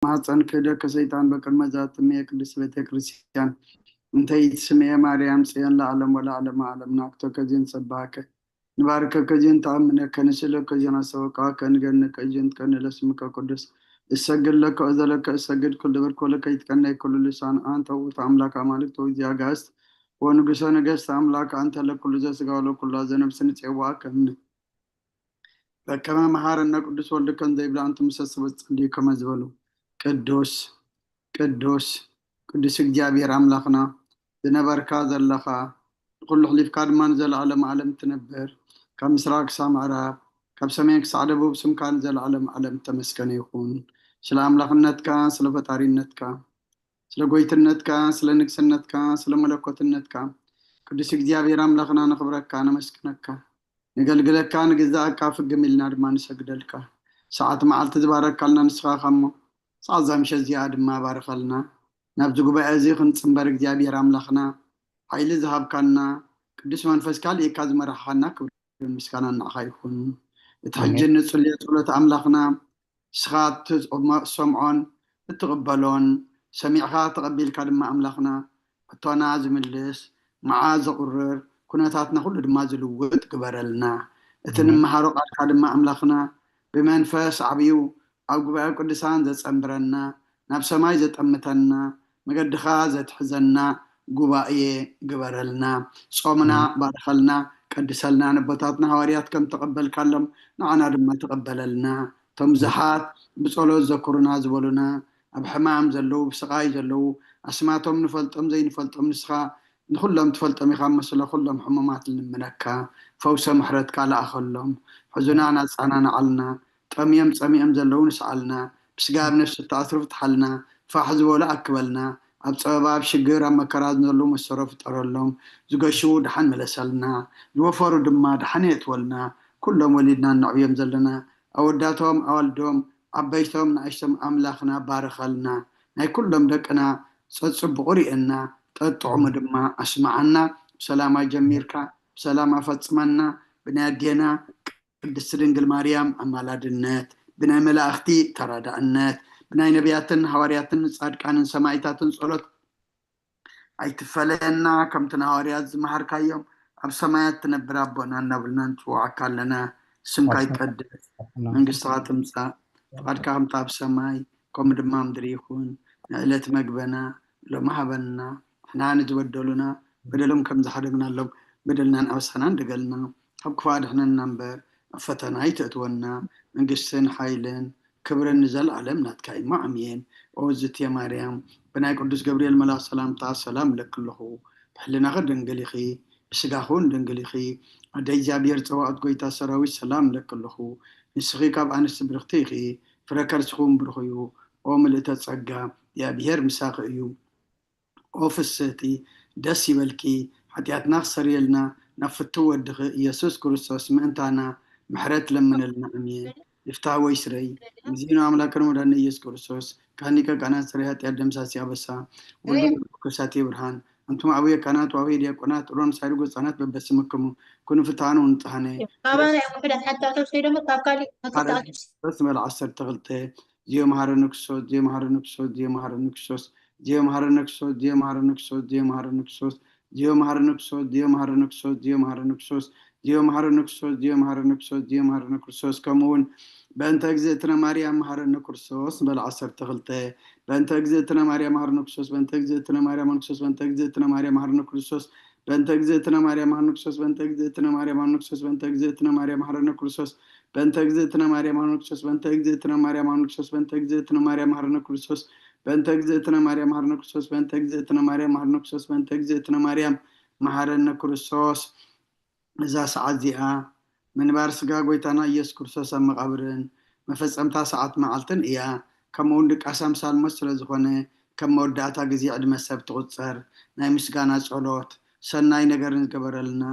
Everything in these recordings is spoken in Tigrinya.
ማህፀን ክህደከ ሰይጣን በቅድመ ዛትምየ ቅድስት ቤተ ክርስቲያን እንተ ይትስምየ ማርያም ጽዮን ለዓለም ወለዓለመ ዓለም ናክቶ ከዚን ጸባከ ንባርከ ከዚን ተኣምነከ ንስእለከ ዚን ኣሰበቃከ ንገነከ እጅንትከ ንለስምከ ቅዱስ እሰግድ ለከ እዘለከ እሰግድ ኩል ድብር ኮለከ ይትቀነይ ኩሉ ልሳን ኣንተ ውእቱ ኣምላክ ኣማልክት ወእግዚእ ኣጋእዝት ወንጉሰ ነገስት ኣምላክ ኣንተ ለኩሉ ዘስጋ ወለኩሉ ዘነብስ ንጽዋከ እምነ በከመ መሃረነ ቅዱስ ወልድከ እንዘ ይብላ እንቱ ምሰ ስበት ጸልዩ ከመ ዝበሉ ቅዱስ ቅዱስ ቅዱስ እግዚኣብሔር ኣምላኽና ዝነበርካ ዘለኻ ንኹሉ ሕሊፍካ ድማ ንዘለዓለም ዓለም ትነብር ካብ ምስራቅ ክሳብ ምዕራብ ካብ ሰሜን ክሳዕ ደቡብ ስምካ ንዘለዓለም ዓለም ተመስገነ ይኹን። ስለ ኣምላኽነትካ ስለ ፈጣሪነትካ ስለ ጎይትነትካ ስለ ንግስነትካ ስለ መለኮትነትካ ቅዱስ እግዚኣብሔር ኣምላኽና ነኽብረካ ነመስግነካ። ንገልግለካ ንግዛኣካ ፍግም ኢልና ድማ ንሰግደልካ። ሰዓት መዓልቲ ዝባረካልና ንስኻ ኢኻ እሞ ሰዓት እዛ ምሸት እዚኣ ድማ ባርኸልና። ናብዚ ጉባኤ እዚ ክንጽንበር እግዚኣብሔር ኣምላኽና ሓይሊ ዝሃብካና ቅዱስ መንፈስካ ልኢካ ዝመራሕኻና ክብርን ምስጋናን ንዓኻ ይኹን። እቲ ሕጂ እንጽልዮ ጸሎት ኣምላኽና ንስኻ እትሰምዖን እትቕበሎን ሰሚዕኻ ተቐቢልካ ድማ ኣምላኽና ሕቶና ዝምልስ መዓ ዘቑርር ኩነታትና ኩሉ ድማ ዝልውጥ ግበረልና። እቲ ንምሃሮ ቃልካ ድማ ኣምላኽና ብመንፈስ ዓብዩ ኣብ ጉባኤ ቅዱሳን ዘጸንብረና ናብ ሰማይ ዘጠምተና መገድኻ ዘትሕዘና ጉባኤ ግበረልና። ጾምና ባርኸልና ቀድሰልና። ነቦታትና ሃዋርያት ከም ተቐበልካሎም ንዓና ድማ ተቐበለልና። እቶም ብዙሓት ብጸሎት ዘኩሩና ዝበሉና ኣብ ሕማም ዘለዉ ብስቓይ ዘለዉ ኣስማቶም ንፈልጦም ዘይንፈልጦም ንስኻ ንኹሎም ትፈልጦም ኢኻ መስለ ኩሎም ሕሙማት ንልምነካ ፈውሰ ምሕረትካ ለኣኸሎም ሕዙናን ኣጻናንዓልና ጠምዮም ጸሚኦም ዘለዉ ንስዓልና ብስጋ ኣብ ነፍሲ እተኣስሩ ፍትሓልና ፋሕ ዝበሉ ኣክበልና ኣብ ጸበባ ኣብ ሽግር ኣብ መከራ ዘለዉ መሰሮ ፍጠረሎም ዝገሽዉ ደሓን መለሰልና ዝወፈሩ ድማ ደሓን የእትወልና ኩሎም ወሊድና እነዕብዮም ዘለና ኣወዳቶም ኣዋልዶም ዓበይቶም ንኣሽቶም ኣምላኽና ባርኸልና ናይ ኩሎም ደቅና ጸጽብቑ ርእየና ጠጥዑሙ ድማ ኣስምዓና ብሰላማ ጀሚርካ ብሰላም ኣፈጽመና ብናይ ኣዴና ቅድስቲ ድንግል ማርያም ኣማላድነት ብናይ መላእኽቲ ተራዳእነት ብናይ ነቢያትን ሃዋርያትን ጻድቃንን ሰማይታትን ጸሎት ኣይትፈለየና ከምቲ ንሃዋርያት ዝመሃርካዮም ኣብ ሰማያት ትነብር ኣቦና እናብልና ንጽውዓካ ኣለና ስምካ ይቀደስ መንግስትኻ ትምፃእ ፍቓድካ ከምቲ ኣብ ሰማይ ከምኡ ድማ ምድሪ ይኹን ንዕለት መግበና ሎሚ ሃበና ንሕና ንዝበደሉና በደሎም ከም ዝሓደግናሎም በደልናን ኣበሳናን ድገልና ካብ ክፋ ድሕነና እምበር ኣብ ፈተና ኣይተእትወና መንግስትን ሓይልን ክብርን ንዘለኣለም ናትካ እሞ ኣሜን። ኦ ዝትየ ማርያም ብናይ ቅዱስ ገብርኤል መልኣኽ ሰላምታ ሰላም እለኪ ኣለኹ። ብሕልናኺ ድንግል ኢኺ፣ ብስጋኺ እውን ድንግል ኢኺ። ኣደ እግዚኣብሔር ጸባኦት ጐይታ ሰራዊት ሰላም እለኪ ኣለኹ። ንስኺ ካብ ኣንስቲ ብርኽቲ ኢኺ፣ ፍረ ከርስኺ እውን ብሩኽ እዩ። ኦ ምልእተ ጸጋ፣ እግዚኣብሔር ምሳኺ እዩ። ኦ ፍስህቲ ደስ ይበልኪ ሓጢኣትና ክሰርየልና ናብ ፍትው ወድኺ ኢየሱስ ክርስቶስ ምእንታና ምሕረት ለምነልና ኣሜን። ይፍታህ ወይ ስረይ እግዚእነ ኣምላክነ መድኃኒነ ኢየሱስ ክርስቶስ ካህን ሊቀ ካህናት ስረይ ኃጢአት ደምሳሲ ኣበሳ ወልዱ ከሳቴ ብርሃን ኣንቱም ኣቡየ ካህናት ወአቡየ ዲያቆናት ሮን ሳይርጎ ህፃናት በበስምክሙ ኩኑ ፍትሐነ ወንጽሐነ ካባና እዮም ውሕዳት ሓታቶም ሰይዶሞ ካብ ካሊእ መክታኣት በስመ ዓሰርተ ክልተ ዚዮ መሃረነ ክርስቶስ ዚዮ መሃረነ ክርስቶስ ዚዮ መሃረነ ክርስቶስ ዚዮ መሃረነ ክርስቶስ ዚዮ መሃረነ ክርስቶስ ዚዮ መሃረነ ክርስቶስ ዚዮ መሃረነ ክርስቶስ ዚዮ መሃረነ ክርስቶስ ዚዮ መሃረነ ክርስቶስ ዚዮ መሃረነ ክርስቶስ ዚዮ መሃረነ ክርስቶስ ዚዮ መሃረነ ክርስቶስ ከምኡ እውን በእንተ እግዝእትነ ማርያም መሃረነ ክርስቶስ ንበል ዓሰርተ ክልተ በእንተ እግዝእትነ ማርያም መሃረነ ክርስቶስ በእንተ እግዝእትነ ማርያም መሃረነ ክርስቶስ በእንተ እግዝእትነ ማርያም መሃረነ ክርስቶስ በእንተ እግዝእትነ ማርያም መሃረነ ክርስቶስ በእንተ እግዝእትነ ማርያም መሃረነ ክርስቶስ በእንተ እግዝእትነ ማርያም መሃረነ ክርስቶስ በእንተ እግዝእትነ ማርያም መሃረነ ክርስቶስ በእንተ እግዝእትነ ማርያም መሃረነ ክርስቶስ በእንተ እግዝእትነ ማርያም መሃረነ ክርስቶስ በእንተ እግዝእትነ ማርያም መሃረነ ክርስቶስ በእንተ እግዝእትነ ማርያም መሃረነ ክርስቶስ በእንተ እግዝእትነ ማርያም መሃረነ ክርስቶስ እዛ ሰዓት እዚኣ ምንባር ስጋ ጎይታና ኢየሱስ ክርስቶስ ኣብ መቓብርን መፈጸምታ ሰዓት መዓልትን እያ። ከምኡ እውን ድቃስ ኣምሳል ሞት ስለ ዝኾነ ከም መወዳእታ ግዜ ዕድመ ሰብ ትቑጸር። ናይ ምስጋና ጸሎት ሰናይ ነገርን ዝገበረልና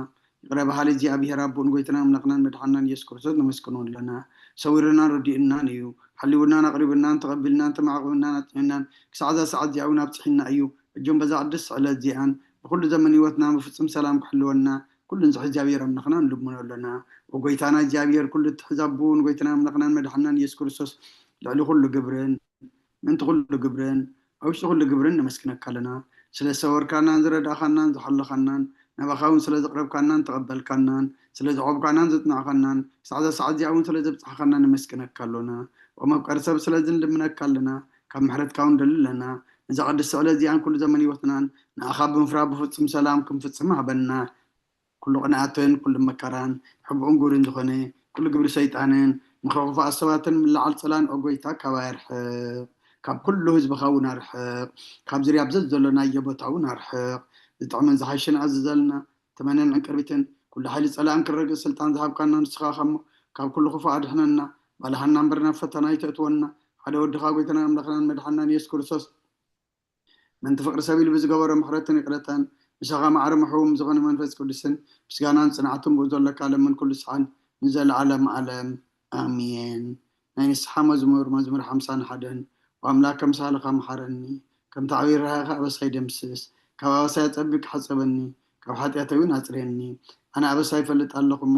ይቕረ በሃሊ እግዚኣብሔር ኣቦን ጎይታና ኣምላኽናን መድሓንናን ኢየሱስ ክርስቶስ ነመስግኖ ኣለና። ሰዊሩናን ረዲኡናን እዩ። ሓሊውናን ኣቕሪቡናን ተቐቢልናን ተማዕቑብናን ኣጽኒዕናን ክሳዕ እዛ ሰዓት እዚኣ እውን ኣብጽሒና እዩ። እጆም በዛ ቅድስቲ ዕለት እዚኣን ብኹሉ ዘመን ህይወትና ብፍጹም ሰላም ክሕልወና ኩሉ ንዝሕ እግዚኣብሔር ኣምላኽና ንልምኖ ኣለና። ወጎይታና እግዚኣብሔር ኩሉ እትሕዝ ኣቦ ንጎይታና ኣምላኽናን መድሓንናን ኢየሱስ ክርስቶስ ልዕሊ ኩሉ ግብርን ምእንቲ ኩሉ ግብርን ኣብ ውሽጢ ኩሉ ግብርን ነመስግነካ ኣለና። ስለ ዝሰወርካናን ዝረዳእካናን ዝሓለኻናን፣ ናባኻ እውን ስለ ዘቕረብካናን ተቐበልካናን፣ ስለ ዘዕቆብካናን ዘጽናዕካናን፣ ክሳዕ እዛ ሰዓት እዚኣ እውን ስለ ዘብጻሕካና ነመስግነካ ኣሎና። ወመፍቀሪ ሰብ ስለዚ ንልምነካ ኣለና። ካብ ምሕረትካ እውን ንደሊ ኣለና። ነዛ ቅድስቲ ዕለት እዚኣን ኩሉ ዘመን ህይወትናን ንኣኻ ብምፍራህ ብፍጹም ሰላም ክንፍጽም ሃበና። ኩሉ ቅንኣትን ኩሉ መከራን ሕቡእን ግብርን ዝኾነ ኩሉ ግብሪ ሰይጣንን ምኽሪ ክፉኣት ሰባትን ምልዓል ጸላንኦ ጎይታ ካባይ ኣርሕቕ። ካብ ኩሉ ህዝብኻ እውን ኣርሕቕ። ካብ ዝርያ ብዘት ዘሎ ናየ ቦታ እውን ኣርሕቕ። ዝጥዕምን ዝሓይሽን ኣዝዘልና። ተመነን ዕንቅርቢትን ኩሉ ሓይሊ ጸላእን ክረግእ ስልጣን ዝሃብካና ንስኻ ኸሞ ካብ ኩሉ ክፉእ ኣድሕነና። ባልሃና እምበር ናብ ፈተና ኣይተእትወና። ሓደ ወድኻ ጎይታናን ኣምላኽናን መድሓንናን የሱስ ክርስቶስ ምእንቲ ፍቕሪ ሰብ ኢሉ ብዝገበሮ ምሕረትን ይቕረታን፣ ምሳኻ ማዕረ ምሕውም ዝኾነ መንፈስ ቅዱስን ምስጋናን ጽንዓትን ብኡ ዘለካ ለምን ኩሉ ሰዓን ንዘለዓለም ዓለም። ኣሜን። ናይ ንስሓ መዝሙር፣ መዝሙር ሓምሳን ሓደን። ወኣምላክ ከም ሳህልኻ መሓረኒ፣ ከምቲ ዓብዪ ርህራሄኻ ኣበሳይ ደምስስ። ካብ ኣበሳይ ኣጸቢብካ ሓጸበኒ፣ ካብ ሓጢኣተይ እውን ኣጽርየኒ። ኣነ ኣበሳይ ይፈልጥ ኣለኹ እሞ፣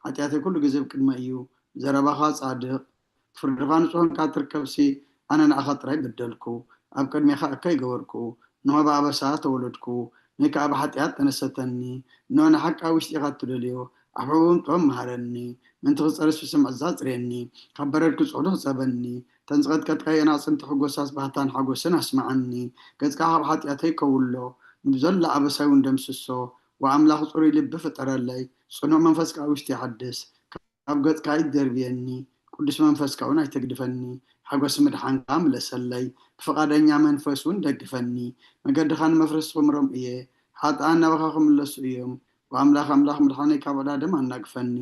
ሓጢኣተይ ኩሉ ግዜ ኣብ ቅድመይ እዩ። ዘረባኻ ጻድቕ፣ ፍርድኻ ንጹህ እንካ ትርከብሲ፣ ኣነ ንኣኻ ጥራይ በደልኩ፣ ኣብ ቅድሜኻ እከይ ገበርኩ፣ እንሆ ብኣበሳ ተወለድኩ፣ ነይ ከኣ ብሓጢኣት ተነሰተኒ። እንሆ ንሓቂ ኣብ ውሽጢኻ እትደልዮ፣ ኣብ ሕቡእን ጥበብ መሃረኒ፣ ምእንቲ ክጸርስ ብስምዒት ኣጽርየኒ፣ ካብ በረድ ክጽዕዱ ሕጸበኒ። እተን ዝቐጥቀጥካየን ኣዕጽምቲ ሕጎሳስ ባህታን ሓጎስን ኣስምዓኒ። ገጽካ ካብ ሓጢኣተይ ከውሎ፣ ንብዘሎ ኣበሳይ እውን ደምስሶ። ወኣምላኽ ጽሩይ ልቢ ፍጠረለይ፣ ጽኑዕ መንፈስ ከኣ ኣብ ውሽጢ ይሓድስ። ካብ ገጽካ ኣይትደርብየኒ፣ ቅዱስ መንፈስካ እውን ኣይተግድፈኒ። ሓጎስ ምድሓንካ ምለሰለይ፣ ብፍቓደኛ መንፈስ እውን ደግፈኒ። መገድኻ ንመፍረስቲ ክምሮም እየ፣ ሓጥኣን ናባኻ ክምለሱ እዮም። ወኣምላኽ ኣምላኽ ምድሓነይ ካብ ዕዳ ደም ኣናግፈኒ።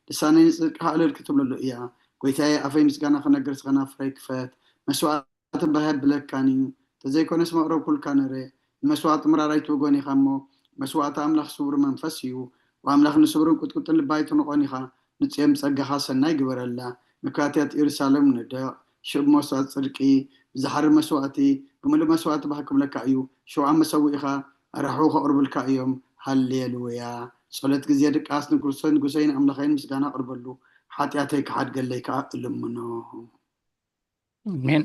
ልሳነይ ንጽድቅኻ እልል ክትብለሉ እያ። ጐይታየ ኣፈይ ምስጋና ክነግር ከናፍረይ ክፈት። መስዋእቲ እምበ ኣየብለካን እዩ፣ እንተዘይኮነስ መቕረብኩልካ ነይረ። ንመስዋእቲ ምራር ኣይትውጎን ኢኻ እሞ፣ መስዋእቲ ኣምላኽ ስቡር መንፈስ እዩ። ወኣምላኽ ንስቡርን ቁጥቁጥን ልቢ ኣይትንቖን ኢኻ፣ ንጽዮን ብጸጋኻ ሰናይ ግበረላ። መካትያት ኢየሩሳሌም ንደቕ፣ ሽብ መስዋእቲ ጽድቂ፣ ብዝሓርር መስዋእቲ፣ ብምሉእ መስዋእቲ ባህ ክብለካ እዩ። ሽውዓ መሰውኢኻ ኣራሕዉ ከቕርብልካ እዮም። ሃሌሉያ። ጸሎት ግዜ ድቃስ ንክርስቶስ ንጉሰይን ኣምላኸይን ምስጋና ኣቕርበሉ፣ ሓጢኣተይ ክሓድገለይ ከኣ እልምኖ። ኣሜን።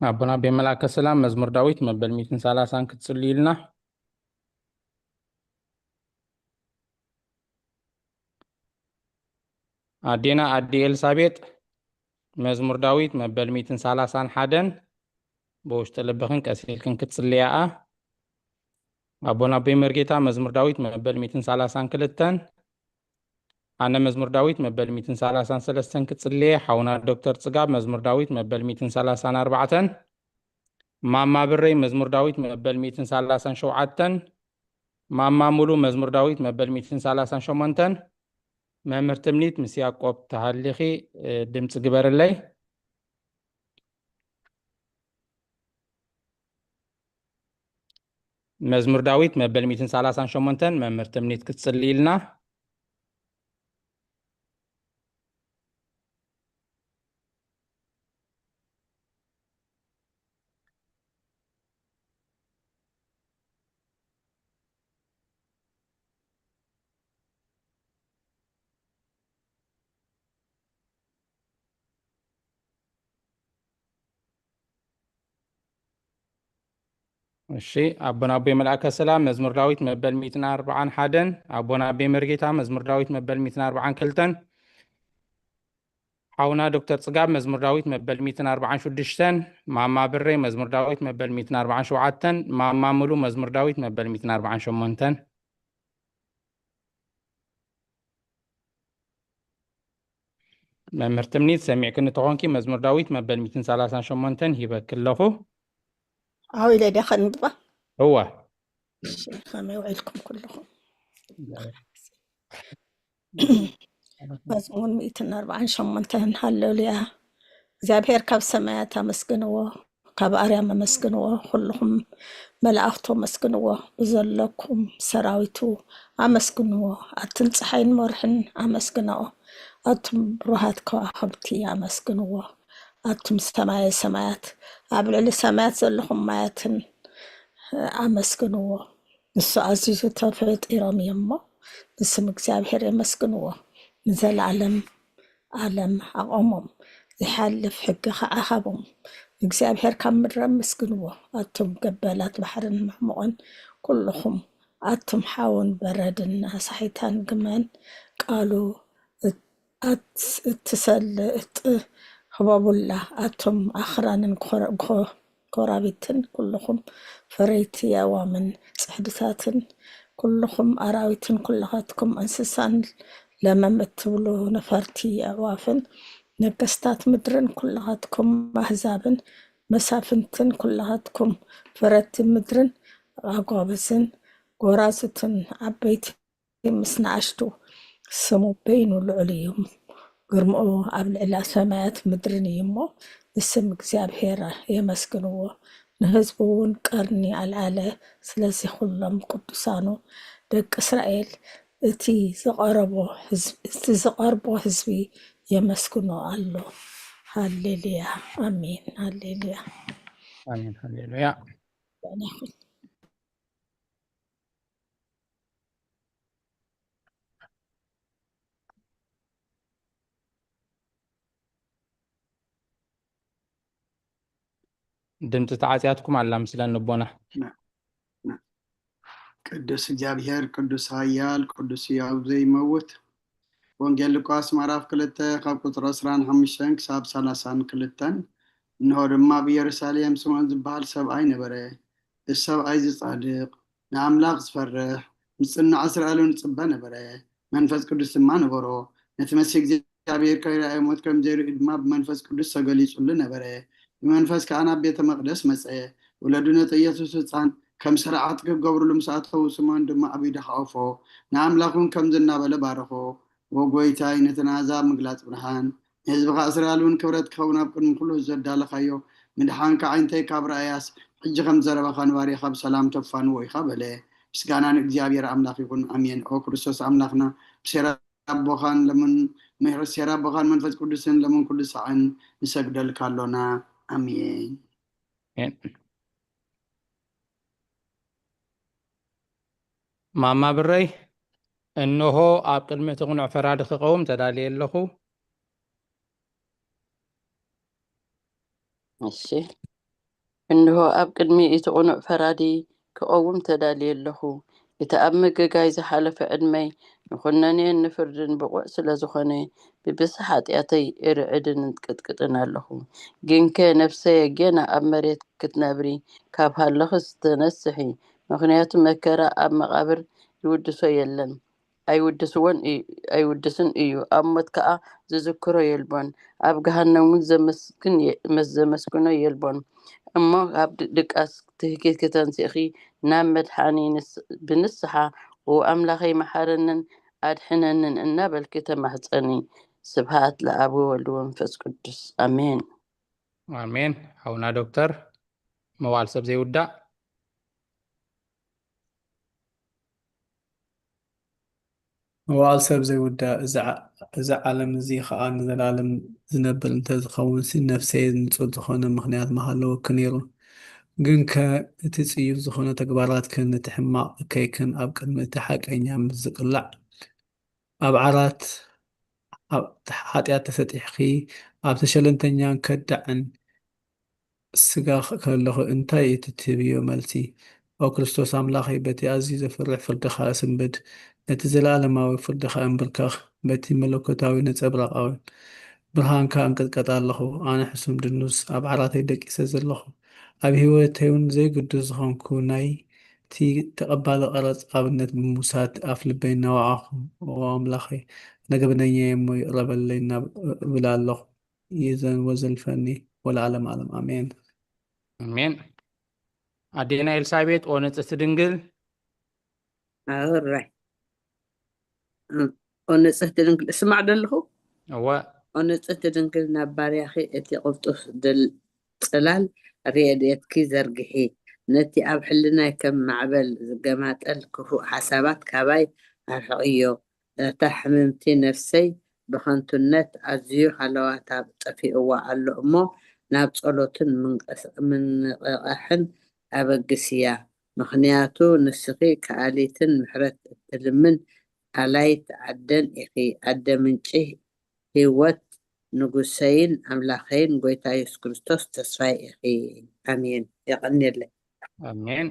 ኣቦና ኣቤ መልኣከ ሰላም መዝሙር ዳዊት መበል ሚእትን ሰላሳን ክትጽልዩልና። ኣዴና ኣዲ ኤልሳቤጥ መዝሙር ዳዊት መበል ሚእትን ሰላሳን ሓደን ብውሽጢ ልብኽን ቀስ ኢልክን ክትጽልያ እያ። ኣቦና ኣቦይ መርጌታ መዝሙር ዳዊት መበል ሚእትን ሰላሳን ክልተን። ኣነ መዝሙር ዳዊት መበል ሚእትን ሰላሳን ሰለስተን ክጽልየ። ሓውና ዶክተር ጽጋብ መዝሙር ዳዊት መበል ሚእትን ሰላሳን ኣርባዕተን። ማማ ብረይ መዝሙር ዳዊት መበል ሚእትን ሰላሳን ሸውዓተን። ማማ ሙሉ መዝሙር ዳዊት መበል ሚእትን ሰላሳን ሸሞንተን። መምህር ትምኒት ምስ ያዕቆብ ተሃሊኺ፣ እ፣ ድምጺ ግበርለይ። መዝሙር ዳዊት መበል ሚእትን ሰላሳን ሸሞንተን መምህር ትምኒት ክትጽልይልና። እሺ፣ ኣቦና ኣቦይ መልኣከ ሰላም መዝሙር ዳዊት መበል ሚእትን ኣርባዓን ሓደን። ኣቦና ኣቦይ መርጌታ መዝሙር ዳዊት መበል ሚእትን ኣርባዓን ክልተን። ሓውና ዶክተር ጽጋብ መዝሙር ዳዊት መበል ሚእትን ኣርባዓን ሽዱሽተን። ማማ ብሬ መዝሙር ዳዊት መበል ሚእትን ኣርባዓን ሸውዓተን። ማማ ሙሉ መዝሙር ዳዊት መበል ሚእትን ኣርባዓን ሸሞንተን። መምህር ትምኒት፣ ሰሚዕክኒ ተኾንኪ መዝሙር ዳዊት መበል ሚእትን ሰላሳን ሸሞንተን ሂበኪ ኣለኹ። ኣው ኢለ ድያ ከንብባ? እወ። እሺ፣ ከመይ ውዒልኩም ኩልኹም? መዝሙር ሚእትን ኣርባዓን ሸሞንተን። ሃሌሉያ። እግዚኣብሔር ካብ ሰማያት ኣመስግንዎ፣ ካብ ኣርያም ኣመስግንዎ፣ ኩልኹም መላእኽቱ ኣመስግንዎ፣ ብዘለኩም ሰራዊቱ ኣመስግንዎ። ኣቱም ጸሓይን ወርሕን ኣመስግንኦ፣ ኣቱም ብሩሃት ከዋኽብቲ ኣመስግንዎ። ኣቱም ሰማየ ሰማያት፣ ኣብ ልዕሊ ሰማያት ዘለኹም ማያትን ኣመስግንዎ። ንሱ ኣዚዙ ተፈጢሮም እዮም እሞ፣ ንስም እግዚኣብሔር የመስግንዎ። ንዘለኣለም ኣለም ኣቖሞም። ዘይሓልፍ ሕጊ ኸዓ ሃቦም። እግዚኣብሔር ካብ ምድሪ ኣመስግንዎ፣ ኣቱም ገበላት ባሕርን መሕሙቐን ኩልኹም፣ ኣቱም ሓውን በረድን ኣሳሒታን ግመን ቃሉ እት-፣ ኣት-፣ እትሰል እጥ-፣ ህበቡላ፣ ኣቱም ኣኽራንን ኮረ-፣ ኮ-፣ ኮራቢትን ኩልኹም ፈረይቲ ኣእዋምን ጽሕድታትን ኩልኹም ኣራዊትን ኩልኻትኩም እንስሳን ለመም እትብሉ ነፈርቲ ኣዕዋፍን ነገስታት ምድርን ኩልኻትኩም ኣህዛብን መሳፍንትን ኩልኻትኩም ፈረቲ ምድርን ኣጓብዝን ጎራዙትን ዓበይቲ ምስ ንኣሽቱ ስሙ በይኑ ልዑል እዩ። ግርምኡ ኣብ ልዕሊ ሰማያት ምድርን እዩ እሞ ንስም እግዚኣብሔር የመስግንዎ። ንህዝቡ እውን ቀርኒ ኣልዓለ። ስለዚ ኩሎም ቅዱሳኑ ደቂ እስራኤል እቲ ዝቐረቦ ህዝቢ፣ እቲ ዝቐርቦ ህዝቢ የመስግኖ ኣሎ። ሃሌሉያ፣ ኣሜን፣ ሃሌሉያ። ኣሜን፣ ሃሌሉያ። ድምፂ ተዓፅያትኩም ኣላ ምስለን ንቦና። ቅዱስ እግዚኣብሔር፣ ቅዱስ ኃያል፣ ቅዱስ ሕያው ዘይመውት። ወንጌል ሉቃስ ምዕራፍ ክልተ ካብ ቁፅሪ ዕስራን ሓሙሽተን ክሳብ ሰላሳን ክልተን። እንሆ ድማ ኣብ ኢየሩሳሌም ስምዖን ዝበሃል ሰብኣይ ነበረ። እዚ ሰብኣይ እዚ ጻድቕ፣ ንኣምላኽ ዝፈርሕ፣ ንጽኑዕ እስራኤል እውን ይጽበ ነበረ። መንፈስ ቅዱስ ድማ ነበሮ። ነቲ መሲሕ እግዚኣብሔር ከይረኣየ ሞት ከም ዘይርኢ ድማ ብመንፈስ ቅዱስ ተገሊጹሉ ነበረ። ብመንፈስ ከኣ ናብ ቤተ መቕደስ መጸ። ወለዱ ነቲ ኢየሱስ ህጻን ከም ስርዓት ክገብሩሉ ምስ ኣተዉ፣ ስምዖን ድማ ኣብ ኢዱ ሓቖፎ፣ ንኣምላኽ እውን ከምዚ እናበለ ባረኾ፣ "ዎ ጐይታይ፣ ነቲ ንኣህዛብ ምግላጽ ብርሃን፣ ንህዝብኻ እስራኤል እውን ክብረት ክኸውን ኣብ ቅድሚ ኩሉ ህዝቢ ዘዳለኻዮ ምድሓንካ፣ ኣዒንተይ ካብ ረኣያስ፣ ሕጂ ከም ዘረባኻ ንባርያኻ ብሰላም ተፋንዎ ኢኻ" በለ። ምስጋና ንእግዚኣብሔር ኣምላኽ ይኹን፣ ኣሜን። ኦ ክርስቶስ ኣምላኽና፣ ብሴራ ኣቦኻን ለምን፣ ምሕረት ሴራ ኣቦኻን መንፈስ ቅዱስን ለምን ኩሉ ሳዕን ንሰግደልካ ኣሎና። ኣሜን። ማማ ብረይ፣ እንሆ ኣብ ቅድሚ እቲ ቅኑዕ ፈራዲ ክቐውም ተዳልየ ኣለኹ። እሺ፣ እንሆ ኣብ ቅድሚ እቲ ቅኑዕ ፈራዲ ክቐውም ተዳልየ ኣለኹ። እቲ ኣብ ምግጋይ ዝሓለፈ ዕድመይ፣ ንኹነኔን ንፍርድን ብቑዕ ስለ ዝኾነ፣ ብብዝሒ ሓጢኣተይ እርዕድን እቅጥቅጥን ኣለኹ። ግንከ ነፍሰየ ጌና ኣብ መሬት ክትነብሪ ካብ ሃለኽስ ተነስሒ፣ ምኽንያቱ መከራ ኣብ መቓብር ይውድሶ የለን። ኣይውድስዎን እዩ፣ ኣይውድስን እዩ። ኣብ ሞት ከኣ ዝዝክሮ የልቦን። ኣብ ገሃነም እውን ዘመስግን የ-፣ መስ-፣ ዘመስግኖ የልቦን። እሞ ካብ ድ-፣ ድቃስ ትህኪ ክተንስእኺ ናብ መድሓኒ ንስ-፣ ብንስሓ፣ "ኦ ኣምላኸይ መሓረንን ኣድሕነንን" እናበልኪ ተማሕጸኒ። ስብሃት ለኣብ ወወልድ ወመንፈስ ቅዱስ። ኣሜን። ኣሜን። ሓውና ዶክተር፣ መዋል ሰብ ዘይውዳእ። መዋል ሰብ ዘይውዳእ፣ እዚ ዓ-፣ እዚ ዓለም እዚ ኸኣ ንዘለኣለም ዝነብር እንተ ዝኸውንሲ፣ ነፍሰይ ንጹር ዝኾነ ምኽንያት ምሃለወኪ ነይሩ። ግንከ እቲ ጽዩፍ ዝኾነ ተግባራትክን እቲ ሕማቕ እከይክን ኣብ ቅድሚ እቲ ሓቀኛ ምስ ዝቅላዕ፣ ኣብ ዓራት ኣብ ሓጢኣት ተሰጢሕኪ፣ ኣብቲ ሸለልተኛን ከዳዕን ስጋ ከለኹ እንታይ እዩ እቲ ትህብዮ መልሲ? ኦ ክርስቶስ ኣምላኸይ፣ በቲ ኣዝዩ ዘፍርሕ ፍርድኻ እስንብድ፣ ነቲ ዘለኣለማዊ ፍርድኻ እንብርከኽ፣ በቲ መለኮታዊ ነጸብራቓዊ ብርሃንካ እንቅጥቀጥ ኣለኹ። ኣነ ሕሱም ድኑስ ኣብ ዓራተይ ደቂሰ ዘለኹ፣ ኣብ ህይወተይ እውን ዘይግዱስ ዝኾንኩ፣ ናይቲ ተቐባሊ ቀረጽ ኣብነት ብምውሳድ ኣፍልበይ እናወዓኹ፣ ኦ ኣምላኸይ፣ ነገበነኛየ እሞ ይቕረ በለለይ እናብ-፣ እብል ኣለኹ። ይእዘን ወዘልፈኒ ወለዓለመ ዓለም ኣሜን። ኣሜን። ኣዴና ኤልሳቤጥ፣ ኦ ንጽህቲ ድንግል። ኣራይ። ኦ ንጽህቲ ድንግል፣ እስማዕ ዶ ኣለኹ? እወ። ኦ ንጽህቲ ድንግል፣ ናብ ባርያኺ እቲ ቅልጡፍ ድል-፣ ጽላል ረድኤትኪ ዘርግሒ። ነቲ ኣብ ሕልናይ ከም ማዕበል ዝገማጠል ክፉእ ሓሳባት ካባይ ኣርሕቕዮ። እታ ሕምምቲ ነፍሰይ ብኸንቱነት ኣዝዩ ሃለዋታ ጠፊእዋ ኣሎ እሞ፣ ናብ ጸሎትን ምንቅስ-፣ ምንቕቓሕን ኣበግስያ። ምኽንያቱ ንስኺ ከኣሊትን ምሕረት እትልምን ኣላይት ኣደን ኢኺ። ኣደ ምንጪ ህይወት ንጉሰይን ኣምላኸይን ጎይታ የሱስ ክርስቶስ ተስፋይ ኢኺ። ኣሜን። የቐንየለይ። ኣሜን።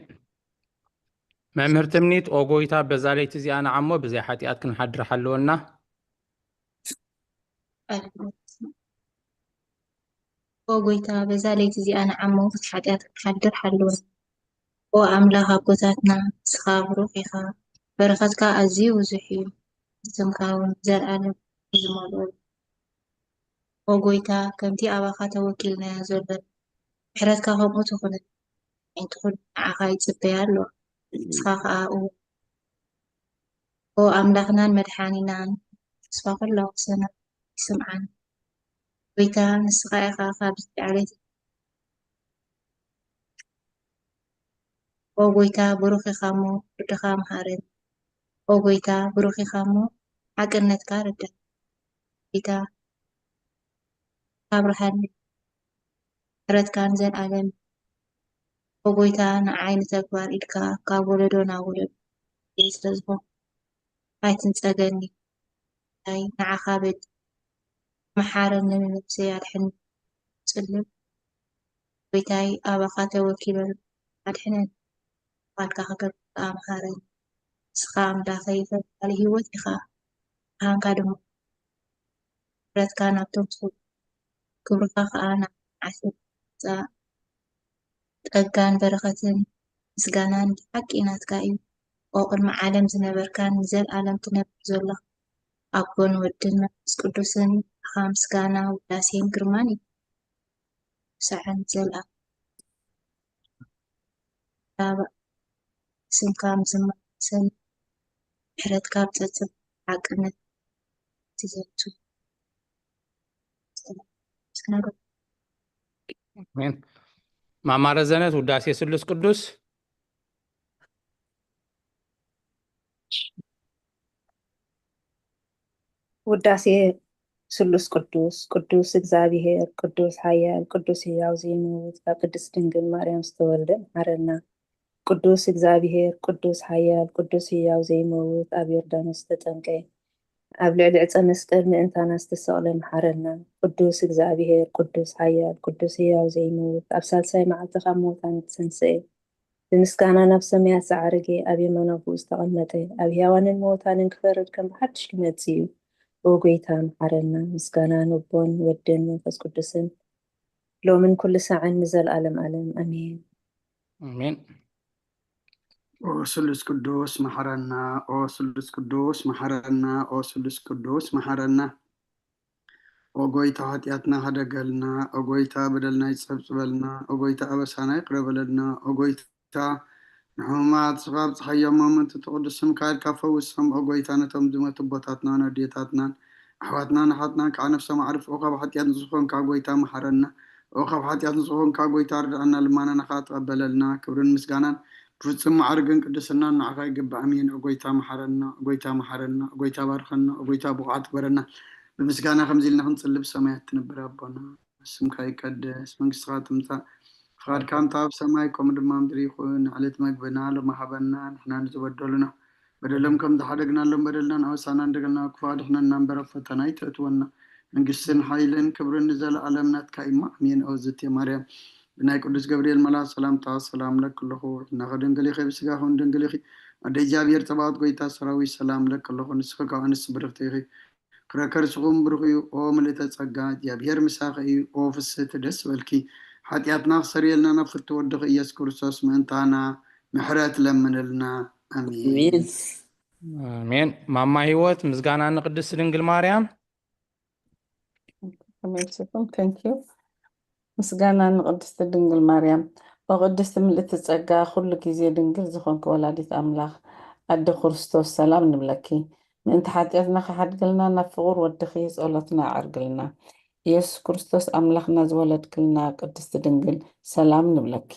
መምህር ትምኒት፣ ኦ ጎይታ፣ በዛ ለይቲ እዚኣ ንዓሞ ብዘይ ሓጢኣት ክንሓድር ሓለወና። ኦ ጎይታ፣ በዛ ለይቲ እዚኣ ንዓሞ ብዘይ ሓጢኣት ክንሓድር ሓለወና። ኦ ኣምላኽ ኣቦታትና፣ ንስኻ ብሩኽ ኢኻ፣ በረኸትካ ኣዝዩ ብዙሕ እዩ፣ ስምካ እውን ንዘለኣለም እዩ ዝመልኦ። ኦ ጎይታ፣ ከምቲ ኣባኻ ተወኪልናዮ ዘሎ ምሕረትካ ከምኡ ትኹነና። ኣዒንቲ ኩሉ ንዓኻ ይጽበያ ኣለዋ። ንስኻ ኸኣ እወ፣ ኦ ኣምላኽናን መድሓኒናን፣ ተስፋ ኩላ ወሰና ይስምዓን። ጎይታ፣ ንስኻ ኢኻ ካብዚ ዓሌት ኦ ጎይታ፣ ብሩኽ ኢኻ እሞ ፍርድኻ መሃረኒ። ኦ ጎይታ፣ ብሩኽ ኢኻ እሞ ሓቅነትካ ርዳእ። ጎይታ፣ ኣብርሃኒ፣ ምሕረትካ ንዘለኣለም። ኦ ጎይታ፣ ንዓይ ንተግባር ኢድካ ካብ ወለዶ ናብ ወለዶ ስለ ዝኾንኩ ኣይትንጸገኒ። ጎይታይ፣ ንዓኻ በዲ መሓረኒ፣ ንነብሰይ ኣድሕኒ። ጽልም ጎይታይ፣ ኣባኻ ተወኪለ ኣድሕነኒ። ቃልካ ክገብር ከኣ መሃረኒ። ንስኻ ኣምላኸይ ፈቃሪ ህይወት ኢኻ። ብርሃንካ ድማ ምሕረትካ ናብቶም ዝኽብሩ፣ ክብርኻ ከኣ ናብ መዓልቲ ምጻእ። ጸጋን በረኸትን ምስጋናን ብሓቂ ናትካ እዩ። ኦ ቅድሚ ዓለም ዝነበርካን ንዘለኣለም ትነብር ዘሎኻ ኣቦን ወድን መንፈስ ቅዱስን ንዓኻ ምስጋና ውዳሴን ግርማን ይግባእ። ሳዕን ዘልኣብ ዳባ ስምካ ምዝማሰን ምሕረትካ ብጸጽብ ሓቅነት ትዘቱ። ኣሜን። ማማ ረዘነት፣ ውዳሴ ስሉስ ቅዱስ። ውዳሴ ስሉስ ቅዱስ። ቅዱስ እግዚኣብሔር፣ ቅዱስ ሓያል፣ ቅዱስ ህያው ዘይመውት፣ ካብ ቅድስት ድንግል ማርያም ዝተወልደ፣ መሓረና። ቅዱስ እግዚኣብሔር፣ ቅዱስ ሓያል፣ ቅዱስ ህያው ዘይመውት፣ ኣብ ዮርዳኖስ ዝተጠምቀ፣ ኣብ ልዕሊ ዕፀ መስቀል ምእንታና ዝተሰቕለ፣ መሓረና። ቅዱስ እግዚኣብሔር፣ ቅዱስ ሓያል፣ ቅዱስ ህያው ዘይመውት፣ ኣብ ሳልሳይ መዓልቲ ካብ ሙታን ዝተንስኤ፣ ብምስጋና ናብ ሰማያት ዝዓረገ፣ ኣብ የማን ኣቦኡ ዝተቐመጠ፣ ኣብ ሕያዋንን ምዉታንን ክፈርድ ከም ብሓድሽ ክመጽእ እዩ። ኦ ጐይታ፣ መሓረና። ምስጋና ንኣቦን ወድን መንፈስ ቅዱስን፣ ሎምን ኩሉ ሳዕን ንዘለኣለም ኣለም። ኣሜን። ኣሜን። ኦ ስሉስ ቅዱስ መሓረና፣ ኦ ስሉስ ቅዱስ መሓረና፣ ኦ ስሉስ ቅዱስ መሓረና። ኦ ጎይታ፣ ሓጢኣትና ሕደገልና። ኦ ጎይታ፣ በደልና ይጸብጽበልና። ኦ ጎይታ፣ ኣበሳና ይቕረ በለልና። ኦ ጎይታ፣ ንሕሙማት ስኻ ኣብጽሓዮም፣ ኣመንቲ ትቕዱስ ስምካ ኢልካ ፈውሶም። ኦ ጎይታ፣ ነቶም ዝመቱ ኣቦታትናን ኣዴታትናን ኣሕዋትናን ኣሓትናን ከዓ ነፍሶም ኣዕርፍ። ኦ ካብ ሓጢኣት ንጹህ ዝኾንካ ጎይታ፣ መሓረና። ኦ ካብ ሓጢኣት ንጹህ ዝኾንካ ጎይታ፣ ርድኣና፣ ልማናና ከዓ ተቐበለልና። ክብርን ምስጋናን ፍጹም ማዕርግን ቅድስናን ንዓኻ ይግባእ። ኣሜን። ኦ ጎይታ፣ መሓረና። ኦ ጎይታ፣ መሓረና። ኦ ጎይታ፣ ባርኸና። ኦ ጎይታ፣ ብቑዓት ግበረና። ብምስጋና ከምዚ ኢልና ክንጽሊ፣ ብሰማያት ትነብር ኣቦና፣ ስምካ ይቀደስ፣ መንግስትኻ ትምጻእ፣ ፍቓድካ ከምታ ኣብ ሰማይ ከምኡ ድማ ምድሪ ይኹን። ዕለት መግብና ሎሚ ሃበና፣ ንሕና ንዝበደሉና በደሎም ከም ዝሓደግናሎም በደልና ንኣበሳና፣ እንደገና ክፉእ ኣድሕነና እምበር ኣብ ፈተና ኣይተእትወና። መንግስትን ሓይልን ክብርን ንዘለኣለም ናትካ እዩ። ኣሜን። ኦ ዝቴ ማርያም፣ ብናይ ቅዱስ ገብርኤል መልኣክ ሰላምታ ሰላም እለኪ ኣለኹ። ሕናኸ ድንግል ኢኺ፣ ብስጋኽን ድንግል ኢኺ። ኣደ እግዚኣብሔር ጸባኦት፣ ጎይታ ሰራዊት፣ ሰላም እለኪ ኣለኹ። ንስኺ ካብ ኣንስቲ ብርኽቲ ኢኺ፣ ፍረ ከርስኹም ብሩኽ እዩ። ኦ ምልእተ ጸጋ፣ እግዚኣብሔር ምሳኺ እዩ። ኦ ፍስህቲ፣ ደስ በልኪ። ሓጢኣትና ክሰርየልና ናብ ፍትው ወድኺ ኢየሱስ ክርስቶስ ምእንታና ምሕረት ለምንልና። ኣሜን። ኣሜን። ኣሜን። ማማ ህይወት፣ ምስጋና ንቅድስት ድንግል ማርያም። ከመይ ትስኩም? Thank you። ምስጋና ንቅድስቲ ድንግል ማርያም። ኦ ቅድስቲ ምልእቲ ጸጋ፣ ኩሉ ግዜ ድንግል ዝኾንኪ ወላዲት ኣምላኽ፣ ኣደ ክርስቶስ፣ ሰላም ንብለኪ። ምእንቲ ሓጢኣትና ክሓድገልና ናብ ፍቑር ወድኺ ጸሎትና ኣዕርግልና። ኢየሱስ ክርስቶስ ኣምላኽና ዝወለድክልና ቅድስቲ ድንግል፣ ሰላም ንብለኪ።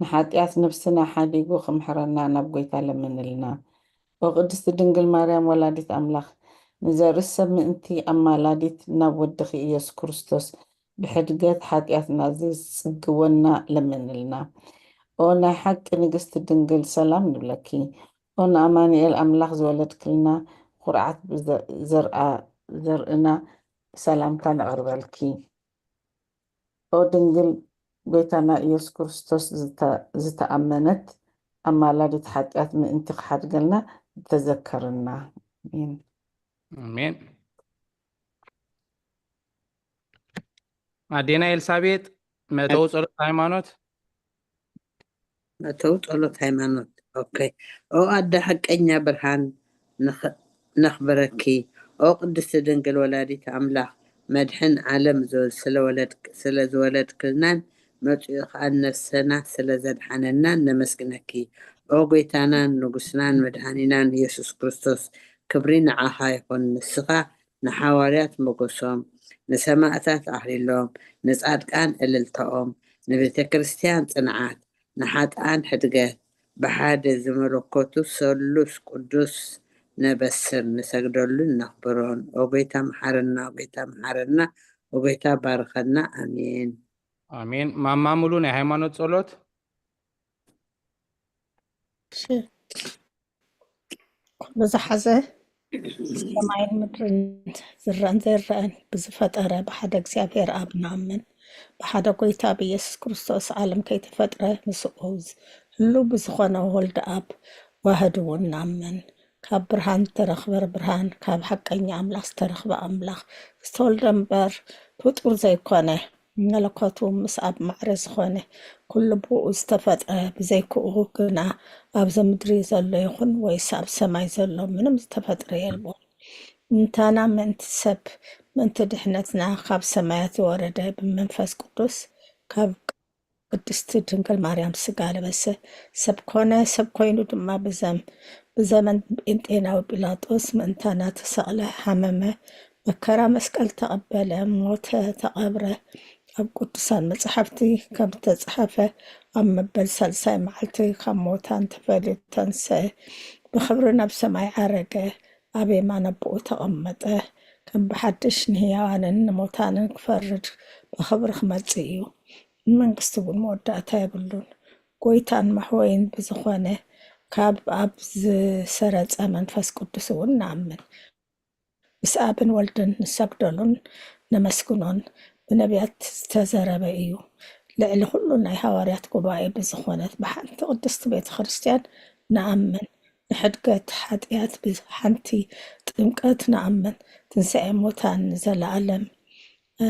ንሓጢኣት ነብስና ሓዲጉ ክምሕረና ናብ ጎይታ ለምንልና። ኦ ቅድስቲ ድንግል ማርያም ወላዲት ኣምላኽ፣ ንዘርኢ ሰብ ምእንቲ ኣማላዲት ናብ ወድኺ ኢየሱስ ክርስቶስ ብሕድገት ሓጢኣትና ዝጽግወና ለምንልና። ኦ ናይ ሓቂ ንግስቲ ድንግል፣ ሰላም ንብለኪ። ኦ ንኣማኑኤል ኣምላኽ ዝወለድክልና፣ ኩርዓት ብዘ-፣ ዘርኣ-፣ ዘርእና፣ ሰላምታ ነቕርበልኪ። ኦ ድንግል፣ ጎይታና ኢየሱስ ክርስቶስ ዝተ-፣ ዝተኣመነት ኣማላዲት ሓጢኣት ምእንቲ ክሓድገልና ተዘከርና። ኣሜን። ኣሜን። ኣዴና ኤልሳቤጥ፣ መእተዊ ጸሎት ሃይማኖት። መእተዊ ጸሎት ሃይማኖት። ኦኬ። ኦ ኣደ ሓቀኛ ብርሃን፣ ነኽብረኪ። ኦ ቅድስቲ ድንግል ወላዲት ኣምላኽ፣ መድሕን ዓለም ስለ ዝወለድክልናን መጺኡ ኸኣ ነፍሰና ስለ ዘድሓነናን ነመስግነኪ። ኦ ጎይታናን ንጉስናን መድሓኒናን ኢየሱስ ክርስቶስ፣ ክብሪ ንዓኻ ይኹን። ንስኻ ንሓዋርያት ሞገሶም፣ ንሰማእታት ኣኽሊሎም፣ ንጻድቃን እልልታኦም፣ ንቤተ ክርስቲያን ጽንዓት፣ ንሓጥኣን ሕድገት፣ ብሓደ ዝምልከቱ ሰሉስ ቅዱስ ነበስር፣ ንሰግደሉን ነኽብሮን። ኦ ጎይታ መሓረና፣ ኦ ጎይታ መሓረና፣ ኦ ጎይታ ባርኸና። ኣሜን። ኣሜን። ማማ ሙሉ ናይ ሃይማኖት ጸሎት። እሺ። ኩሉ ዝሓዘ ሰማይን ምድርን ዝረአን ዘይረአን ብዝፈጠረ ብሓደ እግዚኣብሔር ኣብ ንኣምን። ብሓደ ጎይታ ብኢየሱስ ክርስቶስ ዓለም ከይተፈጥረ ምስኡ ህሉ ብዝኾነ ወልድ ኣብ ዋህድ እውን ንኣምን። ካብ ብርሃን ዝተረኽበ ብርሃን፣ ካብ ሓቀኛ ኣምላኽ ዝተረኽበ ኣምላኽ፣ ዝተወልደ እምበር ፍጡር ዘይኮነ፣ መለኮቱ ምስ ኣብ ማዕረ ዝኾነ ኩሉ ብኡ ዝተፈጥረ፣ ብዘይክኡ ግና ኣብዚ ምድሪ ዘሎ ይኹን ወይስ ኣብ ሰማይ ዘሎ ምንም ዝተፈጥረ የልቦን። እንታና ምእንቲ ሰብ፣ ምእንቲ ድሕነትና ካብ ሰማያት ዝወረደ ብመንፈስ ቅዱስ ካብ ቅድስቲ ድንግል ማርያም ስጋ ለበሰ፣ ሰብ ኮነ፣ ሰብ ኮይኑ ድማ ብዘም-፣ ብዘመን ጴንጤናዊ ጲላጦስ ምእንታና ተሰቕለ፣ ሓመመ፣ መከራ መስቀል ተቐበለ፣ ሞተ፣ ተቐብረ። ኣብ ቅዱሳን መጻሕፍቲ ከም ዝተጻሕፈ ኣብ መበል ሳልሳይ መዓልቲ ካብ ሞታን ተፈልዩ ተንሰአ፣ ብኽብሪ ናብ ሰማይ ዓረገ፣ ኣብ የማን ኣቦኡ ተቐመጠ። ከም ብሓድሽ ንህያዋንን ንሞታንን ክፈርድ ብኽብሪ ክመጽእ እዩ። ንመንግስቲ እውን መወዳእታ የብሉን። ጎይታን መሕወይን ብዝኾነ ካብ ኣብ ዝሰረጸ መንፈስ ቅዱስ እውን ንኣምን። ምስ ኣብን ወልድን ንሰግደሉን ነመስግኖን ብነቢያት ዝተዘረበ እዩ። ልዕሊ ኩሉ ናይ ሃዋርያት ጉባኤ ብዝኾነት ብሓንቲ ቅድስቲ ቤተ ክርስቲያን ንኣምን። ንሕድገት ሓጢኣት ብሓንቲ ጥምቀት ንኣምን። ትንሳኤ ሙታን ንዘለኣለም፣ እ፣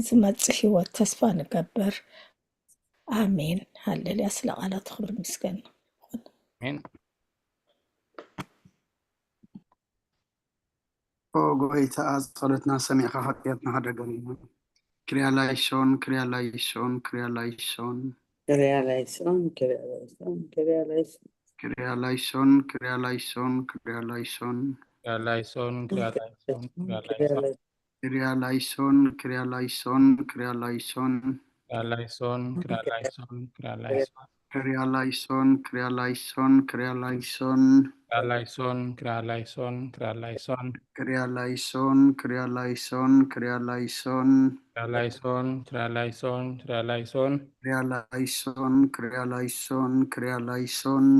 ዝመጽእ ህይወት ተስፋ ንገብር። ኣሜን። ሃሌሉያ። ስለ ቃላቱ ክብሪ ምስጋና ይኹን። ኣሜን። ኦ ጎይታ፣ ጸሎትና ሰሚዕካ ሓጢኣትና ሓደገልና። ክሪያ ላይሶን፣ ክሪያ ላይሶን፣ ክሪያ ላይሶን። ክሪያ ላይሶን፣ ክሪያ ላይሶን፣ ክሪያ ላይሶን። ክሪያ ላይሶን፣ ክሪያ ላይሶን፣ ክሪያ ላይሶን። ክሪያ ላይሶን፣ ክሪያ ላይሶን፣ ክሪያ ላይሶን። ክሪያ ላይሶን፣ ክሪያ ላይሶን፣ ክሪያ ላይሶን። ክሪያ ላይሶን፣ ክሪያ ላይሶን፣ ክሪያ ላይሶን። ክሪያ ላይሶን፣ ክሪያ ላይሶን፣ ክሪያ ላይሶን። ክሪያ ላይሶን፣ ክሪያ ላይሶን፣ ክሪያ ላይሶን። ክሪያ ላይሶን፣ ክሪያ ላይሶን፣ ክሪያ ላይሶን። ክሪያ ላይሶን፣ ክሪያ ላይሶን፣ ክሪያ ላይሶን። ክሪያ ላይሶን፣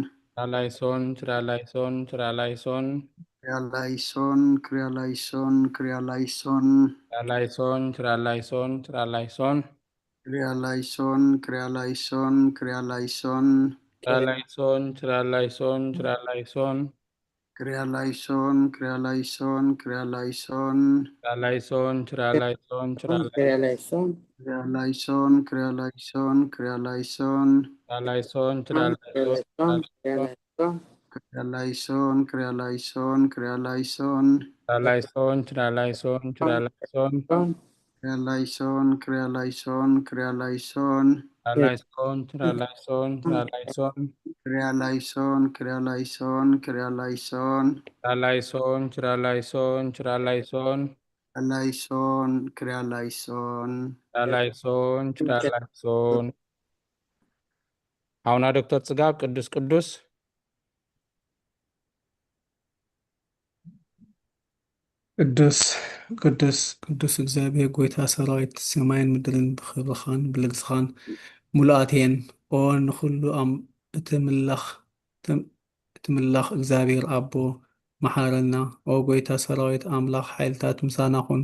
ክሪያ ላይሶን፣ ክሪያ ላይሶን። ክሪያ ላይሶን፣ ክሪያ ላይሶን፣ ክሪያ ላይሶን። ክሪያ ላይሶን፣ ክሪያ ላይሶን፣ ክሪያ ላይሶን። ክሪያ ላይሶን፣ ክሪያ ላይሶን፣ ክሪያ ላይሶን። ክሪያ ላይሶን፣ ክሪያ ላይሶን፣ ክሪያ ላይሶን። ክሪያ ላይሶን፣ ክሪያ ላይሶን፣ ክሪያ ላይሶን። ክሪያ ላይሶን፣ ክሪያ ላይሶን፣ ክሪያ ላይሶን። ክሪያ ላይሶን፣ ክሪያ ላይሶን፣ ክሪያ ክሪያ ላይሶን። ክሪያ ላይሶን፣ ክሪያ ላይሶን፣ ክሪያ ላይሶን። ክሪያ ላይሶን፣ ክሪያ ላይሶን፣ ክሪያ ላይሶን። ክሪያ ላይሶን፣ ክሪያ ላይሶን፣ ክሪያ ላይሶን። ክሪያ ላይሶን፣ ክሪያ ላይሶን፣ ክሪያ ላይሶን። ክሪያ ላይሶን፣ ክሪያ ላይሶን፣ ክሪያ ላይሶን። ክሪያ ላይሶን፣ ክሪያ ላይሶን፣ ክሪያ ላይሶን። ክሪያ ላይሶን፣ ክሪያ ላይሶን፣ ክሪያ ላይሶን። ክሪያ ላይሶን፣ ክሪያ ላይሶን፣ ክሪያ ላይሶን። ክሪያ ላይሶን፣ ክሪያ ላይሶን። ክሪያ ላይሶን፣ ክሪያ ላይሶን። ሓውና ዶክተር ጽጋብ፣ ቅዱስ ቅዱስ። ቅዱስ ቅዱስ ቅዱስ እግዚኣብሔር ጎይታ ሰራዊት፣ ሰማይን ምድርን ብኽብርኻን ብልግስኻን ምሉኣት እየን። ኦ ንኹሉ ኣም-፣ እትምላኽ፣ ትም-፣ እትምላኽ እግዚኣብሔር ኣቦ፣ መሓረና። ኦ ጎይታ ሰራዊት ኣምላኽ፣ ሓይልታት ምሳና ኩን፣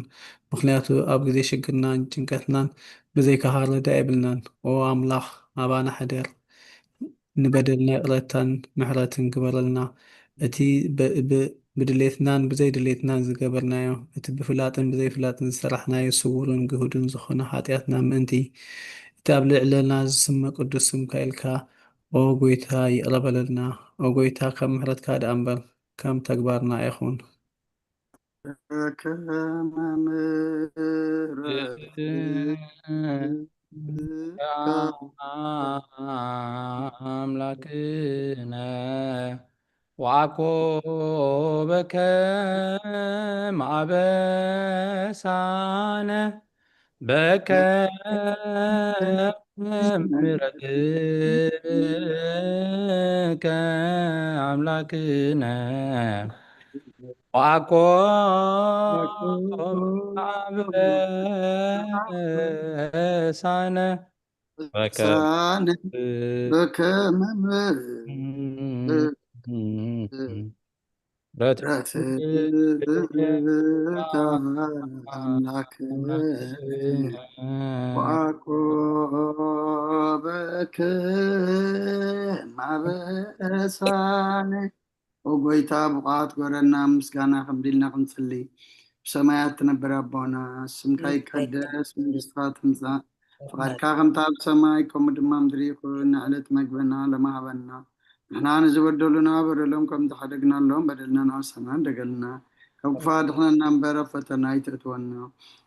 ምኽንያቱ ኣብ ግዜ ሽግርናን ጭንቀትናን ብዘይካኻ ረዳ የብልናን። ኦ ኣምላኽ፣ ኣባና ሕደር፣ ንበደልና ይቕረታን ምሕረትን ግበረልና። እቲ ብ- ብ- ብድሌትናን ብዘይ ድሌትናን ዝገበርናዮ፣ እቲ ብፍላጥን ብዘይ ፍላጥን ዝሰራሕናዮ ስውርን ግሁድን ዝኾነ ሓጢኣትና ምእንቲ፣ እቲ ኣብ ልዕለና ዝስመ ቅዱስ ስምካ ኢልካ፣ ኦ ጎይታ፣ ይቕረ በለልና። ኦ ጎይታ፣ ካብ ምሕረትካ ደኣ እምበር ከም ተግባርና ኣይኹን። ከመ ምሕረትከ ኣምላክነ ወአኮበከ ማበሳነ በከ ምሕረትከ ኣምላክነ ወአኮ ማበሳነ በከ ሳነ በከመ ምሕረትከ አምላክነ ወአኮበከ ማበሳነ። ኦ ጎይታ፣ ብቕዓት ግበረና ምስጋና ከምዚ ኢልና ክንጽሊ። ብሰማያት ትነብር ኣቦና፣ ስምካ ይቀደስ፣ መንግስትካ ትምጻእ፣ ፍቓድካ ከምታ ኣብ ሰማይ ከምኡ ድማ ምድሪ ይኹን። ንዕለት መግበና ሎሚ ሃበና። ንሕና ንዝበደሉና በደሎም ከም ዝሓደግናሎም በደልና ንኣውሰና እንደገልና። ካብ ክፋ ድሕነና እምበር ኣብ ፈተና ኣይተእትወና።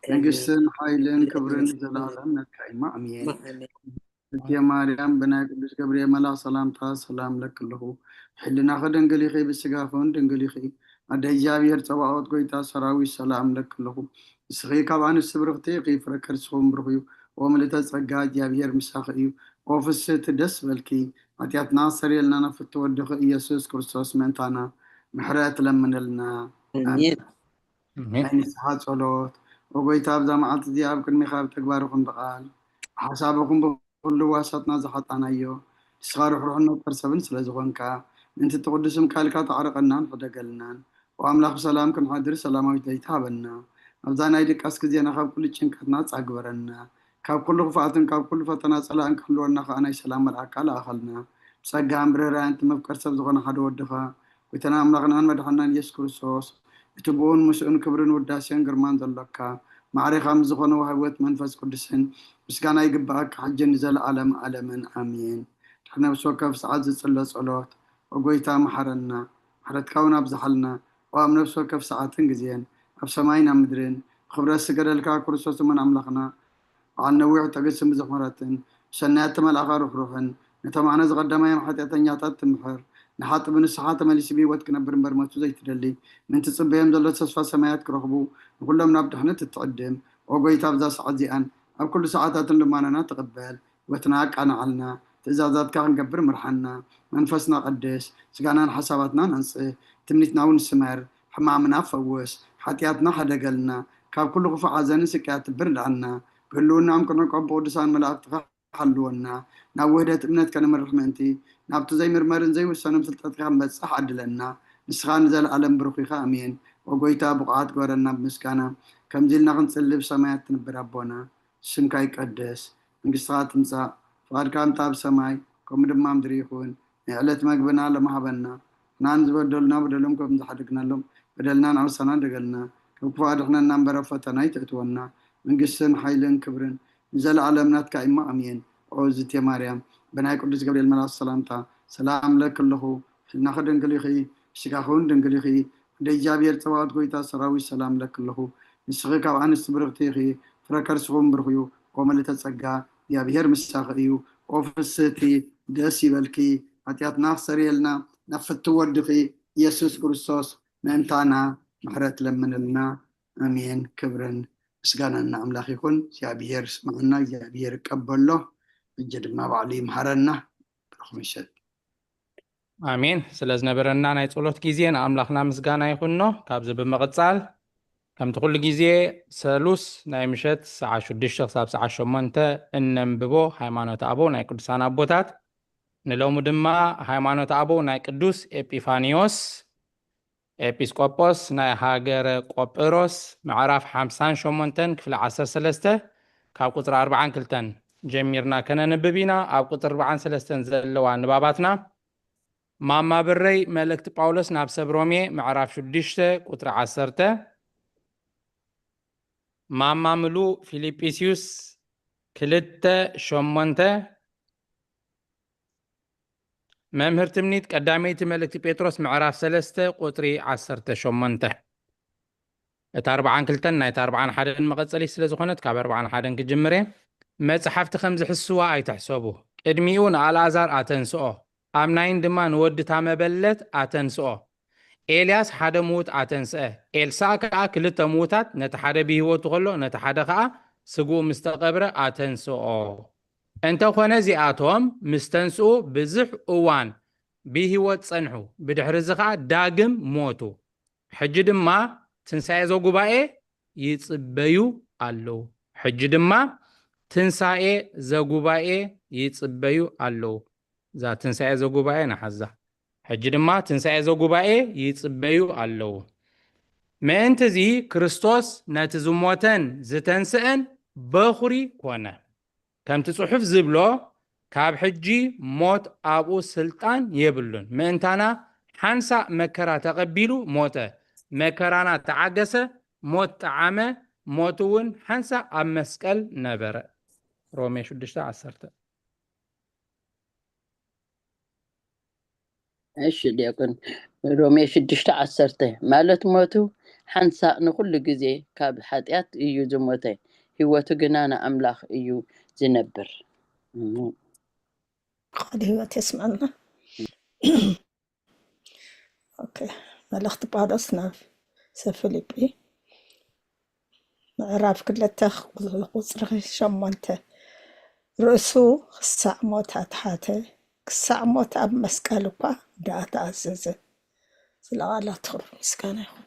መንግስትን ሓይልን ክብርን ንዘለኣለም ናትካ እዩ። ኣሜን። እትየ ማርያም ብናይ ቅዱስ ገብርኤል መልኣኽ ሰላምታ ሰላም ለኪ ኣለኹ። ሕልናኺ ድንግል ኢኺ፣ ብስጋኽን ድንግል ኢኺ። ኣደ እግዚኣብሔር ጸባኦት ጎይታ ሰራዊት ሰላም ለኪ ኣለኹ። ንስኺ ካብ ኣንስቲ ብርኽቲ ኢኺ፣ ፍረ ከርስኽን ብሩኽ እዩ። ኦ ምልእተ ጸጋ፣ እግዚኣብሔር ምሳኺ እዩ። ኦ ፍስህቲ ደስ በልኪ፣ ሓጢኣትና ኣስተሰርየልና፣ ናብ ፍትው ወድኺ ኢየሱስ ክርስቶስ ምእንታና ምሕረት ለምንልና። ኣሜን። ናይ ንስሓ ጸሎት። ኦ ጎይታ፣ ኣብዛ መዓልቲ እዚኣ ኣብ ቅድሚኻ ብተግባርኹም ብቓል ብሓሳብኹም ብኹሉ ዋሳትና ዝሓጣናዮ፣ ንስኻ ርሕሩሕን መፍቀር ሰብን ስለ ዝኾንካ፣ ምእንቲ እቲ ቅዱስ ስምካ ኢልካ ተዓርቐናን ሕደገልናን። ኦ ኣምላኽ፣ ብሰላም ክንሓድር ሰላማዊት ለይቲ ሃበና። ኣብዛ ናይ ድቃስ ግዜና ካብ ኩሉ ጭንቀትና ጻግበረና። ካብ ኩሉ ክፍኣትን ካብ ኩሉ ፈተና ጸላእን ክሕልወና ከኣ ናይ ሰላም መልኣካ ለኣኸልና። ብጸጋን ብርህራን እቲ መፍቀር ሰብ ዝኾነ ሓደ ወድኻ፣ ጎይታና ኣምላኽናን መድሓናን ኢየሱስ ክርስቶስ፣ እቲ ብኡን ምስኡን ክብርን ውዳሴን ግርማን ዘሎካ፣ ማዕሬኻ ምስ ዝኾነ ወሃቢ ሕይወት መንፈስ ቅዱስን ምስጋና ይግብኣካ፣ ሕጂ ንዘለኣለም ዓለምን ኣሜን። ድሕሪ ነፍሲ ወከፍ ሰዓት ዝጽለ ጸሎት። ኦ ጎይታ፣ መሓረና፣ ምሕረትካ እውን ኣብዝሓልና። ኦ ኣብ ነፍሲ ወከፍ ሰዓትን ግዜን፣ ኣብ ሰማይን ኣብ ምድርን፣ ብኽብረት ዝገደልካ ክርስቶስ እሙን ኣምላኽና፣ በዓል ነዊሕ ትዕግስትን ብዙሕ ምሕረትን፣ ብሰናያት ተመልኣኻ ርሕሩሕን፣ ነቶም ኣነ ዝቐደማዮም ሓጢኣተኛታት ትምሕር፣ ንሓጢ ብንስሓ ተመሊሱ ብህይወት ክነብር እምበር ሞቱ ዘይትደሊ፣ ምእንቲ ጽበዮም ዘሎ ተስፋ ሰማያት ክረኽቡ፣ ንኹሎም ናብ ድሕነት እትዕድም። ኦ ጎይታ፣ ኣብዛ ሰዓት እዚኣን ኣብ ኩሉ ሰዓታትን ልማናና ተቐበል። ህይወትና ኣቃንዓልና፣ ትእዛዛትካ ክንገብር ምርሓና። መንፈስና ቀድስ፣ ስጋናን ሓሳባትናን ኣንጽህ፣ ትምኒትና እውን ስመር፣ ሕማምና ፈውስ፣ ሓጢኣትና ሓደገልና፣ ካብ ኩሉ ክፉእ ሓዘንን ስቅያት ትብርድኣና። ብህልውናኦም ክንዕቆብ ብቅዱሳን መላእክትኻ ሓልወና። ናብ ውህደት እምነት ከነምርሕ ምእንቲ፣ ናብቲ ዘይምርመርን ዘይውሰንን ፍልጠትካ ክንበጽሕ ዓድለና። ንስኻ ንዘለኣለም ብሩኽ ኢኻ። ኣሜን። ኦ ጎይታ፣ ብቑዓት ግበረና ብምስጋና፣ ከምዚ ኢልና ክንጽሊ ብሰማያት ትንብር ኣቦና። ስምካ ይቀደስ፣ መንግስትኻ ትምጻእ፣ ፍቓድካ ከምታ ኣብ ሰማይ፣ ከምኡ ድማ ኣብ ምድሪ ይኹን። ናይ ዕለት መግብና ሎሚ ሃበና። ንሕና ንዝበደሉና በደሎም ከም ዝሓደግናሎም፣ በደልና ንኣውሳና ደገልና። ካብ ክፉእ ኣድሕነና እምበር ኣብ ፈተና ኣይተእትወና። መንግስትን ሓይልን ክብርን ንዘለኣለም ናትካ እሞ፣ ኣሜን። ኦ ዝቴ ማርያም፣ ብናይ ቅዱስ ገብርኤል መልኣክ ሰላምታ፣ ሰላም እብለኪ ኣለኹ። ሕልናኺ ድንግል ኢኺ፣ ስጋኺ እውን ድንግል ኢኺ። ወደ እግዚኣብሔር ጸባኦት ጎይታ ሰራዊት ሰላም እብለኪ ኣለኹ። ንስኺ ካብ ኣንስቲ ብርኽቲ ኢኺ፣ ፍረ ከርስኺ እውን ብሩኽ እዩ። ኦ ምልእተ ጸጋ፣ እግዚኣብሔር ምሳኺ እዩ። ኦ ፍስህቲ፣ ደስ ይበልኪ፣ ሓጢኣትና ክሰርየልና ናብ ፍትው ወድኺ ኢየሱስ ክርስቶስ ምእንታና ምሕረት ለምንልና። ኣሜን። ክብርን ምስጋናን ንኣምላኽ ይኹን። እግዚኣብሔር ይስምዓና፣ እግዚኣብሔር ይቀበሎ። ሕጂ ድማ ባዕሉ ይምሃረና። ብሩኽ ምሸት። ኣሜን። ስለ ዝነበረና ናይ ጸሎት ግዜ ንኣምላኽና ምስጋና ይኹኖ። ካብዚ ብምቕጻል ከምቲ ኩሉ ግዜ ሰሉስ ናይ ምሸት ሰዓት ሽዱሽተ ክሳብ ሰዓት ሸሞንተ እነንብቦ ሃይማኖተ ኣበው ናይ ቅዱሳን ኣቦታት፣ ንሎሚ ድማ ሃይማኖተ ኣበው ናይ ቅዱስ ኤጲፋንዮስ ኤጲስቆጶስ ናይ ሃገረ ቆጵሮስ ምዕራፍ ሓምሳን ሸሞንተን ክፍሊ ዓሰርተ ሰለስተ ካብ ቁጽሪ ኣርባዓን ክልተን ጀሚርና ከነንብብ ኢና። ኣብ ቁጽሪ ኣርባዓን ሰለስተን ዘለዋ ንባባትና ማማ ብረይ መልእክቲ ጳውሎስ ናብ ሰብ ሮሜ ምዕራፍ ሽዱሽተ ቁጽሪ ዓሰርተ፣ ማማ ምሉ ፊልጵስዩስ ክልተ ሸሞንተ፣ መምህር ትምኒት ቀዳመይቲ መልእክቲ ጴጥሮስ ምዕራፍ ሰለስተ ቁጽሪ ዓሰርተ ሸሞንተ። እታ ኣርባዓን ክልተን ናይታ ኣርባዓን ሓደን መቐጸሊት ስለ ዝኾነት ካብ ኣርባዓን ሓደን ክጅምር እየ። መጽሓፍቲ ከም ዝሕስዋ ኣይትሕሰቡ። ቅድሚኡ ንኣልኣዛር ኣተንስኦ፣ ኣብ ናይን ድማ ንወድታ መበለት ኣተንስኦ። ኤልያስ ሓደ ምዉት ኣተንስአ፣ ኤልሳእ ከኣ ክልተ ምዉታት፣ ነቲ ሓደ ብህይወቱ ከሎ ነቲ ሓደ ከኣ ስግኡ ምስ ተቐብረ ኣተንስኦ። እንተኾነ እዚኣቶም ምስ ተንስኡ ብዙሕ እዋን ብህይወት ጸንሑ፣ ብድሕሪ እዚ ኸኣ ዳግም ሞቱ። ሕጂ ድማ ትንሳኤ ዘጉባኤ ይጽበዩ ኣለዉ። ሕጂ ድማ ትንሳኤ ዘጉባኤ ይጽበዩ ኣለዉ። እዛ ትንሳኤ ዘጉባኤ ንሓዛ። ሕጂ ድማ ትንሳኤ ዘጉባኤ ይጽበዩ ኣለዉ። ምእንቲ እዚ ክርስቶስ ነቲ ዝሞተን ዝተንስአን በኹሪ ኮነ። ከምቲ ጽሑፍ ዝብሎ፣ ካብ ሕጂ ሞት ኣብኡ ስልጣን የብሉን። ምእንታና ሓንሳእ መከራ ተቐቢሉ ሞተ፣ መከራና ተዓገሰ፣ ሞት ጠዓመ፣ ሞት እውን ሓንሳእ ኣብ መስቀል ነበረ። ሮሜ ሽዱሽተ ዓሰርተ። እሺ ዲያቆን፣ ሮሜ ሽዱሽተ ዓሰርተ ማለት ሞቱ ሓንሳእ ንኹሉ ግዜ ካብ ሓጢኣት እዩ ዝሞተ፣ ህይወቱ ግና ንኣምላኽ እዩ ዝነብር። እም፣ ቃል ህይወት የስመዐልና። ኦኬ፣ መልእኽቲ ጳውሎስ ናብ ሰብ ፊልጲ ምዕራፍ ክልተ ቁጽሪ ሸሞንተ፣ ርእሱ ክሳዕ ሞት ኣትሓተ፣ ክሳዕ ሞት ኣብ መስቀል እኳ ደኣ ተኣዘዘ። ስለ ቃላት ክብሪ ምስጋና ይኹን።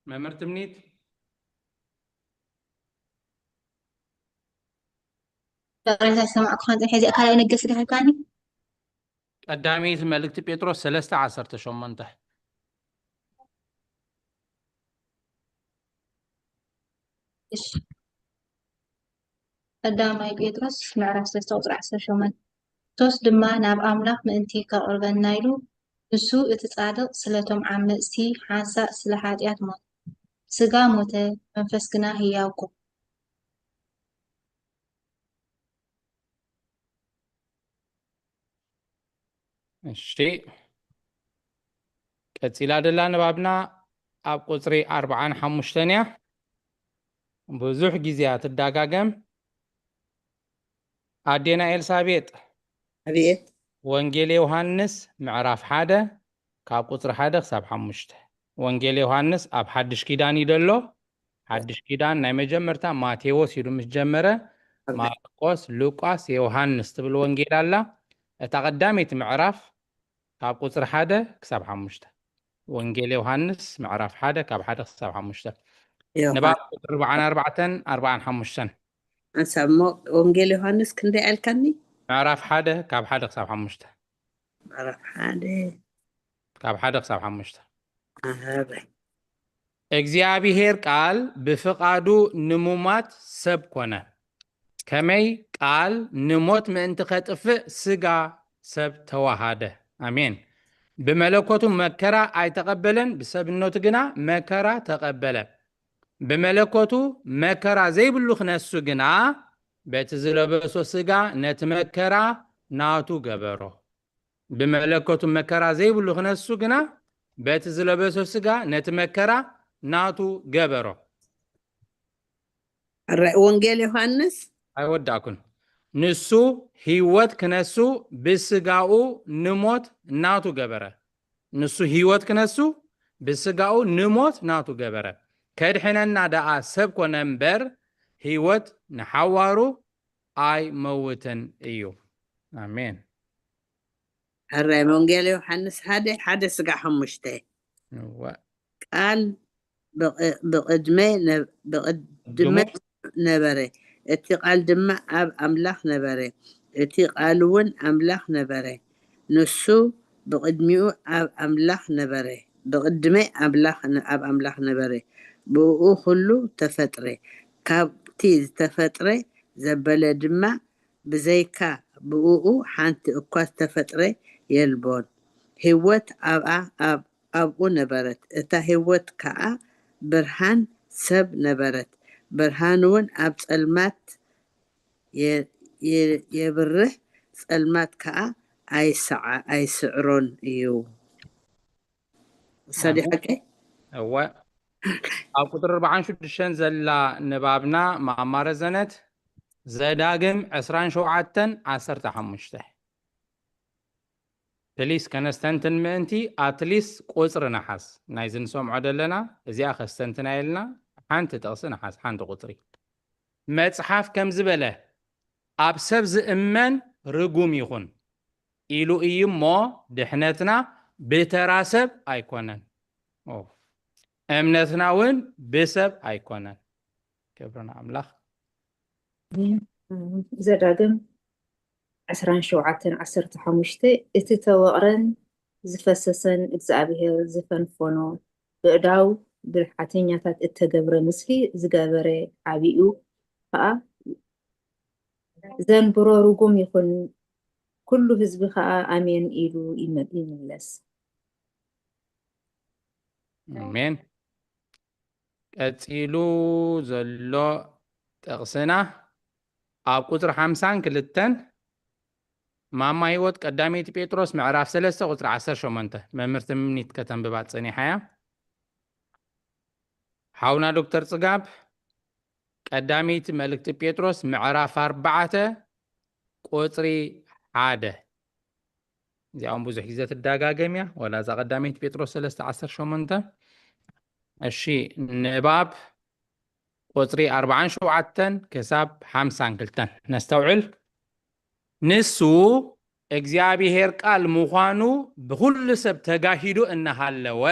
መምህር ትምኒት። ይቅሬታ ኣይሰማዕኩኻን ጽንሐ። እዚኣ ካልኣይ ነገስ ዲኻ ኢልካኒ? ቀዳመይቲ መልእክቲ ጴጥሮስ ሰለስተ ዓሰርተ ሸሞንተ። እሺ። ቀዳማይ ጴጥሮስ ምዕራፍ ሰለስተ ቁጽሪ ዓሰርተ ሸሞንተ። ክርስቶስ ድማ ናብ ኣምላኽ ምእንቲ ከቕርበና ኢሉ፣ ንሱ እቲ ጻድቕ ስለቶም ዓመጽቲ ሓንሳእ ስለ ሓጢኣት ሞተ። ስጋ ሞተ፣ መንፈስ ግና ህያው ኮነ። እሺ፣ ቀጺላ ደላ ንባብና ኣብ ቁጽሪ ኣርባዓን ሓሙሽተን እያ። ብዙሕ ግዜ እያ ትዳጋገም። ኣዴና ኤልሳቤጥ፣ ኣቤት። ወንጌል ዮሃንስ ምዕራፍ ሓደ ካብ ቁጽሪ ሓደ ክሳብ ሓሙሽተ። ወንጌል ዮሃንስ ኣብ ሓድሽ ኪዳን እዩ ዘሎ። ሓድሽ ኪዳን ናይ መጀመርታ ማቴዎስ ኢሉ ምስ ጀመረ፣ ማርቆስ፣ ሉቃስ፣ ዮሃንስ ትብል ወንጌል ኣላ። እታ ቀዳመይቲ ምዕራፍ ካብ ቁጽሪ ሓደ ክሳብ ሓሙሽተ። ወንጌል ዮሃንስ ምዕራፍ ሓደ ካብ ሓደ ክሳብ ሓሙሽተ። ዮሃ- ንባብ ቁጽሪ ኣርባዓን ኣርባዕተን ኣርባዓን ሓሙሽተን። ሓንሳብ እሞ ወንጌል ዮሃንስ ክንደይ ኣልካኒ? ምዕራፍ ሓደ ካብ ሓደ ክሳብ ሓሙሽተ። ምዕራፍ ሓደ። ካብ ሓደ ክሳብ ሓሙሽተ። ኣበይ? እግዚኣብሔር ቃል ብፍቓዱ ንሙማት ሰብ ኮነ። ከመይ ቃል ንሞት ምእንቲ ኸጥፍእ ስጋ ሰብ ተዋሃደ። ኣሜን። ብመለኮቱ መከራ ኣይተቐበለን፣ ብሰብነቱ ግና መከራ ተቐበለ። ብመለኮቱ መከራ ዘይብሉ ክነሱ ግና በቲ ዝለበሶ ስጋ ነቲ መከራ ናቱ ገበሮ። ብመለኮቱ መከራ ዘይብሉ ክነሱ ግና በቲ ዝለበሶ ስጋ ነቲ መከራ ናቱ ገበሮ። ረ- ወንጌል ዮሃንስ ኣይወዳእኩን። ንሱ ህይወት ክነሱ ብስጋኡ ንሞት ናቱ ገበረ። ንሱ ህይወት ክነሱ ብስጋኡ ንሞት ናቱ ገበረ። ከድሕነና ደኣ ሰብ ኮነ እምበር ህይወት ንሓዋሩ ኣይመውትን እዩ። ኣሜን። ሕራይ ወንጌል ዮሃንስ ሓደ ሓደ ስጋ ሓሙሽተ። እወ። ቃል ብቕ- ብቕድመ ነ- ብቕድመ ነበረ፣ እቲ ቃል ድማ ኣብ ኣምላኽ ነበረ፣ እቲ ቃል እውን ኣምላኽ ነበረ። ንሱ ብቕድሚኡ ኣብ ኣምላኽ ነበረ። ብቕድመ ኣምላኽ ኣብ ኣምላኽ ነበረ። ብእኡ ኩሉ ተፈጥረ። ካብቲ ዝተፈጥረ ዘበለ ድማ ብዘይካ ብእኡ ሓንቲ እኳ ዝተፈጥረ የልቦን። ህይወት ኣብኣ ኣብ ኣብኡ ነበረት። እታ ህይወት ከኣ ብርሃን ሰብ ነበረት። ብርሃን እውን ኣብ ጸልማት የብርህ፣ ጸልማት ከኣ ኣይስዕሮን እዩ። ሰዲሓቂ እወ፣ ኣብ ቁጥሪ ኣርባዓን ሽዱሽተን ዘላ ንባብና ማማረ ዘነት ዘዳግም ዕስራን ሸውዓተን ዓሰርተ ሓሙሽተ። ፕሊስ ከነስተንትን ምእንቲ ኣትሊስ ቁፅሪ ንሓስ ናይዚ ንሰምዖ ዘለና እዚኣ ከስተንትና የልና። ሓንቲ ጥቕሲ ንሓስ ሓንቲ ቁፅሪ። መፅሓፍ ከም ዝበለ ኣብ ሰብ ዝእመን ርጉም ይኹን ኢሉ እዩ እሞ ድሕነትና ብተራ ሰብ ኣይኮነን። እምነትና እውን ብሰብ ኣይኮነን። ክብርና ኣምላኽ። ዘዳግም ዕስራን ሸውዓተን ዓሰርተ ሓሙሽተ፣ እቲ ተወቕረን ዝፈሰሰን እግዚኣብሔር ዝፈንፈኖ ብእዳው ብልሓተኛታት እተገብረ ምስሊ ዝገበረ ዓቢኡ ከኣ ዘንብሮ ርጉም ይኹን፣ ኩሉ ህዝቢ ከኣ ኣሜን ኢሉ ይመ- ይምለስ። ኣሜን። ቀጺሉ ዘሎ ጥቕስና ኣብ ቁጽሪ ሓምሳን ክልተን ማማ ህይወት ቀዳመይቲ ጴጥሮስ ምዕራፍ ሰለስተ ቁጽሪ ዓሰርተ ሸሞንተ መምህር ትምኒት ከተንብባ ጸኒሓ እያ። ሓውና ዶክተር ጽጋብ ቀዳመይቲ መልእክቲ ጴጥሮስ ምዕራፍ ኣርባዕተ ቁጽሪ ሓደ። እዚኣ እውን ብዙሕ ግዜ ትደጋገም እያ፣ ወላ እዛ ቀዳመይቲ ጴጥሮስ ሰለስተ ዓሰርተ ሸሞንተ። እሺ፣ ንባብ ቁጽሪ ኣርባዓን ሸውዓተን ክሳብ ሓምሳን ክልተን ነስተውዕል። ንሱ እግዚኣብሔር ቃል ምዃኑ ብኹሉ ሰብ ተጋሂዱ እናሃለወ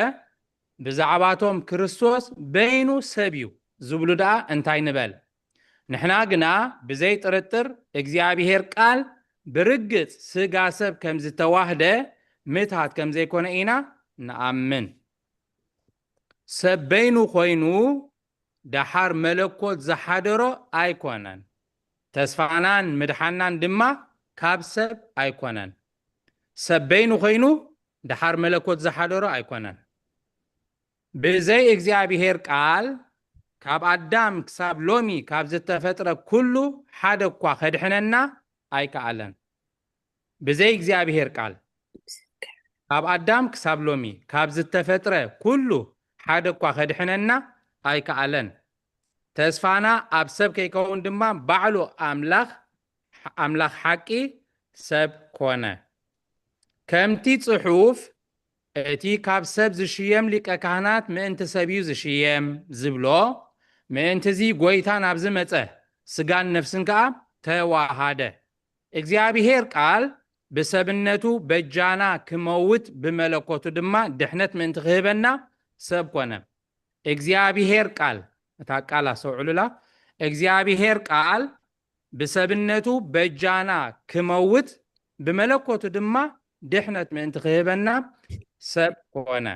ብዛዕባቶም ክርስቶስ በይኑ ሰብ እዩ ዝብሉ ደኣ እንታይ ንበል? ንሕና ግና ብዘይ ጥርጥር እግዚኣብሔር ቃል ብርግጽ ስጋ ሰብ ከም ዝተዋህደ ምትሃት ከም ዘይኮነ ኢና ንኣምን። ሰብ በይኑ ኮይኑ ደሓር መለኮት ዝሓደሮ ኣይኮነን። ተስፋናን ምድሓናን ድማ ካብ ሰብ ኣይኮነን። ሰብ በይኑ ኮይኑ ደሓር መለኮት ዝሓደሮ ኣይኮነን። ብዘይ እግዚኣብሔር ቃል ካብ ኣዳም ክሳብ ሎሚ ካብ ዝተፈጥረ ኩሉ ሓደ እኳ ከድሕነና ኣይከኣለን። ብዘይ እግዚኣብሔር ቃል ካብ ኣዳም ክሳብ ሎሚ ካብ ዝተፈጥረ ኩሉ ሓደ እኳ ከድሕነና ኣይከኣለን። ተስፋና ኣብ ሰብ ከይከውን ድማ ባዕሉ ኣምላኽ ኣምላኽ ሓቂ ሰብ ኮነ። ከምቲ ጽሑፍ እቲ ካብ ሰብ ዝሽየም ሊቀ ካህናት ምእንቲ ሰብ እዩ ዝሽየም ዝብሎ፣ ምእንቲ እዚ ጐይታ ናብ ዝመጸ ስጋን ነፍስን ከኣ ተዋሃደ። እግዚኣብሔር ቃል ብሰብነቱ በጃና ክመውት ብመለኮቱ ድማ ድሕነት ምእንቲ ክህበና ሰብ ኮነ። እግዚኣብሔር ቃል፣ እታ ቃል ኣስተውዕሉላ፣ እግዚኣብሔር ቃል ብሰብነቱ በጃና ክመውት ብመለኮቱ ድማ ድሕነት ምእንቲ ክህበና ሰብ ኮነ።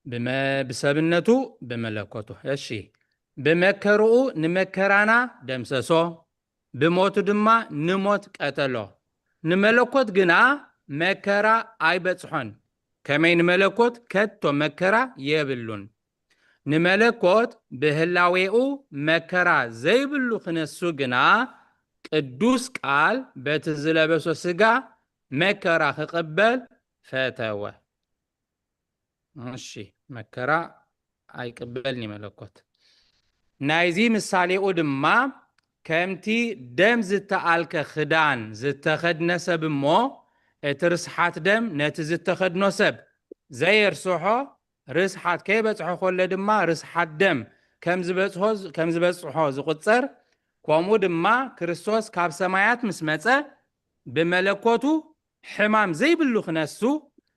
ብመ- ብሰብነቱ ብመለኮቱ እሺ ብመከርኡ ንመከራና ደምሰሶ፣ ብሞቱ ድማ ንሞት ቀተሎ። ንመለኮት ግና መከራ ኣይበጽሖን፣ ከመይ ንመለኮት ከቶ መከራ የብሉን። ንመለኮት ብህላዌኡ መከራ ዘይብሉ ክነሱ ግና ቅዱስ ቃል በቲ ዝለበሶ ስጋ መከራ ክቕበል ፈተወ። እሺ መከራ ኣይቅበልን እዩ መለኮት። ናይዚ ምሳሌኡ ድማ ከምቲ ደም ዝተኣልከ ክዳን ዝተኸድነ ሰብ እሞ እቲ ርስሓት ደም ነቲ ዝተኸድኖ ሰብ ዘየርስሖ ርስሓት ከይበጽሖ ከሎ ድማ ርስሓት ደም ከም ዝበጽሖ ከም ዝበጽሖ ዝቁጸር ከምኡ ድማ ክርስቶስ ካብ ሰማያት ምስ መጸ ብመለኮቱ ሕማም ዘይብሉ ክነሱ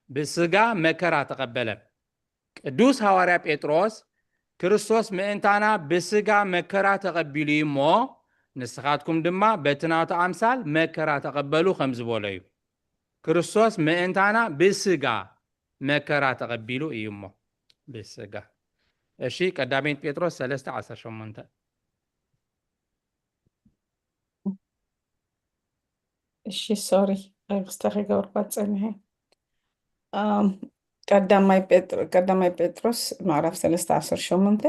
ብስጋ መከራ ተቐበለ። ቅዱስ ሃዋርያ ጴጥሮስ ክርስቶስ ምእንታና ብስጋ መከራ ተቐቢሉ እዩ እሞ ንስኻትኩም ድማ በቲ ናቱ ኣምሳል መከራ ተቐበሉ ከም ዝበሎ እዩ። ክርስቶስ ምእንታና ብስጋ መከራ ተቐቢሉ እዩ እሞ፣ ብስጋ። እሺ፣ ቀዳመይት ጴጥሮስ ሰለስተ ዓሰርተ ሸሞንተ። እሺ፣ ሶሪ፣ ሪክስታ ከይገበርኳ ጸኒሐ። ኣም፣ ቀዳማይ ጴጥሮ-፣ ቀዳማይ ጴጥሮስ ምዕራፍ ሰለስተ ዓሰርተ ሸሞንተ፣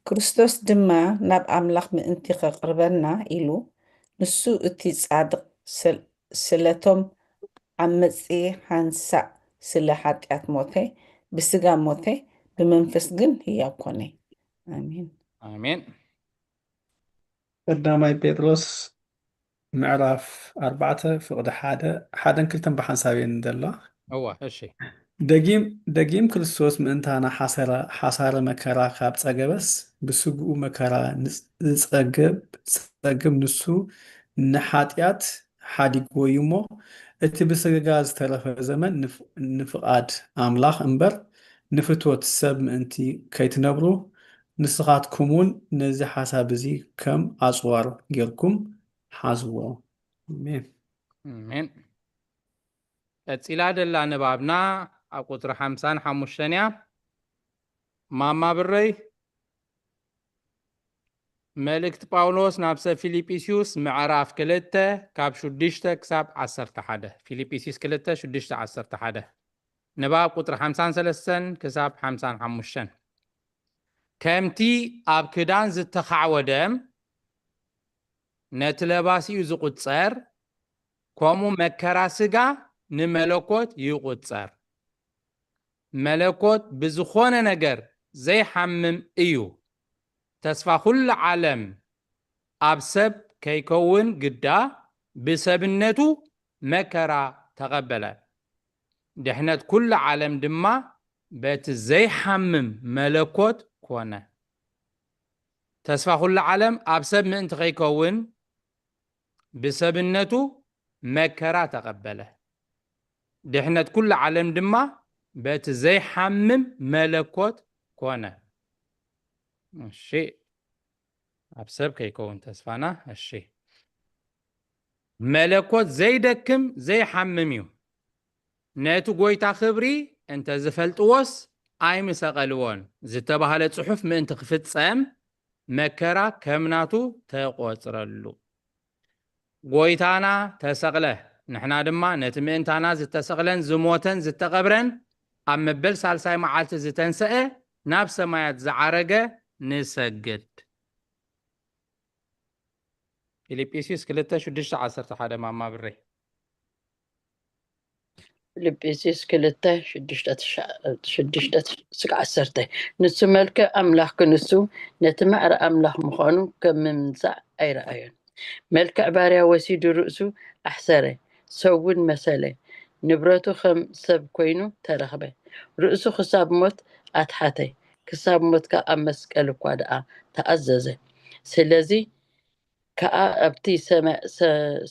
ክርስቶስ ድማ ናብ ኣምላኽ ምእንቲ ከቕርበና ኢሉ፣ ንሱ እቲ ጻድቕ ስል-፣ ስለቶም ዓመጽቲ ሓንሳእ ስለ ሓጢኣት ሞተ፣ ብስጋ ሞተ፣ ብመንፈስ ግን ህያው ኮነ። ኣሜን። ኣሜን። ቀዳማይ ጴጥሮስ ምዕራፍ ኣርባዕተ ፍቕዲ ሓደ፣ ሓደን ክልተን ብሓንሳብ እየን ዘለዋ። እዋ፣ እሺ። ደጊም ደጊም ክርስቶስ ምእንታና ሓሰረ ሓሳረ መከራ ካብ ጸገበስ፣ ብስግኡ መከራ ንጽ-፣ ዝጸገብ ዝጸግብ ንሱ ንሓጢኣት ሓዲግዎ እዩ እሞ፣ እቲ ብስጋ ዝተረፈ ዘመን ንፍ-፣ ንፍቓድ ኣምላኽ እምበር ንፍትወት ሰብ ምእንቲ ከይትነብሩ፣ ንስኻትኩም እውን ነዚ ሓሳብ እዚ ከም ኣጽዋር ጌርኩም ሓዝዎ። ኣሜን። ኣሜን። ቀጺላ ደላ ንባብና ኣብ ቁጽሪ ሓምሳን ሓሙሽተን እያ። ማማ ብረይ፣ መልእክቲ ጳውሎስ ናብ ሰብ ፊልጵስዩስ ምዕራፍ ክልተ ካብ ሽዱሽተ ክሳብ ዓሰርተ ሓደ። ፊልጵስዩስ ክልተ ሽዱሽተ ዓሰርተ ሓደ። ንባብ ቁጽሪ ሓምሳን ሰለስተን ክሳብ ሓምሳን ሓሙሽተን። ከምቲ ኣብ ክዳን ዝተኻዕወ ደም ነቲ ለባሲኡ ዝቑጸር፣ ከምኡ መከራ ስጋ ንመለኮት ይቑጸር። መለኮት ብዝኾነ ነገር ዘይሓምም እዩ። ተስፋ ኩሉ ዓለም ኣብ ሰብ ከይከውን ግዳ ብሰብነቱ መከራ ተቐበለ። ድሕነት ኩሉ ዓለም ድማ በቲ ዘይሓምም መለኮት ኮነ። ተስፋ ኩሉ ዓለም ኣብ ሰብ ምእንቲ ከይከውን ብሰብነቱ መከራ ተቐበለ። ድሕነት ኩሉ ዓለም ድማ በቲ ዘይሓምም መለኮት ኮነ። እሺ፣ ኣብ ሰብ ከይከውን ተስፋና። እሺ፣ መለኮት ዘይደክም ዘይሓምም እዩ። ነቲ ጎይታ ክብሪ እንተ ዝፈልጥዎስ ኣይምሰቐልዎን ዝተባህለ ጽሑፍ ምእንቲ ክፍጸም መከራ ከም ናቱ ተቖጽረሉ። ጎይታና ተሰቕለ፣ ንሕና ድማ ነቲ ምእንታና ዝተሰቕለን ዝሞተን ዝተቐብረን ኣብ መበል ሳልሳይ መዓልቲ ዝተንሰአ ናብ ሰማያት ዝዓረገ ንሰግድ። ፊልጵስዩስ ክልተ ሽዱሽተ ዓሰርተ ሓደ ማማ ብሬ። ፊልጵስዩስ ክልተ ሽዱሽተ ትሽዓ፣ ሽዱሽተ እስከ ዓሰርተ። ንሱ መልክዕ ኣምላኽ ክንሱ ነቲ ማዕረ ኣምላኽ ምዃኑ ከም ምምንዛዕ ኣይረኣዮን። መልክዕ ባርያ ወሲዱ ርእሱ ኣሕሰረ፣ ሰብ እውን መሰለ። ንብረቱ ከም ሰብ ኮይኑ ተረኽበ። ርእሱ ክሳብ ሞት ኣትሓተ፣ ክሳብ ሞት ከኣ ኣብ መስቀል እኳ ደኣ ተኣዘዘ። ስለዚ ከኣ ኣብቲ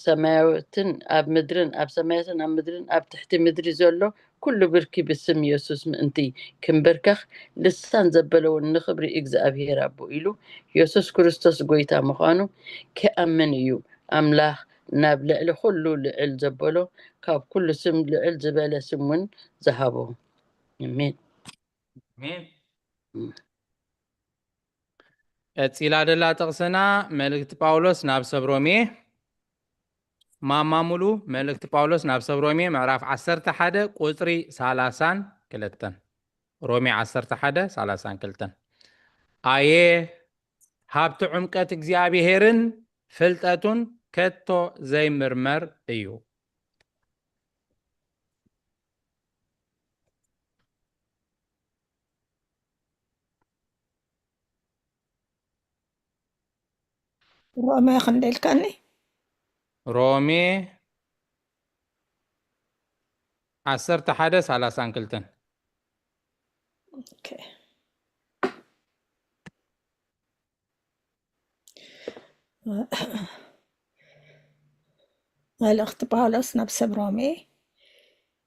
ሰማያትን ኣብ ምድርን ኣብ ሰማያትን ኣብ ምድርን ኣብ ትሕቲ ምድሪ ዘሎ ኩሉ ብርኪ ብስም የሱስ ምእንቲ ክንብርከኽ ልሳን ዘበለ እውን ንኽብሪ እግዚኣብሔር ኣቦ ኢሉ የሱስ ክርስቶስ ጎይታ ምዃኑ ክኣምን እዩ። ኣምላኽ ናብ ልዕሊ ኩሉ ልዕል ዘበሎ ካብ ኩሉ ስም ልዕል ዝበለ ስም እውን ዝሃቦ። ኣሜን። ኣሜን። ቀጺላ ደላ ጥቕስና መልእክቲ ጳውሎስ ናብ ሰብ ሮሜ። ማማ ሙሉ መልእክቲ ጳውሎስ ናብ ሰብ ሮሜ ምዕራፍ ዓሰርተ ሓደ ቁጽሪ ሰላሳን ክልተን። ሮሜ ዓሰርተ ሓደ ሰላሳን ክልተን። ኣየ ሃብቲ ዕምቀት እግዚኣብሔርን ፍልጠቱን ከቶ ዘይምርመር እዩ። ሮሜ ክንደይ ኢልካኒ? ሮሜ ዓሰርተ ሓደ ሰላሳን ክልተን። ኦኬ። መልእኽቲ ጳውሎስ ናብ ሰብ ሮሜ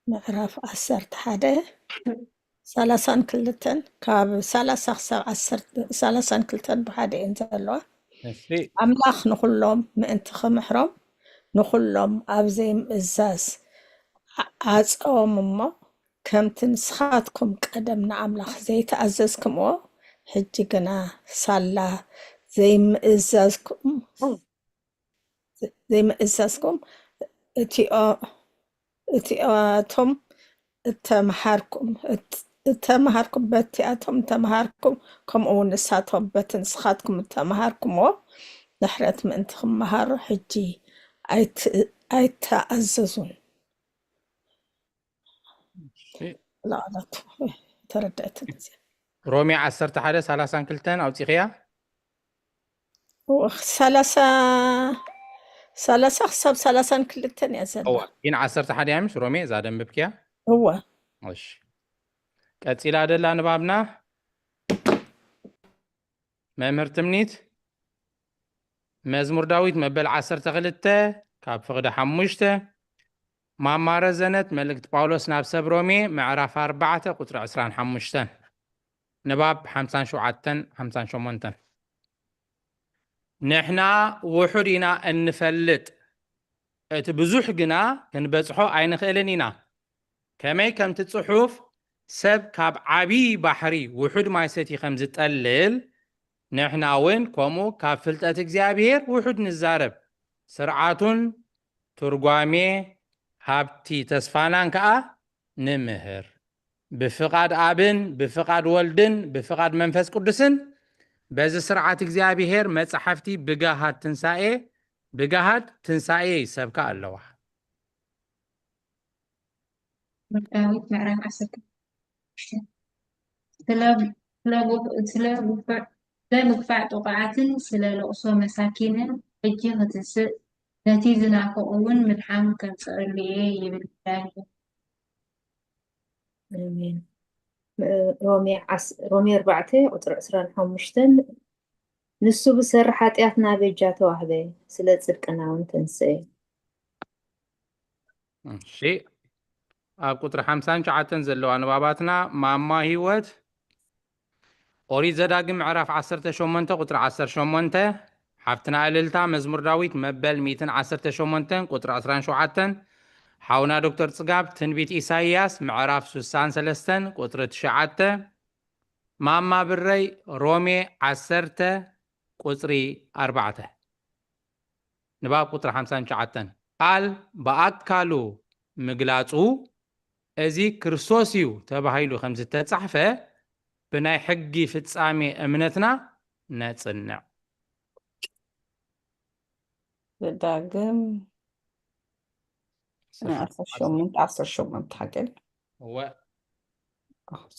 ምዕራፍ ዓሰርተ ሓደ ሰላሳን ክልተን፣ ካብ ሰላሳ ክሳብ ዓሰርተ፣ ሰላሳን ክልተን ብሓደ እየን ዘለዋ። ኣምላኽ ንኹሎም ምእንቲ ክምሕሮም፣ ንኹሎም ኣብ ዘይምእዛዝ ዓጸዎም እሞ፣ ከምቲ ንስኻትኩም ቀደም ንኣምላኽ ዘይተኣዘዝኩምዎ፣ ሕጂ ግና ሳላ ዘይምእዛዝኩም ዘይምእዛዝኩም እቲኦ እቲኣቶም እተምሃርኩም እተምሃርኩም በቲኣቶም እተምሃርኩም፣ ከምኡ እውን ንሳቶም በቲ ንስኻትኩም እተምሃርኩምዎ ድሕረት ምእንቲ ክመሃሩ ሕጂ ኣይተኣዘዙን። ላዕላቱ ተረድአትን እዚኣ ሮሜ ዓሰርተ ሓደ ሰላሳን ክልተን ኣውፂኽያ? ሰላሳ ሰላሳ ክሳብ ሰላሳን ክልተን እያ ዘላ። እዋ ግን ዓሰርተ ሓደ እያ ምሽ ሮሜ እዛ ደንብብክያ? እዋ። እሺ ቀፂላ ደላ ንባብና መምህር ትምኒት መዝሙር ዳዊት መበል ዓሰርተ ክልተ ካብ ፍቕዲ ሓሙሽተ ማማ ረዘነት መልእክቲ ጳውሎስ ናብ ሰብ ሮሜ ምዕራፍ ኣርባዕተ ቁፅሪ ዕስራን ሓሙሽተን ንባብ ሓምሳን ሸውዓተን ሓምሳን ሸሞንተን ንሕና ውሑድ ኢና እንፈልጥ፣ እቲ ብዙሕ ግና ክንበጽሖ ኣይንኽእልን ኢና። ከመይ ከምቲ ጽሑፍ ሰብ ካብ ዓቢ ባሕሪ ውሑድ ማይ ሰትዩ ከም ዝጠልል፣ ንሕና እውን ከምኡ ካብ ፍልጠት እግዚኣብሔር ውሑድ ንዛረብ። ስርዓቱን ትርጓሜ ሃብቲ ተስፋናን ከኣ ንምህር። ብፍቓድ ኣብን ብፍቓድ ወልድን ብፍቓድ መንፈስ ቅዱስን በዚ ስርዓት እግዚኣብሔር መጻሕፍቲ ብጋሃድ ትንሳኤ ብጋሃድ ትንሳኤ ይሰብካ ኣለዋ። ዳዊት ምዕራፍ ዓሰርተ ስለ ግፋዕ ጥቑዓትን ስለ ልቕሶ መሳኪንን ሕጂ ክትስእ፣ ነቲ ዝናፍቕ እውን ምድሓን ከምጽኣሉ እየ ይብል እግዚኣብሔር። ኣሜን። ሮሜ ኣርባዕተ ቁፅሪ ዕስራን ሓሙሽተን ንሱ ብሰሪ ሓጢኣትና በጃ ተዋህበ፣ ስለ ፅድቅና እውን ተንስአ። እሺ ኣብ ቁፅሪ ሓምሳን ትሽዓተን ዘለዋ ንባባትና ማማ ህይወት ኦሪት ዘዳግም ምዕራፍ ዓሰርተ ሸሞንተ ቁፅሪ ዓሰርተ ሸሞንተ ሓፍትና እልልታ መዝሙር ዳዊት መበል ሚእትን ዓሰርተ ሸሞንተን ቁፅሪ ዕስራን ሸውዓተን ሓውና ዶክተር ፅጋብ ትንቢት ኢሳይያስ ምዕራፍ ሱሳን ሰለስተን ቁፅሪ ትሽዓተ ማማ ብረይ ሮሜ ዓሰርተ ቁፅሪ ኣርባዕተ ንባብ ቁፅሪ ሓምሳን ትሽዓተን ቃል ብኣካሉ ምግላፁ እዚ ክርስቶስ እዩ ተባሂሉ ከም ዝተጻሕፈ ብናይ ሕጊ ፍጻሜ እምነትና ነጽንዕ። ዘዳግም ዓሰርተ ሸሞንተ ዓሰርተ ሸሞንተ ሓቂ እወ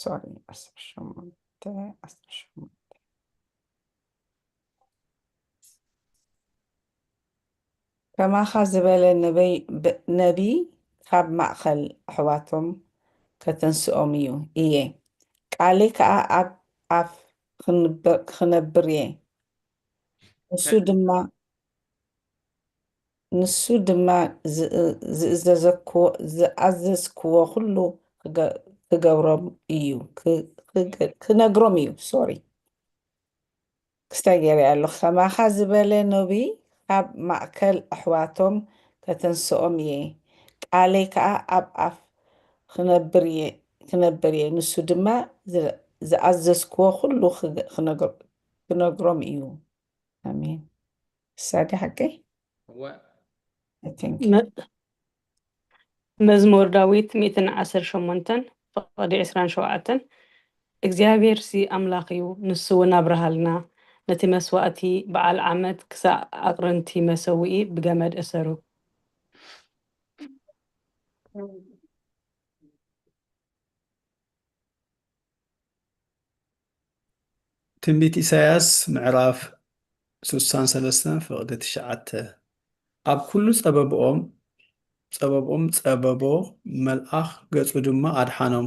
ሶሪ ዓሰርተ ሸሞንተ ዓሰርተ ሸሞንተ ከማኻ ዝበለ ነቢይ ካብ ማእኸል ኣሕዋቶም ከተንስኦም እዩ እየ፣ ቃለይ ከዓ ኣብ ኣፍ ክነብር እየ፣ ንሱ ድማ ንሱ ድማ ዝኣዘዝክዎ ኩሉ ክገብሮም እዩ ክነግሮም እዩ ሶሪ ክስታይ ገይረ ኣለኹ። ከማኻ ዝበለ ነቢይ ካብ ማእከል ኣሕዋቶም ከተንስኦም እየ፣ ቃለይ ከኣ ኣብ ኣፍ ክነብር እየ፣ ንሱ ድማ ዝኣዘዝክዎ ኹሉ ክነግሮም እዩ። ኣሜን። እሳ ድያ ሓቀይ? እወ። I think. መ- መዝሙር ዳዊት ሚእትን ዓሰርተ ሸሞንተን ፍቕዲ ዕስራን ሸውዓተን እግዚኣብሔር ሲ ኣምላኽ እዩ፣ ንሱ እውን ኣብርሃልና፣ ነቲ መስዋእቲ በዓል ዓመት ክሳዕ ኣቕርንቲ መሰውኢ ብገመድ እሰሩ። ትንቢት ኢሳያስ ምዕራፍ ሱሳን ሰለስተን ፍቕዲ ትሽዓተ ኣብ ኩሉ ጸበብኦም ጸበብኦም ጸበቦ መልኣኽ ገጹ ድማ ኣድሓኖም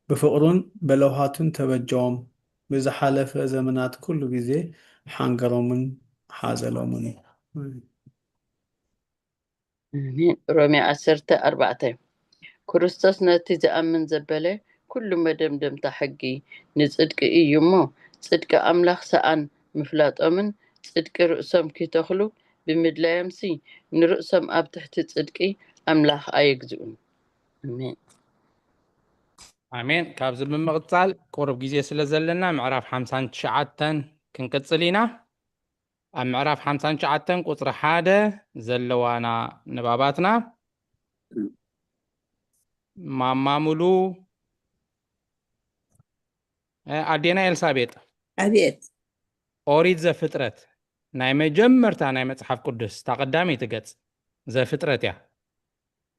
ብፍቕሩን በለውሃቱን ተበጀዎም ብዝሓለፈ ዘመናት ኩሉ ግዜ ሓንገሮምን ሓዘሎምን። ሮሜ ዓሰርተ ኣርባዕተ ክርስቶስ ነቲ ዝኣምን ዘበለ ኩሉ መደምደምታ ሕጊ ንጽድቂ እዩ እሞ፣ ጽድቂ ኣምላኽ ሰኣን ምፍላጦምን ጽድቂ ርእሶም ኪተኽሉ ብምድላዮምሲ፣ ንርእሶም ኣብ ትሕቲ ጽድቂ ኣምላኽ ኣየግዝኡን። ኣሜን። ኣሜን። ካብዚ ብምቕጻል ቁሩብ ግዜ ስለ ዘለና ምዕራፍ ሓምሳን ትሽዓተን ክንቅጽል ኢና። ኣብ ምዕራፍ ሓምሳን ትሽዓተን ቁጽሪ ሓደ ዘለዋና ንባባትና ማማ ሙሉ፣ እ፣ ኣዴና ኤልሳቤጥ፣ ኣቤት። ኦሪት ዘፍጥረት ናይ መጀመርታ ናይ መጽሓፍ ቅዱስ እታ ቀዳመይቲ ገጽ ዘፍጥረት እያ።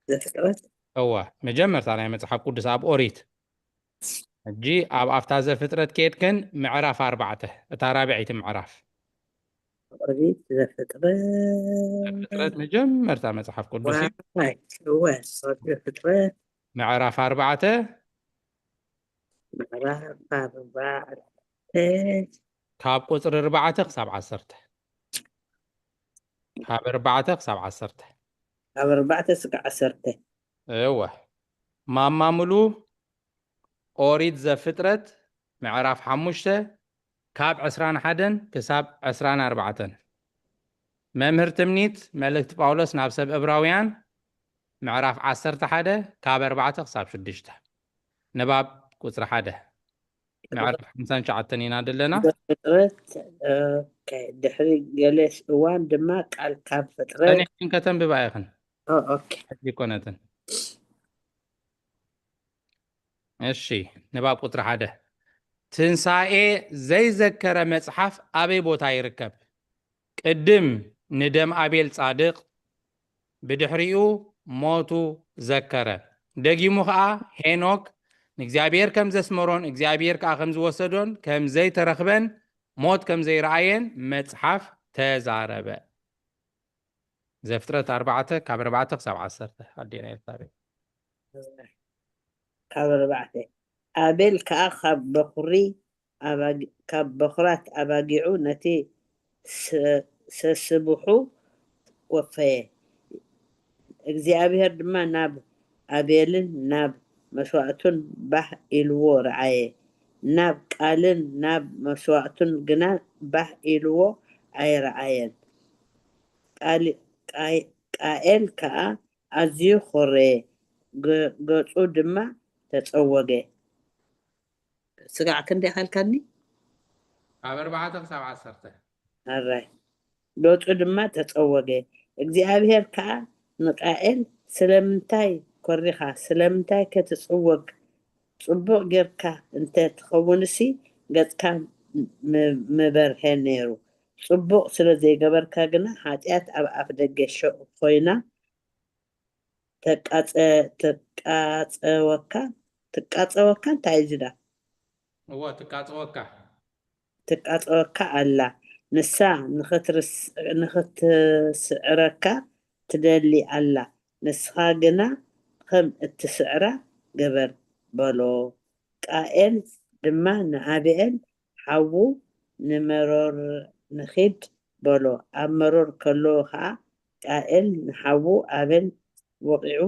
ዘፍጥረት እወ፣ መጀመርታ ናይ መጽሓፍ ቅዱስ ኣብ ኦሪት። ሕጂ ኣብ ኣብታ ዘፍጥረት ከድክን ምዕራፍ ኣርባዕተ፣ እታ ራብዐይቲ ምዕራፍ። ኦሪት ዘፍጥረት ዘፍጥረት መጀመርታ መጽሓፍ ቅዱስ እዩ። ዋይ፣ እወ፣ ኦሪት ዘፍጥረት ምዕራፍ ኣርባዕተ ምዕራፍ ኣርባዕተ ካብ ቁጽሪ ኣርባዕተ ክሳብ ዓሰርተ። ካብ ኣርባዕተ ክሳብ ዓሰርተ። ካብ ኣርባዕተ ስጋዕ ዓሰርተ። እወ። ማማ ሙሉ ኦሪት ዘፍጥረት ምዕራፍ ሓሙሽተ ካብ ዕስራን ሓደን ክሳብ ዕስራን ኣርባዕተን። መምህር ትምኒት መልእክቲ ጳውሎስ ናብ ሰብ እብራውያን ምዕራፍ ዓሰርተ ሓደ ካብ ኣርባዕተ ክሳብ ሽዱሽተ። ንባብ ቁጽሪ ሓደ። ምዕራፍ ሓምሳን ትሽዓተን ኢና ዘለና። ዘፍጥረት፣ ኦኬ፣ ድሕሪ ገለ እዋን ድማ ቃል ካብ ፍጥረት። ጸኒሕክን ከተንብባ ኢኽን። ኦ፣ ኦኬ። ሕጂ ኣይኮነትን። እሺ፣ ንባብ ቁጽሪ ሓደ። ትንሳኤ ዘይዘከረ መጽሓፍ ኣበይ ቦታ ይርከብ? ቅድም ንደም ኣቤል ጻድቕ፣ ብድሕሪኡ ሞቱ ዘከረ። ደጊሙ ኸኣ ሄኖክ ንእግዚኣብሔር ከም ዘስመሮን እግዚኣብሔር ከኣ ከም ዝወሰዶን ከም ዘይተረኽበን ሞት ከም ዘይረኣየን መጽሓፍ ተዛረበ። ዘፍጥረት ኣርባዕተ ካብ ኣርባዕተ ክሳብ ዓሰርተ። ኣዴና ኤልሳቤጥ። ካብ ኣርባዕተ። ኣቤል ከኣ ካብ በኹሪ ኣባጊ-፣ ካብ በኹራት ኣባጊዑ ነቲ ሰ-፣ ሰስብሑ ወፈየ። እግዚኣብሔር ድማ ናብ ኣቤልን ናብ መስዋእቱን ባህ ኢልዎ ረኣየ፣ ናብ ቃልን ናብ መስዋእቱን ግና ባህ ኢልዎ ኣይረኣየን። ቃል-፣ ቃይ-፣ ቃኤል ከኣ ኣዝዩ ኾረየ፣ ገ-፣ ገጹ ድማ ተጸወገ። ስጋዕ ክንደይ ካልካኒ? ካብ ኣርባዕተ ክሳብ ዓሰርተ። ኣራይ። ገጹ ድማ ተጸወገ። እግዚኣብሔር ከኣ ንቃኤል፣ ስለምንታይ ኮሪኻ? ስለምንታይ ከ ትጽወግ? ጽቡቕ ጌርካ እንተ ትኸውንሲ፣ ገጽካ ም-፣ ምበርሀ ነይሩ። ጽቡቕ ስለ ዘይገበርካ ግና፣ ሓጢኣት ኣብ ኣፍ ደገ ሸቕ ኮይና ተቃጸ-፣ ተቃጸወካ፣ ትቃጸወካ፣ እንታይ እዩ ዝዳ? እወ፣ ትቃጸወካ። ትቃጸወካ ኣላ። ንሳ ንኽትርስ-፣ ንኽትስዕረካ ትደሊ ኣላ። ንስኻ ግና ከም እትስዕራ ግበር፣ በሎ። ቃኤል ድማ ንኣቤል ሓዉ፣ ንመሮር ንኺድ፣ በሎ። ኣብ መሮር ከለዉ ኸኣ ቃኤል ንሓዉ ኣቤል ወቒዑ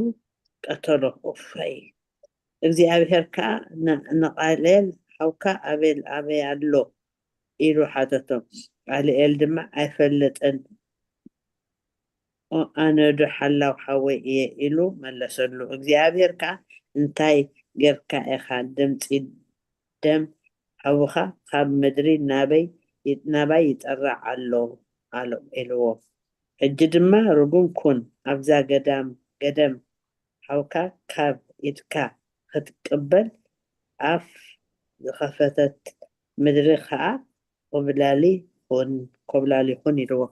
ቀተሎ። ኡፈይ። እግዚኣብሔር ከኣ ን-፣ ንቃኤል፣ ሓውካ ኣቤል ኣበይ ኣሎ? ኢሉ ሓተቶ። ቃኤል ድማ ኣይፈልጥን፣ ኦ፣ ኣነ ዶ ሓላው ሓወይ እየ? ኢሉ መለሰሉ። እግዚኣብሔር ከኣ እንታይ ጌርካ ኢኻ? ድምጺ ደም ሓውኻ ካብ ምድሪ ናበይ ይ-፣ ናባይ ይጠርዕ ኣሎ፣ ኣሎ፣ ኢልዎ። ሕጂ ድማ ርጉም ኩን፣ ኣብዛ ገዳም፣ ገደም ሓውካ ካብ ኢድካ ክትቅበል ኣፍ ዝኸፈተት ምድሪ ኸኣ ኮብላሊ ኹን፣ ኮብላሊ ኹን ኢልዎ።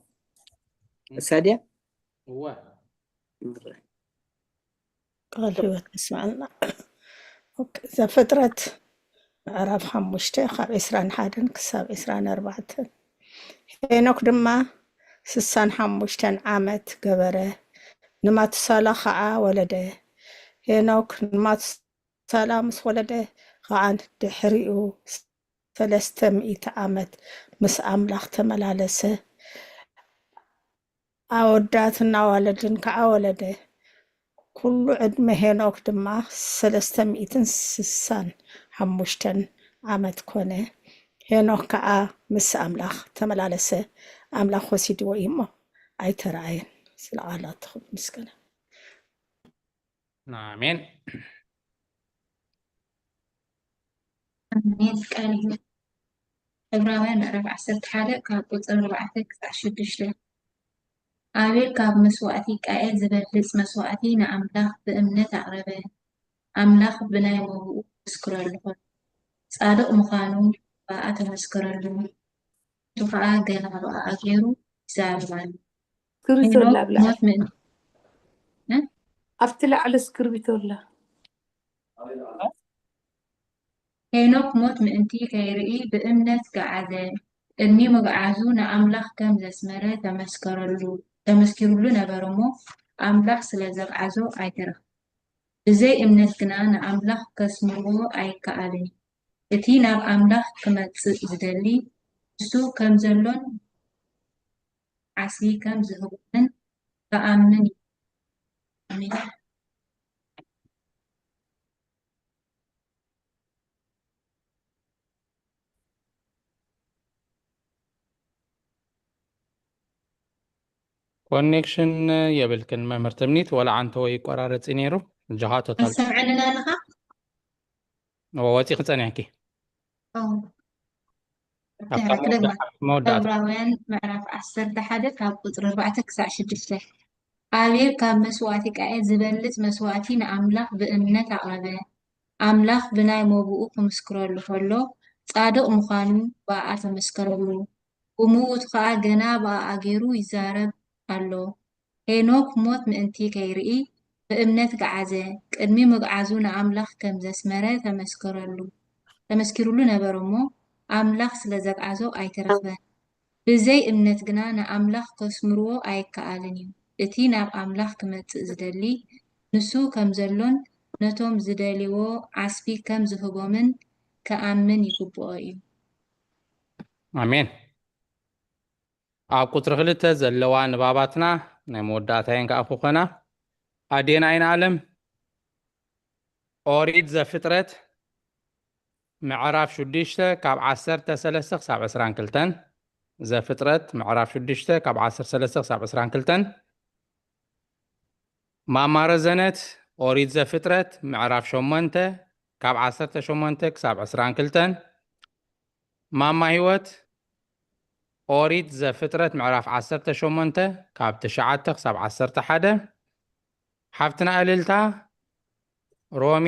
እሳ ድያ? እወ። ቃል ህይወት ተስምዐና። ኦኬ፣ ዘፍጥረት ምዕራፍ ሓሙሽተ ካብ ዕስራን ሓደን ክሳብ ዕስራን ኣርባዕተን። ሄኖክ ድማ ስሳን ሓሙሽተን ዓመት ገበረ፣ ንማቱሳላ ኸዓ ወለደ። ሄኖክ ንማቱሳላ ምስ ወለደ ኸዓ ድሕሪኡ ሰለስተ ሚእቲ ዓመት ምስ ኣምላኽ ተመላለሰ። ኣወዳትን ኣዋልድን ከዓ ወለደ። ኩሉ ዕድመ ሄኖክ ድማ ሰለስተ ሚእትን ስሳን ሓሙሽተን ዓመት ኮነ። ሄኖክ ከዓ ምስ ኣምላኽ ተመላለሰ፣ ኣምላኽ ወሲድዎ እዩ እሞ ኣይተረኣየን። ስለ ቃላቱ ክብሪ ምስጋና። ኣሜን። ኣሜን። ቃል ህይወት። ዕብራውያን ምዕራፍ ዓሰርተ ሓደ ካብ ቁፅሪ ኣርባዕተ ክሳዕ ሽዱሽተ። ኣቤል ካብ መስዋእቲ ቃኤል ዝበልፅ መስዋእቲ ንኣምላኽ ብእምነት ኣቕረበ። ኣምላኽ ብናይ መብኡ ክምስክረሉ ከሎ፣ ጻድቕ ምዃኑ ብኣኣ ተመስከረሉ። ንሱ ኸኣ ገና ብኣኣ ገይሩ ይዛረብ ኣሎ። እስክሪብቶ ሄኖክ ኣላ ኣብ ላዕሊ። ሞት ምእን- እ? ኣብቲ ላዕሊ እስክሪብቶ ኣላ። ሄኖክ ሞት ምእንቲ ከይርኢ ብእምነት ገዓዘ። ቅድሚ ምግዓዙ ንኣምላኽ ከም ዘስመረ ተመስከረሉ፣ ተመስኪሩሉ ነበረ እሞ፣ ኣምላኽ ስለ ዘግዓዞ ኣይተረኽበን። ብዘይ እምነት ግና ንኣምላኽ ከስምርዎ ኣይከኣልን እዩ። እቲ ናብ ኣምላኽ ክመጽእ ዝደሊ፣ ንሱ ከም ዘሎን ዓስቢ ከም ዝህቦምን ክኣምን እዩ። ኣሜን። ኮኔክሽን የብልክን መምህር ትምኒት፣ ወላ ዓንተወ ይቆራረጽ ነይሩ። እጃኻ ቶታል ትሰምዐኒ ኣለኻ? ወፂኺ ጸኒሕኪ። ኦ። ኣብታ ክደግማ። መወዳእታ ዕብራውያን ምዕራፍ ዓሰርተ ሓደ ካብ ቁጽሪ ኣርባዕተ ክሳዕ ሽዱሽተ። ኣቤል ካብ መስዋእቲ ቃኤል ዝበልጽ መስዋእቲ ንኣምላኽ ብእምነት ኣቕረበ። ኣምላኽ ብናይ መብኡ ክምስክረሉ ከሎ፣ ጻድቕ ምዃኑ ብኣኣ ተመስከረሉ። ብመውቱ ኸኣ ገና ብኣኣ ገይሩ ይዛረብ ኣሎ። ሄኖክ ሞት ምእንቲ ከይርኢ ብእምነት ገዓዘ። ቅድሚ ምግዓዙ ንኣምላኽ ከም ዘስመረ ተመስከረሉ፣ ተመስኪሩሉ ነበረ እሞ፣ ኣምላኽ ስለ ዘግዓዞ ኣይተረኽበን። ብዘይ እምነት ግና ንኣምላኽ ከስምርዎ ኣይከኣልን እዩ። እቲ ናብ ኣምላኽ ክመጽእ ዝደሊ፣ ንሱ ከም ዘሎን ነቶም ዝደልይዎ ዓስቢ ከም ዝህቦምን ክኣምን ይግብኦ እዩ። ኣሜን። ኣብ ቁጽሪ ክልተ ዘለዋ ንባባትና ናይ መወዳእታየን ከኣ ክኾና። ኣዴና ኣይንኣለም፣ ኦሪት ዘፍጥረት ምዕራፍ ሽዱሽተ ካብ ዓሰርተ ሰለስተ ክሳብ ዕስራን ክልተን። ዘፍጥረት ምዕራፍ ሽዱሽተ ካብ ዓሰርተ ሰለስተ ክሳብ ዕስራን ክልተን። ማማ ረዘነት፣ ኦሪት ዘፍጥረት ምዕራፍ ሸሞንተ ካብ ዓሰርተ ሸሞንተ ክሳብ ዕስራን ክልተን። ማማ ህይወት፣ ኦሪት ዘፍጥረት ምዕራፍ ዓሰርተ ሸሞንተ ካብ ትሽዓተ ክሳብ ዓሰርተ ሓደ። ሓፍትና እልልታ፣ ሮሜ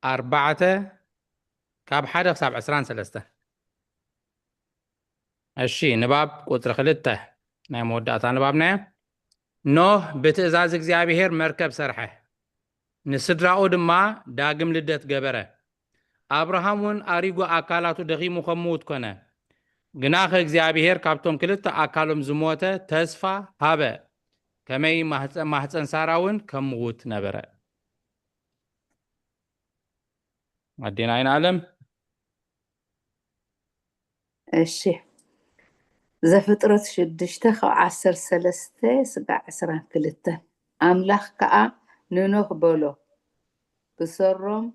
ኣርባዕተ ካብ ሓደ ክሳብ ዕስራን ሰለስተን። እሺ፣ ንባብ ቁጽሪ ክልተ ናይ መወዳእታ ንባብና እያ። ኖህ ብትእዛዝ እግዚኣብሔር መርከብ ሰርሐ፣ ንስድራኡ ድማ ዳግም ልደት ገበረ። ኣብርሃም እውን ኣሪጉ ኣካላቱ ደኺሙ ከም ምዉት ኮነ። ግናኸ እግዚኣብሔር ካብቶም ክልተ ኣካሎም ዝሞተ ተስፋ ሃበ፣ ከመይ ማህፀ-፣ ማህፀን ሳራ እውን ከም ምዉት ነበረ። ኣዴና ኣይንኣለም። እሺ፣ ዘፍጥረት ሽዱሽተ ካብ ዓሰርተ ሰለስተ ስጋዕ ዕስራን ክልተን። ኣምላኽ ከኣ ንኖህ በሎ፣ ብሰሮም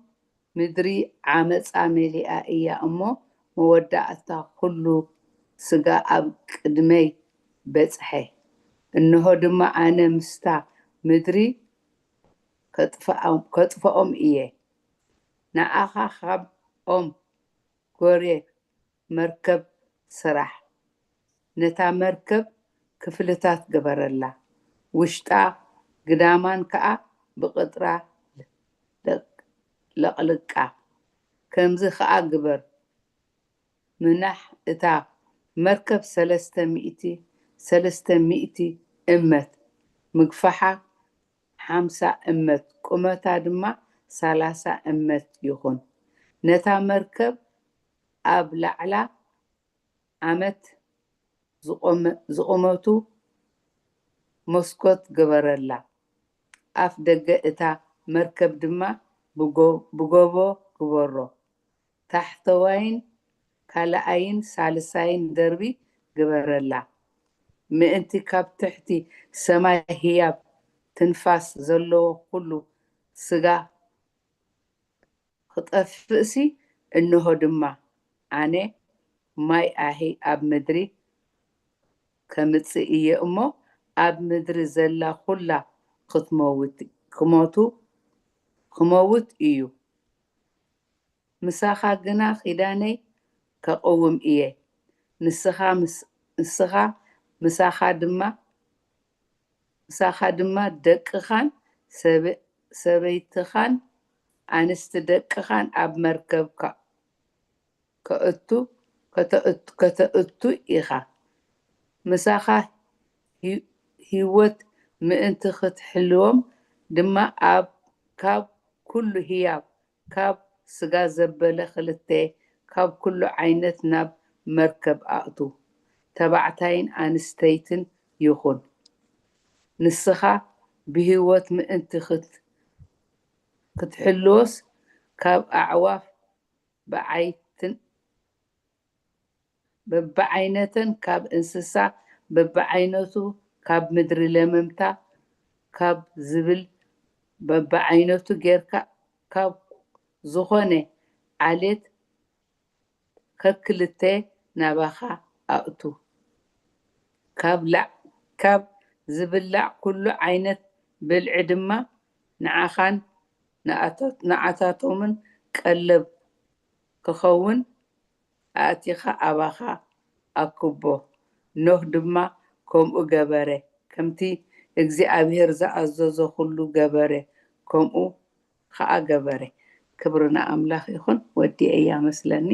ምድሪ ዓመጻ መሊኣ እያ እሞ፣ መወዳእታ ኩሉ ስጋ ኣብ ቅድመይ በጽሐ። እንሆ ድማ ኣነ ምስታ ምድሪ ከጥፍኣም-፣ ከጥፍኦም እየ። ንኣኻ ካብ ኦም ጎሬ መርከብ ስራሕ። ነታ መርከብ ክፍልታት ግበረላ፣ ውሽጣ ግዳማን ከኣ ብቕጥራ ለቕ-፣ ለቕልቃ። ከምዚ ከኣ ግበር፣ ምናሕ እታ መርከብ ሰለስተ ሚእቲ፣ ሰለስተ ሚእቲ እመት፣ ምግፋሓ ሓምሳ እመት፣ ቁመታ ድማ ሰላሳ እመት ይኹን። ነታ መርከብ ኣብ ላዕላ ዓመት ዝቖመ-፣ ዝቑመቱ መስኮት ግበረላ። ኣፍ ደገ እታ መርከብ ድማ ብጎ-፣ ብጎቦ ግበሮ። ታሕተዋይን ካልኣይን ሳልሳይን ደርቢ ግበረላ። ምእንቲ ካብ ትሕቲ ሰማይ ህያብ ትንፋስ ዘለዎ ኩሉ ስጋ ክጠፍእሲ፣ እንሆ ድማ ኣነ ማይ ኣሂ ኣብ ምድሪ ከምጽእ እየ እሞ፣ ኣብ ምድሪ ዘላ ኹላ ክትመውት፣ ክሞቱ፣ ክመውት እዩ። ምሳኻ ግና ኪዳነይ ከቕውም እየ። ንስኻ ምስ-፣ ንስኻ ምሳኻ ድማ፣ ምሳኻ ድማ ደቅኻን ሰበ-፣ ሰበይትኻን ኣንስቲ ደቅኻን ኣብ መርከብ ከ-፣ ከእቱ፣ ከተእቱ፣ ከተእቱ ኢኻ። ምሳኻ ሂ-፣ ህይወት ምእንቲ ክትሕልዎም ድማ ኣብ፣ ካብ ኩሉ ህያብ፣ ካብ ስጋ ዘበለ ክልተ፣ ካብ ኩሉ ዓይነት ናብ መርከብ ኣእቱ። ተባዕታይን ኣንስተይትን ይኹን። ንስኻ ብህይወት ምእንቲ ክት-፣ ክትሕልዎስ ካብ ኣዕዋፍ ብዓይትን፣ በብዓይነተን ካብ እንስሳ በብዓይነቱ ካብ ምድሪ ለመምታ ካብ ዝብል በብዓይነቱ ጌርካ ካብ ዝኾነ ዓሌት ከክልተ ናባኻ ኣእቱ። ካብ ላዕ-፣ ካብ ዝብላዕ ኩሉ ዓይነት ብልዒ ድማ ንዓኻን ንኣቶ-፣ ንዓታቶምን ቀለብ ክኸውን ኣእቲኻ ኣባኻ ኣክቦ። ኖህ ድማ ከምኡ ገበረ። ከምቲ እግዚኣብሄር ዝኣዘዞ ኩሉ ገበረ፣ ከምኡ ኸኣ ገበረ። ክብሪ ንኣምላኽ ይኹን። ወዲኤያ መስለኒ።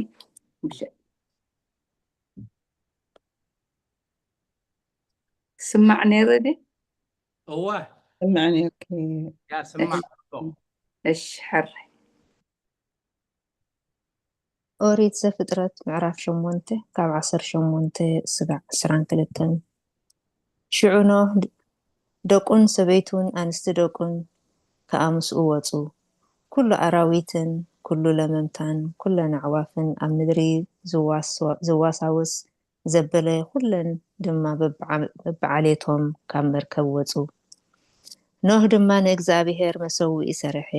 ስማዕ ነይረ ድየ? እወ ስምዕ ነይርኪ። ያ ስማዕ እኮ። እሺ፣ ሕራይ። ኦሪት ዘፍጥረት ምዕራፍ ሸሞንተ ካብ ዓሰርተ ሸሞንተ ስጋዕ ዕስራን ክልተን። ሽዑ ኖህ፣ ደቁን ሰበይቱን ኣንስቲ ደቁን ከኣ ምስኡ ወጹ። ኩሉ ኣራዊትን ኩሉ ለመምታን ኩለን ኣዕዋፍን ኣብ ምድሪ ዝዋስዋ-፣ ዝዋሳውስ ዘበለ ኩለን ድማ በብዓ-፣ በብዓሌቶም ካብ መርከብ ወጹ። ኖህ ድማ ንእግዚኣብሄር መሰውኢ ሰርሐ።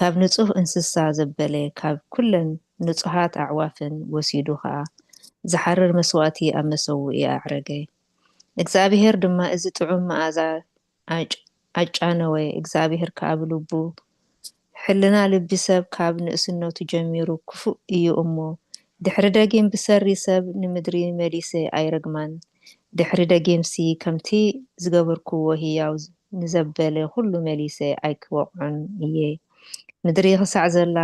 ካብ ንጹህ እንስሳ ዘበለ ካብ ኩለን ንጹሃት ኣዕዋፍን ወሲዱ ኸኣ ዝሓርር መስዋእቲ ኣብ መሰውኢ ኣዕረገ። እግዚኣብሄር ድማ እዚ ጥዑም መኣዛ ኣጭ-፣ ኣጫነወ። እግዚኣብሄር ከኣ ብልቡ፣ ሕልና ልቢ ሰብ ካብ ንእስነቱ ጀሚሩ ክፉእ እዩ እሞ፣ ድሕሪ ደጊም ብሰሪ ሰብ ንምድሪ መሊሰ ኣይረግማን። ድሕሪ ደጊምሲ ከምቲ ዝገበርክዎ ህያው ንዘበለ ኩሉ መሊሰ ኣይክወቕዖን እየ። ምድሪ ክሳዕ ዘላ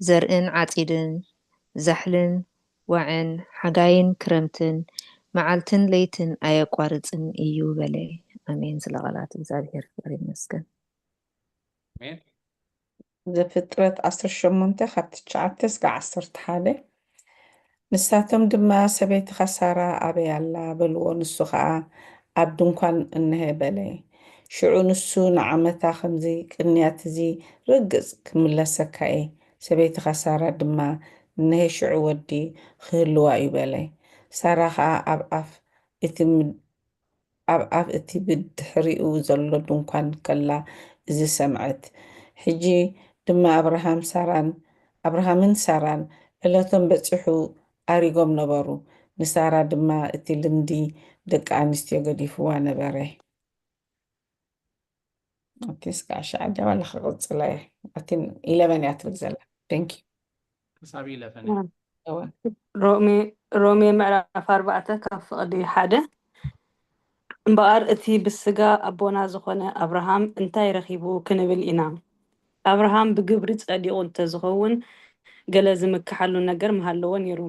ዘርእን ዓጺድን፣ ዛሕልን ዋዕን፣ ሓጋይን ክረምትን፣ መዓልትን ለይትን ኣየቋርጽን እዩ በለ። ኣሜን። ስለ ቃላት እግዚኣብሔር ክብሪ ይመስገን። ኣሜን። ዘፍጥረት ዓሰርተ ሸሞንተ ካብ ትሽዓተ እስከ ዓሰርተ ሓደ። ንሳቶም ድማ፣ "ሰበይትኻ ሳራ ኣበይ ኣላ?" በልዎ። ንሱ ኸኣ፣ "ኣብ ድንኳን እነሀ" በለ። ሽዑ ንሱ ንዓመታ፣ "ከምዚ ቅንያት እዚ ርግጽ ክምለሰካ እየ፣ ሰበይትኻ ሳራ ድማ እነሀ ሽዑ ወዲ ክህልዋ እዩ" በለ። ሳራ ኸኣ ኣብ ኣፍ እቲ ም-፣ ኣብ ኣፍ እቲ ብድሕሪኡ ዘሎ ድንኳን ከላ እዚ ሰምዐት። ሕጂ ድማ ኣብርሃም ሳራን፣ ኣብርሃምን ሳራን ዕለቶም በጺሑ ኣሪጎም ነበሩ። ንሳራ ድማ እቲ ልምዲ ደቂ ኣንስትዮ ገዲፍዋ ነበረ። ኦኬ፣ እስከ ዓሻ ዓዲ ዋላ ክቕጽላ እየ። ኣቲ ኢለቨን እያ ትብል ዘላ። Thank you። ክሳብ ኢለፈን እወ። ሮሜ ሮሜ ምዕራፍ ኣርባዕተ ካብ ፍቕዲ ሓደ። እምበኣር እቲ ብስጋ ኣቦና ዝኾነ ኣብርሃም እንታይ ረኺቡ ክንብል ኢና? ኣብርሃም ብግብሪ ጸዲቑ እንተዝኸውን፣ ገለ ዝምክሓሉ ነገር ምሃለዎ ነይሩ።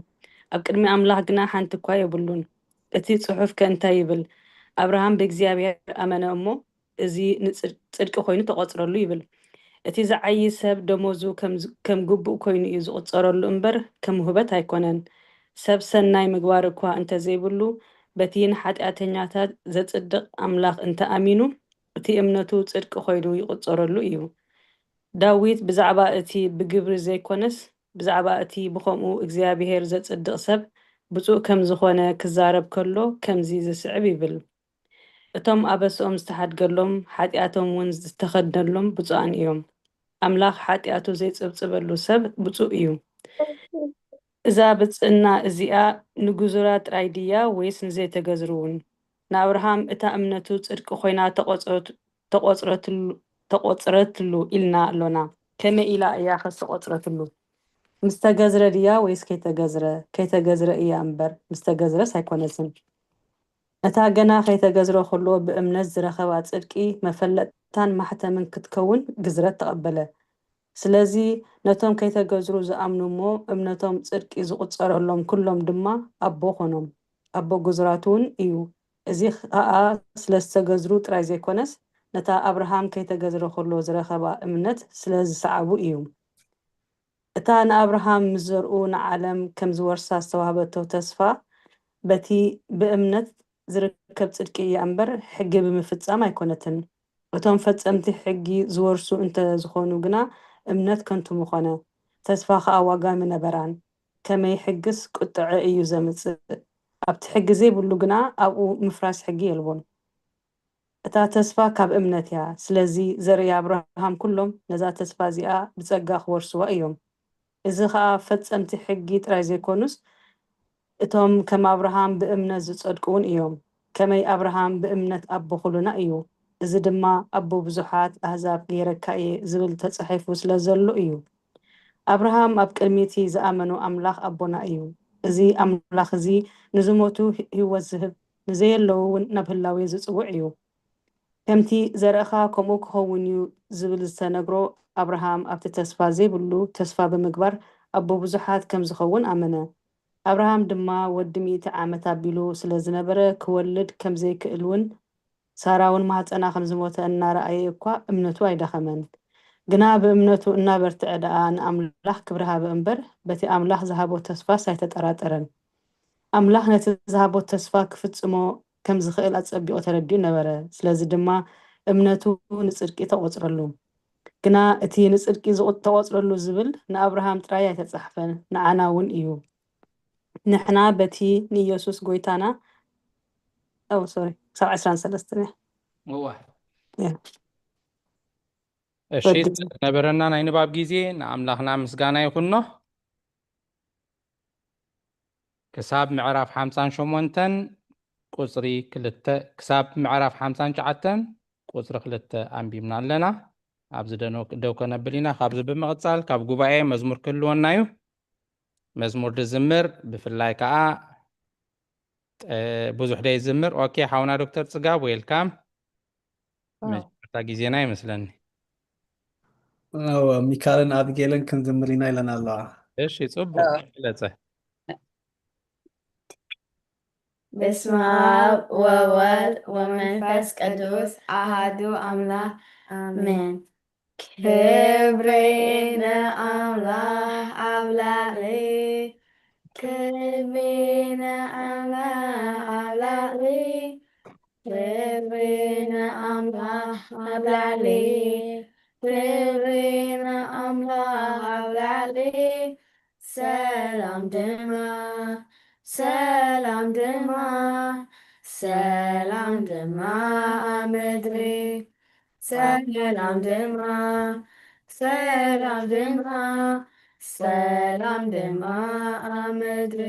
ኣብ ቅድሚ ኣምላኽ ግና ሓንቲ እኳ የብሉን። እቲ ጽሑፍከ እንታይ ይብል? ኣብርሃም ብእግዚኣብሔር ኣመነ እሞ፣ እዚ ንጽድ-፣ ጽድቂ ኮይኑ ተቖጽረሉ ይብል። እቲ ዝዓዪ ሰብ ደሞዙ ከም ዝ-፣ ከም ግቡእ ኮይኑ እዩ ዝቑጸረሉ እምበር፣ ከም ውህበት ኣይኮነን። ሰብ ሰናይ ምግባር እኳ እንተዘይብሉ፣ በቲ ንሓጢኣተኛታት ዘጽድቕ ኣምላኽ እንተ ኣሚኑ፣ እቲ እምነቱ ጽድቂ ኮይኑ ይቑጸረሉ እዩ። ዳዊት ብዛዕባ እቲ ብግብሪ ዘይኮነስ፣ ብዛዕባ እቲ ብኸምኡ እግዚኣብሄር ዘጽድቕ ሰብ ብፁዕ ከም ዝኾነ ክዛረብ ከሎ፣ ከምዚ ዝስዕብ ይብል፣ "እቶም ኣበስኦም ዝተሓድገሎም፣ ሓጢኣቶም እውን ዝተኸድነሎም ብፁዓን እዮም። ኣምላኽ ሓጢኣቱ ዘይጽብጽበሉ ሰብ ብፁዕ እዩ።" እዛ ብጽእና እዚኣ ንግዙራት ጥራይ ድያ ወይስ ንዘይተገዝሩ እውን? ንኣብርሃም እታ እምነቱ ጽድቂ ኮይና ተቖጽረቱ-፣ ተቖጽረትሉ፣ ተቖጽረትሉ ኢልና ኣሎና። ከመይ ኢላ እያ ኸስ ተቖጽረትሉ? ምስ ተገዝረ ድያ ወይስ ከይተገዝረ? ከይተገዝረ እያ እምበር፣ ምስ ተገዝረስ ኣይኮነትን። እታ ገና ከይተገዝረ ኸሎ ብእምነት ዝረኸባ ጽድቂ መፈለጥታን ማሕተምን ክትከውን ግዝረት ተቐበለ። ስለዚ ነቶም ከይተገዝሩ ዝኣምኑ እሞ እምነቶም ጽድቂ ዝቑጸረሎም ኩሎም ድማ ኣቦ ኾኖም። ኣቦ ግዙራት እውን እዩ። እዚ ኸኣ ስለ ዝተገዝሩ ጥራይ ዘይኮነስ፣ ነታ ኣብርሃም ከይተገዝረ ኸሎ ዝረኸባ እምነት ስለ ዝሰዓቡ እዩ። እታ ንኣብርሃም ምስ ዘርኡ ንዓለም ከም ዝወርሳ ዝተዋህበቶ ተስፋ፣ በቲ ብእምነት ዝርከብ ጽድቂ እያ እምበር፣ ሕጊ ብምፍጻም ኣይኮነትን። እቶም ፈጸምቲ ሕጊ ዝወርሱ እንተ ዝኾኑ ግና፣ እምነት ከንቱ ምኾነ፣ ተስፋ ኸኣ ዋጋ ምነበራን። ከመይ ሕግስ ቁጥዐ እዩ ዘምጽእ? ኣብቲ ሕጊ ዘይብሉ ግና፣ ኣብኡ ምፍራስ ሕጊ የልቦን። እታ ተስፋ ካብ እምነት እያ። ስለዚ ዘርኢ ኣብርሃም ኩሎም ነዛ ተስፋ እዚኣ ብጸጋ ክወርስዋ እዮም። እዚ ኸኣ ፈጸምቲ ሕጊ ጥራይ ዘይኮኑስ፣ እቶም ከም ኣብርሃም ብእምነት ዝጸድቁ እውን እዮም። ከመይ ኣብርሃም ብእምነት ኣቦ ኩሉና እዩ። እዚ ድማ ኣቦ ብዙሓት ኣህዛብ ገይረካ እየ ዝብል ተጻሒፉ ስለ ዘሎ እዩ። ኣብርሃም ኣብ ቅድሚ እቲ ዝኣመኖ ኣምላኽ ኣቦና እዩ። እዚ ኣምላኽ እዚ ንዝሞቱ ህይወት ዝህብ፣ ንዘየለዉ እውን ናብ ህላዌ ዝጽውዕ እዩ። ከምቲ ዘርእኻ ከምኡ ክኸውን እዩ ዝብል ዝተነግሮ ኣብርሃም ኣብቲ ተስፋ ዘይብሉ ተስፋ ብምግባር ኣቦ ብዙሓት ከም ዝኸውን ኣመነ። ኣብርሃም ድማ ወዲ ሚእቲ ዓመት ኣቢሉ ስለ ዝነበረ ክወልድ ከም ዘይክእል እውን ሳራ እውን ማህጸና ከም ዝሞተ እናረኣየ እኳ እምነቱ ኣይደኸመን። ግና ብእምነቱ እናበርትዐ ደኣ ንኣምላኽ ክብሪ ሃበ እምበር በቲ ኣምላኽ ዝሃቦ ተስፋስ ኣይተጠራጠረን። ኣምላኽ ነቲ ዝሃቦ ተስፋ ክፍጽሞ ከም ዝኽእል ኣጸቢቑ ተረዲኡ ነበረ። ስለዚ ድማ እምነቱ ንጽድቂ ተቖጽረሉ። ግና እቲ ንጽድቂ ዝቑ-፣ ተቖጽረሉ ዝብል ንኣብርሃም ጥራይ ኣይተጻሕፈን፣ ንዓና እውን እዩ። ንሕና በቲ ንኢየሱስ ጎይታና፣ ኦ፣ ሶሪ፣ ክሳብ ዕስራን ሰለስተን እያ። እዋ እያ። እሺ፣ ወዲ- ዝነበረና ናይ ንባብ ግዜ ንኣምላኽና ምስጋና ይኹኖ። ክሳብ ምዕራፍ ሓምሳን ሸሞንተን ቁጽሪ ክልተ፣ ክሳብ ምዕራፍ ሓምሳን ትሽዓተን ቁጽሪ ክልተ ኣንቢብና ኣለና። ኣብዚ ደኖ-፣ ደው ከነብል ኢና። ካብዚ ብምቕጻል ካብ ጉባኤ መዝሙር ክህልወና እዩ። መዝሙር ድዝምር፣ ብፍላይ ከኣ፣ እ፣ ብዙሕ ደይዝምር። ኦኬ፣ ሓውና ዶክተር ጽጋብ፣ ዌልካም። ዋው። መጀመርታ ግዜና ይመስለኒ። እወ፣ ሚካልን ኣቢጌልን ክንዝምር ኢና ኢለን ኣለዋ። እሺ፣ ጽቡቅ፣ ኣዎ። በለጸ። በስመ ኣብ ወወልድ ወመንፈስ ቅዱስ ኣሃዱ ኣምላኽ ኣሜን። ክብሪ ንኣምላኽ ኣብ ላዕሊ፣ ክብሪ ንኣምላኽ ኣብ ላዕሊ፣ ክብሪ ንኣምላኽ ኣብ ላዕሊ፣ ክብሪ ንኣምላኽ ኣብ ላዕሊ፣ ሰላም ድማ፣ ሰላም ድማ፣ ሰላም ድማ ኣብ ምድሪ፣ ሰላም ድማ፣ ሰላም ድማ፣ ሰላም ድማ ኣብ ምድሪ።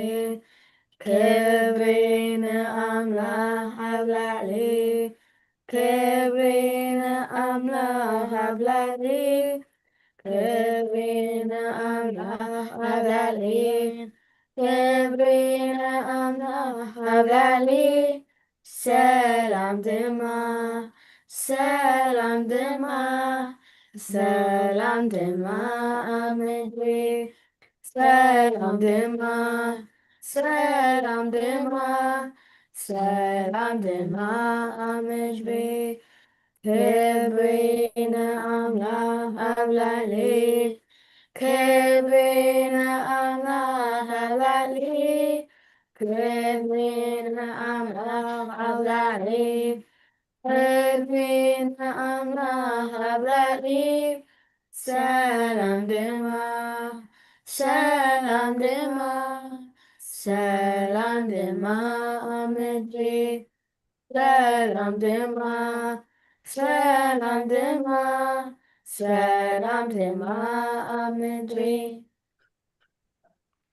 ክብሪ ንኣምላኽ ኣብ ላዕሊ፣ ክብሪ ንኣምላኽ ኣብ ላዕሊ፣ ክብሪ ንኣምላኽ ኣብ ላዕሊ፣ ክብሪ ንኣምላኽ ኣብ ላዕሊ፣ ሰላም ድማ፣ ሰላም ድማ፣ ሰላም ድማ ኣብ ምድሪ፣ ሰላም ድማ፣ ሰላም ድማ፣ ሰላም ድማ ኣብ ምድሪ። ክብሪ ንኣምላኽ ኣብ ላዕሊ፣ ክብሪ ንኣምላኽ ኣብ ላዕሊ፣ ክብሪ ንኣምላኽ ኣብ ላዕሊ፣ ክብሪ ንኣምላኽ ኣብ ላዕሊ፣ ሰላም ድማ፣ ሰላም ድማ፣ ሰላም ድማ ኣብ ምድሪ፣ ሰላም ድማ፣ ሰላም ድማ፣ ሰላም ድማ ኣብ ምድሪ።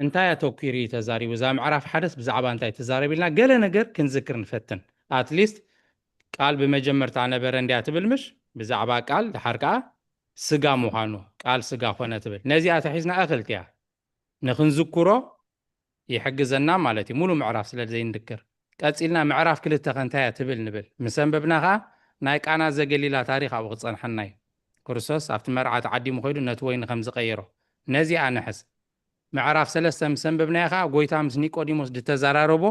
እንታይ ኣተኲሩ እዩ ተዛሪቡ? እዛ ምዕራፍ ሓደስ ብዛዕባ እንታይ ትዛረብ ኢልና ገለ ነገር ክንዝክር ንፈትን። ኣትሊስት ቃል ብመጀመርታ ነበረ እንድያ ትብል ምሽ? ብዛዕባ ቃል ድሓር ከኣ ስጋ ምዃኑ፣ ቃል ስጋ ኾነ ትብል። ነዚኣ ተሒዝና እኽልቲ እያ። ንኽንዝክሮ ይሕግዘና ማለት እዩ። ሙሉ ምዕራፍ ስለ ዘይንድክር። ቀጺልና ምዕራፍ ክልተ ከ እንታይ እያ ትብል ንብል። ምስ ኣንበብና ከኣ ናይ ቃና ዘገሊላ ታሪኽ ኣብኡ ክጸንሓና እዩ። ክርስቶስ ኣብቲ መርዓ ተዓዲሙ ኸይዱ ነቲ ወይኒ ከም ዝቐየሮ። ነዚኣ ንሕዝ። ምዕራፍ ሰለስተ ምስ ኣንበብናዮ ከኣ ጎይታ ምስ ኒቆዲሞስ ዝተዘራረቦ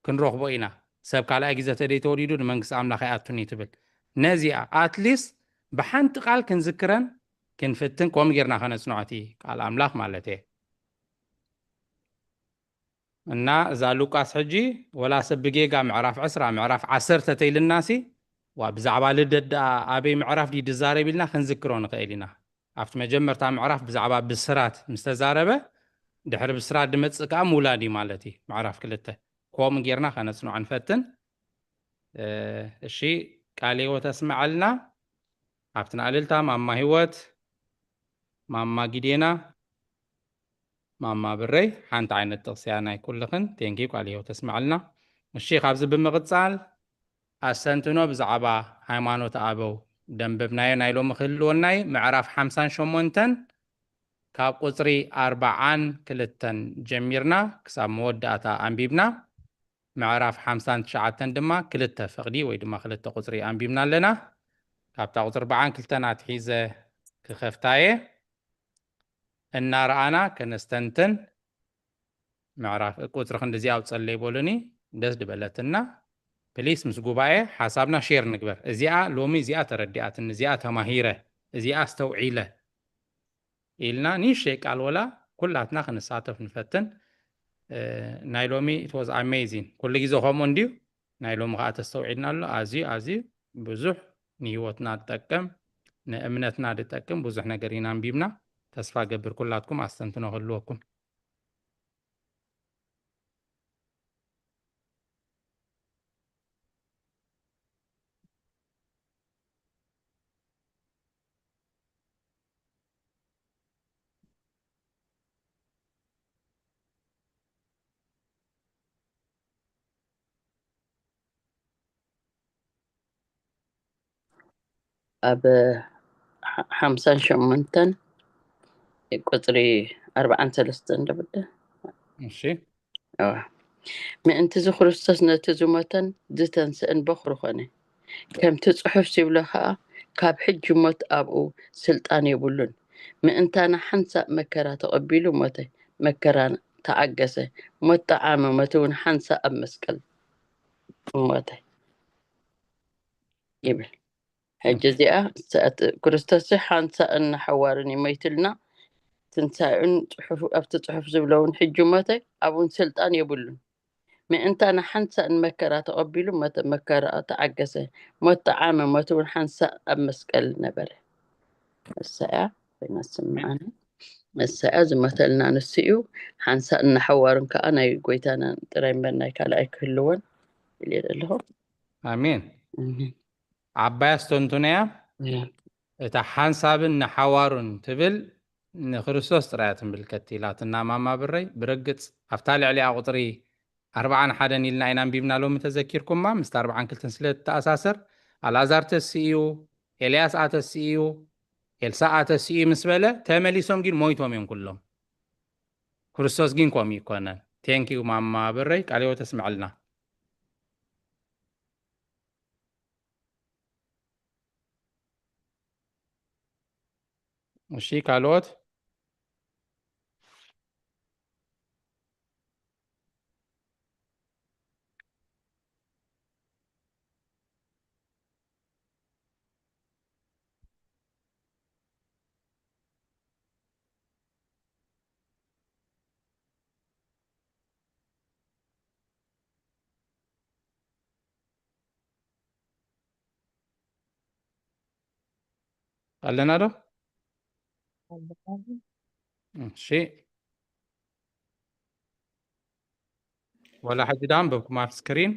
ክንረኽቦ ኢና። ሰብ ካልኣይ ግዜ ተደይ ተወሊዱ ንመንግስቲ ኣምላኽ ኣይኣቱን እዩ ትብል። ነዚኣ ኣትሊስት ብሓንቲ ቃል ክንዝክረን ክንፍትን ከምኡ ጌርና ከነጽንዖ እቲ ቃል ኣምላኽ ማለት እየ። እና እዛ ሉቃስ ሕጂ ወላ ሰብ ብጌጋ ምዕራፍ ዕስራ ምዕራፍ ዓሰርተ ተይልናሲ ዋ ብዛዕባ ልደት ደኣ ኣበይ ምዕራፍ ድዩ ዝዛረብ ኢልና ክንዝክሮ ንኽእል ኢና። ኣብቲ መጀመርታ ምዕራፍ ብዛዕባ ብስራት ምስ ተዛረበ ድሕሪ ብስራት ድመጽእ ከኣ ምውላድ እዩ ማለት እዩ። ምዕራፍ ክልተ ከምኡ ጌርና ከነጽንዖ ንፈትን። እሺ ቃለ ህይወት ኣስምዓልና። ኣብቲ ንኣልልታ ማማ ህይወት፣ ማማ ጊዴና፣ ማማ ብረይ ሓንቲ ዓይነት ጥቕሲ እያ ናይ ኩልኽን። ቴንኪ ቃለ ህይወት ኣስምዓልና። እሺ ካብዚ ብምቕጻል ኣስተንትኖ ብዛዕባ ሃይማኖት ኣበው ደንበብናዮ ናይ ሎሚ ክህልወናይ ምዕራፍ ሓምሳን ሸሞንተን ካብ ቁጽሪ ኣርባዓን ክልተን ጀሚርና ክሳብ መወዳእታ ኣንቢብና። ምዕራፍ ሓምሳን ትሽዓተን ድማ ክልተ ፍቕዲ ወይ ድማ ክልተ ቁጽሪ ኣንቢብና ኣለና። ካብታ ቁጽሪ ኣርባዓን ክልተን ኣትሒዘ ክኸፍታየ እናረኣና ከነስተንትን ምዕራፍ ቁጽሪ ክንድዚ ኣውጸለይ በሉኒ። ደስ ድበለትና። ፕሊስ ምስ ጉባኤ ሓሳብና ሼር ንግበር። እዚኣ ሎሚ እዚኣ ተረዲኣትኒ፣ እዚኣ ተማሂረ፣ እዚኣ ኣስተውዒለ ኢልና ንእሽተይ ቃል ወላ ኩላትና ክንሳተፍ ንፈትን። ናይ ሎሚ it was amazing። ኩሉ ግዜ ከምኡ እንድዩ። ናይ ሎሚ ከዓ ተስተውዒልና ኣሎ። ኣዝዩ ኣዝዩ ብዙሕ ንህይወትና ዝጠቅም ንእምነትና ዝጠቅም ብዙሕ ነገር ኢና ኣንቢብና። ተስፋ ገብር ኩላትኩም ኣስተንትኖ ክህልወኩም። ኣብ ሓ- ሓምሳን ሸሞንተን ቁፅሪ ኣርባዓን ሰለስተን ደብደ እሺ ምእንቲ እዚ ክርስቶስ ነቲ ዝሞተን ዝተንስእን በኹሪ ኾነ። ከምቲ ጽሑፍ ዝብሎ ኸኣ ካብ ሕጂ ሞት ኣብኡ ስልጣን የብሉን። ምእንታና ሓንሳእ መከራ ተቐቢሉ ሞተ፣ መከራ ተዓገሰ፣ ሞት ጠዓመ፣ ሞት እውን ሓንሳእ ኣብ መስቀል ሞተ ይብል። ሕጂ እዚኣ ሰኣት ክርስቶስ ሓንሳእን ንሓዋርን ይመይትልና። ትንሳኤኡን ጽሑፍ ኣብቲ ጽሑፍ ዝብለውን ሕጂ ሞተ ኣብኡን ስልጣን የብሉን። ምእንታና ሓንሳእን መከራ ተቐቢሉ መተ መከራ ተዓገሰ። ሞት ጠዓመ፣ ሞት እውን ሓንሳእ ኣብ መስቀል ነበረ። እሳያ ኮይና ስምዓና። እሳያ ዝሞተልና ንሱ እዩ። ሓንሳእን ንሓዋርን ከዓ ናይ ጎይታና ጥራይ እምበር ናይ ካልኣይ ክህልዎን ኢለ ዘለኹ። ኣሜን። ዓባይ ኣስተንትኖ እያ። እታ ሓንሳብን ንሓዋሩን ትብል ንክርስቶስ ጥራይ እያ ትምልከት ኢላትና ማማ ብረይ። ብርግጽ ኣብታ ልዕሊኣ ቁጽሪ ኣርባዓን ሓደን ኢልና ኢና ኣንቢብና ሎሚ ተዘኪርኩማ። ምስቲ ኣርባዓን ክልተን ስለ እትተኣሳሰር ኣልኣዛር ተስኡ እዩ፣ ኤልያስ ኣተስኡ እዩ፣ ኤልሳ ኣተስኡ እዩ ምስ በለ ተመሊሶም ግን ሞይቶም እዮም ኩሎም። ክርስቶስ ግን ከምኡ ይኮነን። ቴንኪዩ ማማ ብረይ ቃለ ህይወት ተስምዐልና። እሺ ካልኦት ኣለና ዶ? እሺ ወላ ሕጂ ዳ ኣንበብኩም ኣብ ስክሪን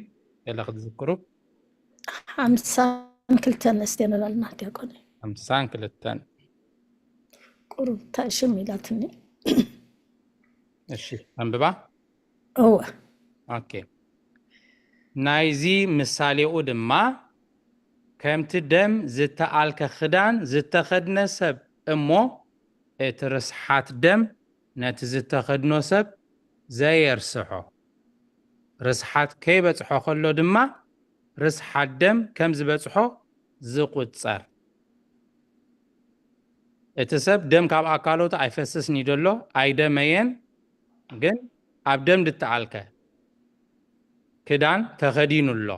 ገለ ክትዝክሩ? ሓምሳን ክልተን እስቴ ንላልና ዲያቆን። ሓምሳን ክልተን ቁሩብ እንታይ ሽም ኢላትኒ። እሺ፣ ኣንብባ። እወ ኦኬ። ናይዚ ምሳሌኡ ድማ፣ ከምቲ ደም ዝተኣልከ ክዳን ዝተኸድነ ሰብ እሞ፣ እቲ ርስሓት ደም ነቲ ዝተኸድኖ ሰብ ዘየርስሖ፣ ርስሓት ከይበጽሖ ከሎ ድማ ርስሓት ደም ከም ዝበጽሖ ዝቑጸር። እቲ ሰብ ደም ካብ ኣካሎቱ ኣይፈስስን እዩ ዘሎ፣ ኣይደመየን፣ ግን ኣብ ደም ዝተኣልከ ክዳን ተኸዲኑ ኣሎ።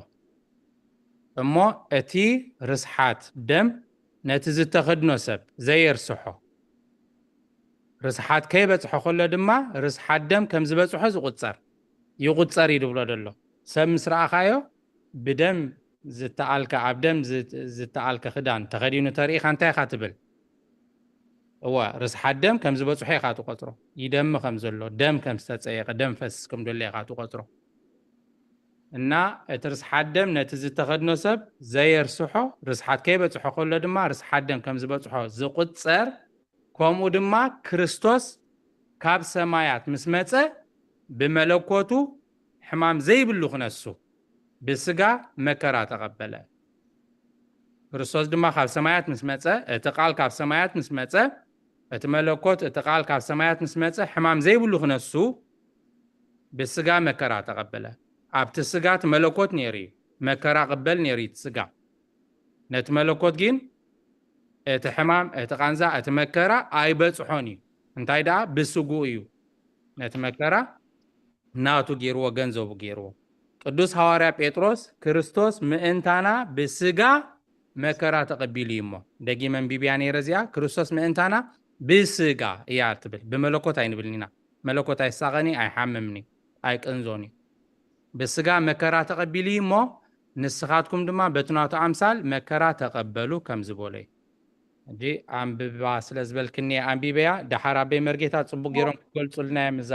እሞ እቲ ርስሓት ደም ነቲ ዝተኸድኖ ሰብ ዘየርስሖ፣ ርስሓት ከይበጽሖ ከሎ ድማ ርስሓት ደም ከም ዝበጽሖ ዝቑጸር፣ ይቑጸር እዩ ዝብሎ ዘሎ። ሰብ ምስ ረኣኻዮ ብደም ዝተኣልከ፣ ኣብ ደም ዝ- ዝተኣልከ ክዳን ተኸዲኑ ተርኢኻ እንታይ ኢኻ ትብል? እዋ፣ ርስሓት ደም ከም ዝበጽሖ ኢኻ ትቆጽሮ። ይደሚ ከም ዘሎ፣ ደም ከም ዝተጸየቀ፣ ደም ፈስስ ከም ዘሎ ኢኻ ትቆጽሮ። እና እቲ ርስሓት ደም ነቲ ዝተኸድኖ ሰብ ዘየርስሖ፣ ርስሓት ከይበጽሖ ከሎ ድማ ርስሓት ደም ከም ዝበጽሖ ዝቁጸር፣ ከምኡ ድማ ክርስቶስ ካብ ሰማያት ምስ መጸ ብመለኮቱ ሕማም ዘይብሉ ክነሱ ብስጋ መከራ ተቐበለ። ክርስቶስ ድማ ካብ ሰማያት ምስ መጸ፣ እቲ ቃል ካብ ሰማያት ምስ መጸ፣ እቲ መለኮት፣ እቲ ቃል ካብ ሰማያት ምስ መጸ ሕማም ዘይብሉ ክነሱ ብስጋ መከራ ተቐበለ። ኣብቲ ስጋ እቲ መለኮት ነይሩ እዩ፣ መከራ ቅበል ነይሩ እዩ እቲ ስጋ። ነቲ መለኮት ግን እቲ ሕማም፣ እቲ ቃንዛ፣ እቲ መከራ ኣይበጽሖን እዩ። እንታይ ደኣ ብስጉኡ እዩ ነቲ መከራ ናቱ ገይርዎ፣ ገንዘቡ ገይርዎ። ቅዱስ ሃዋርያ ጴጥሮስ ክርስቶስ ምእንታና ብስጋ መከራ ተቐቢሉ እዩ እሞ፣ ደጊመ ኣንቢብያ ነይረ እዚኣ፣ ክርስቶስ ምእንታና ብስጋ እያ ትብል፣ ብመለኮት ኣይንብልን ኢና። መለኮት ኣይሳቐን እዩ፣ ኣይሓምምን እዩ፣ ኣይቅንዞን እዩ። ብስጋ መከራ ተቐቢሉ እዩ እሞ፣ ንስኻትኩም ድማ በቲ ናቱ ኣምሳል መከራ ተቐበሉ ከም ዝበሎ እዩ። ሕጂ ኣንብባ ስለ ዝበልክኒ ኣንቢበያ። ደሓር ኣበይ መርጌታ ጽቡቅ ገይሮም ክገልጹልና እዮም እዛ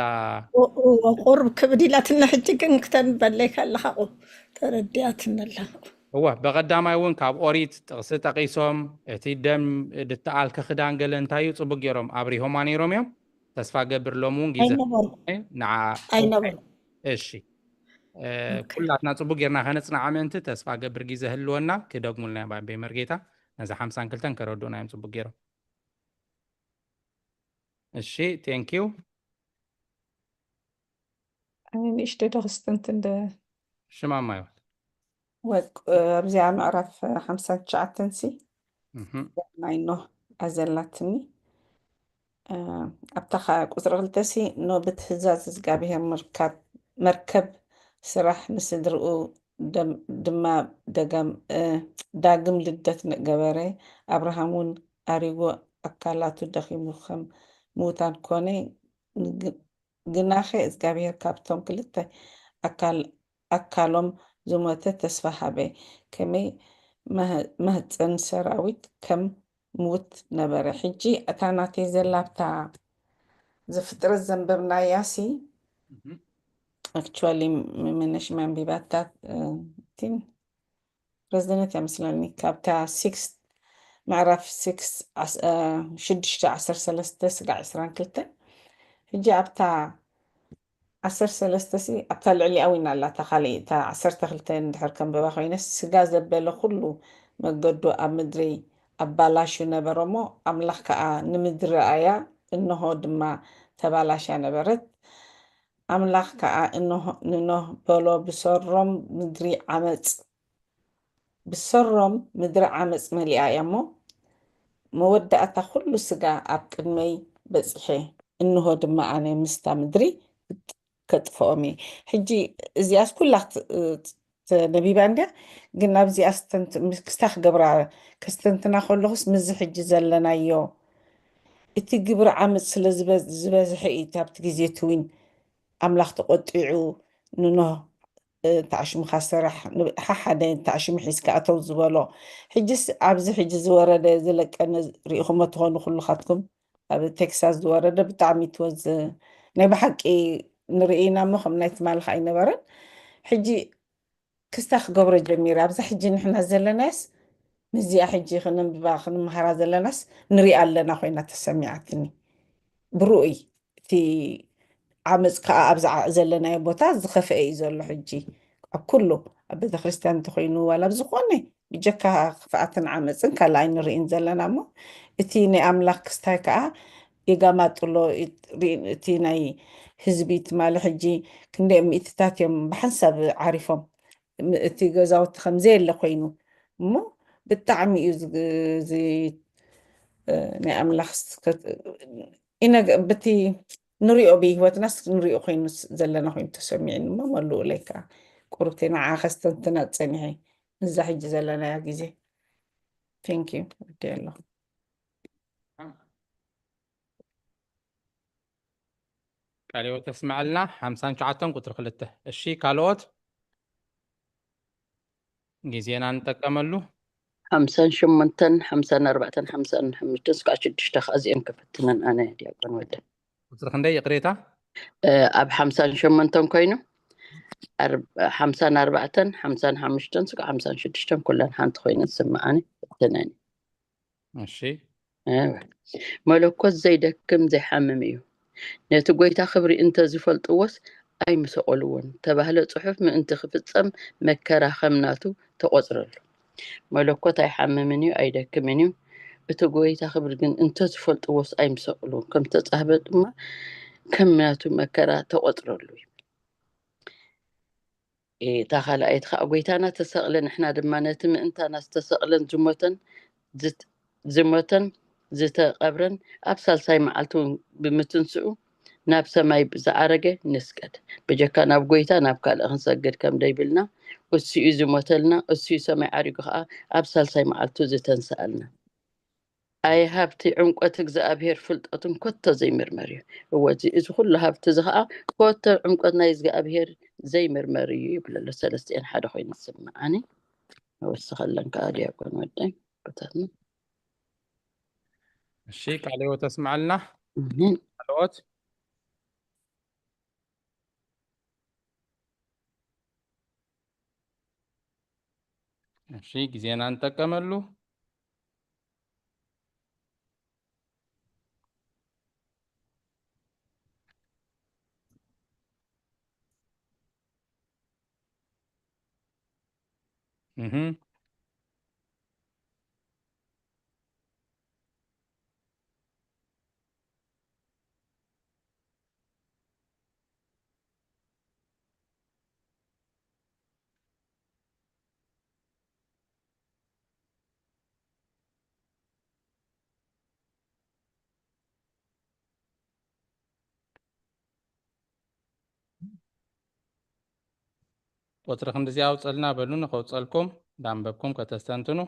እወ፣ ቁሩብ ክብድ ኢላትና ሕጂ ግን ክተንበለይ ከለኻ ቁ ተረዲኣትና ኣላ። እወ፣ በቐዳማይ እውን ካብ ኦሪት ጥቕሲ ጠቒሶም፣ እቲ ደም ድተኣልከ ክዳን ገለ እንታይ እዩ ጽቡቅ ገይሮም ኣብሪሆማ ነይሮም እዮም። ተስፋ ገብር ሎሚ እውን ግዜ ኣይነበሩ። ንዓ ኣይነበሩ። እሺ፣ እ፣ ኦኬ። ኩላትና ጽቡቅ ጌርና ከነጽንዓ ምእንቲ ተስፋ ገብር ግዜ ህልወና ክደግሙልና እዮም ኣበይ መርጌታ። ነዚ ሓምሳን ክልተን ከረድኡና እዮም ጽቡቅ ጌሮም። እሺ፣ thank you። ኣነ ንእሽተይ ዶ ክስተንትን ደ ሽማማ ይበል። ወቅ ኣብዚኣ ምዕራፍ ሓምሳን ትሽዓተን ሲ እህም። ናይ ኖህ ኣዘላትኒ። እ፣ ኣብታ ኸ ቁፅሪ ክልተ ሲ ኖ ብትእዛዝ እግዚኣብሔር ምርካብ መርከብ ስራሕ ንስድርኡ ደም- ድማ ደጋም እ፣ ዳግም ልደት ገበረ። ኣብርሃም እውን ኣሪጉ ኣካላቱ ደኺሙ ከም ምውታን ኮነ። ንግ- ግናኸ እግዚኣብሔር ካብቶም ክልተ ኣካል ኣካሎም ዝሞተ ተስፋ ሃበ። ከመይ መህ- መህፀን ሰራዊት ከም ምውት ነበረ። ሕጂ እታ ናተይ ዘላብታ ዘፍጥረት ዘንበብናያ ሲ እህም። actually ምንሽ መንቢባታ ቲን ረዝነት እያ መስለኒ ካብታ ሲክስ ምዕራፍ ሲክስ ሽዱሽተ ዓሰርተ ሰለስተ ስጋዕ ዕስራን ክልተን። ሕጂ ኣብታ ዓሰርተ ሰለስተ ሲ ኣብታ ልዕሊኣ እውን ኣላታ ካልእ እታ ዓሰርተ ክልተ እንድሕር ከንብባ ኮይነ ስጋ ዘበለ ኩሉ መገዱ ኣብ ምድሪ ኣባላሹ ነበረ እሞ ኣምላኽ ከዓ ንምድሪ ረኣያ እንሆ ድማ ተባላሻ ነበረት። ኣምላኽ ከዓ እንሆ ንኖህ በሎ ብሰሮም ምድሪ ዓመፅ ብሰሮም ምድሪ ዓመፅ መሊኣ እያ እሞ መወዳእታ ኩሉ ስጋ ኣብ ቅድመይ በፂሐ እንሆ ድማ ኣነ ምስታ ምድሪ ከጥፍኦም እየ። ሕጂ እዚኣስ ኩላ ተነቢባ እንድያ ግን ኣብዚኣ ክስታ ክገብራ ከስተንትና ከለኹስ ምዚ ሕጂ ዘለናዮ እቲ ግብሪ ዓመፅ ስለ ዝበዝሐ እዩ ኣብቲ ግዜ ትዊን ኣምላኽ ተቆጢዑ ንኖህ ተዓሽምኻ ስራሕ ሓሓደ ተዓሽሙ ሒዝካ ኣተው ዝበሎ ሕጅስ ኣብዚ ሕጂ ዝወረደ ዝለቀነ ሪኢኹሞ ትኾኑ ኩልኻትኩም ኣብ ቴክሳስ ዝወረደ ብጣዕሚ ትወዝ ናይ ብሓቂ ንርኢ ኢና እሞ ከም ናይ ትማሊ ከዓ ኣይነበረን ሕጂ ክስታ ክገብሮ ጀሚረ ኣብዛ ሕጂ ንሕና ዘለናስ ንዚኣ ሕጂ ክንንብባ ክንምሃራ ዘለናስ ንሪኣ ኣለና ኮይና ተሰሚዓትኒ ብርኡይ እቲ ዓመፅ ከዓ ኣብዛ ዘለናዮ ቦታ ዝኸፍአ እዩ ዘሎ። ሕጂ ኣብ ኩሉ ኣብ ቤተክርስትያን እንተኮይኑ ዋላ ኣብ ዝኾነ ብጀካ ክፍኣትን ዓመፅን ካልኣይ ንርኢን ዘለና እሞ እቲ ናይ ኣምላክ ክስታይ ከዓ የጋማጥሎ። እቲ ናይ ህዝቢ ትማሊ ሕጂ ክንደይ ሚእትታት እዮም ብሓንሳብ ዓሪፎም። እቲ ገዛውቲ ከምዘየለ ኮይኑ እሞ ብጣዕሚ እዩ ናይ ኣምላክ በቲ ንሪኦ ብህይወትናስ ንሪኦ ኮይኑ ዘለና ኮይኑ ተሰሚዑ እሞ መሉኡ ለይካ ቁርብቲ ንዓ ከስተንትና ፀኒሐ እዛ ሕጂ ዘለናያ ግዜ። Thank you ወዲ ኣለኹ። ቃለ ሕይወት ተስምዐልና። ሓምሳን ትሽዓተን ቁፅሪ ክልተ። እሺ ካልኦት ግዜና ንጠቀመሉ። ሓምሳን ሸሞንተን ሓምሳን ኣርባዕተን ሓምሳን ሓሙሽተን ስካዕ ሽዱሽተ ከዓ እዚኦም ከፈትነን ኣነ ዲያቆን ወደ። ቁፅሪ ክንደይ ይቕሬታ? ኣብ ሓምሳን ሸሞንተን ኮይኑ ሓምሳን ኣርባዕተን ሓምሳን ሓሙሽተን ስካዕ ሓምሳን ሽዱሽተን ኩለን ሓንቲ ኮይነ ዝስምዓኒ ፈትነን። እሺ መለኮት ዘይደክም ዘይሓምም እዩ። ነቲ ጎይታ ክብሪ እንተዝፈልጥዎስ ኣይምሰቐልዎን ተባህለ ጽሑፍ ምእንቲ ክፍጸም መከራ ከም ናቱ ተቖጽረሉ። መለኮት ኣይሓምምን እዩ ኣይደክምን እዩ። እቲ ጎይታ ክብሪ ግን እንተዝፈልጥዎስ ኣይምሰቐልዎን ከም ተጻህበ ድማ ከም ናቱ መከራ ተቖጽረሉ እዩ። እታ ካልኣይቲ ከዓ ጎይታና ተሰቕለ ንሕና ድማ ነቲ ምእንታና ዝተሰቕለን ዝሞተን ዝሞተን ዝተቐብረን ኣብ ሳልሳይ መዓልቲ እውን ብምትንስኡ ናብ ሰማይ ዝዓረገ ንስገድ። በጀካ ናብ ጎይታ ናብ ካልእ ክንሰግድ ከም ደይብልና እሱ እዩ ዝሞተልና፣ እሱ እዩ ሰማይ ዓሪጉ ከዓ ኣብ ሳልሳይ መዓልቱ ዝተንስኣልና። ኣይ ሃብቲ ዕምቆት እግዚኣብሔር ፍልጠቱን ኮቶ ዘይምርመር እዩ። እወ እዚ እዚ ኩሉ ሃብቲ እዚ ከዓ ኮቶ ዕምቆት ናይ እግዚኣብሔር ዘይምርመር እዩ ይብለሎ። ሰለስቲኤን ሓደ ኮይኑ ዝስምዓኒ ወስኸለን ከዓ ዲያቆን ወደይ ቦታትና እሺ ቃለ ሕይወት ተስምዓልና። እህን። ካልኦት እሺ ግዜና ንጠቀመሉ። እህ ቁፅሪ ክንድዚ ኣውፀልና በሉ ንከውፀልኩም ዳንበብኩም ከተስተንትኑ።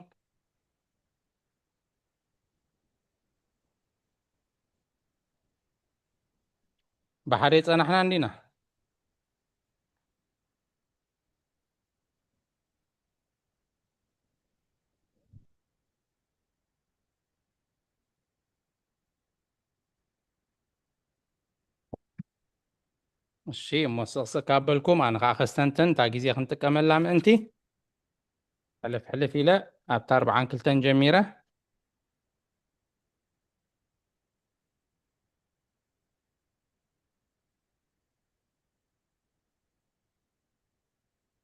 ብሓደ ጸናሕና እንዲና። እሺ እሞ ስቕስቕ ካብ በልኩም ኣነ ከዓ ከስተንትን እታ ግዜ ክንጥቀመላ ምእንቲ ሕልፍ ሕልፍ ኢለ ኣብታ ኣርብዓን ክልተን ጀሚረ።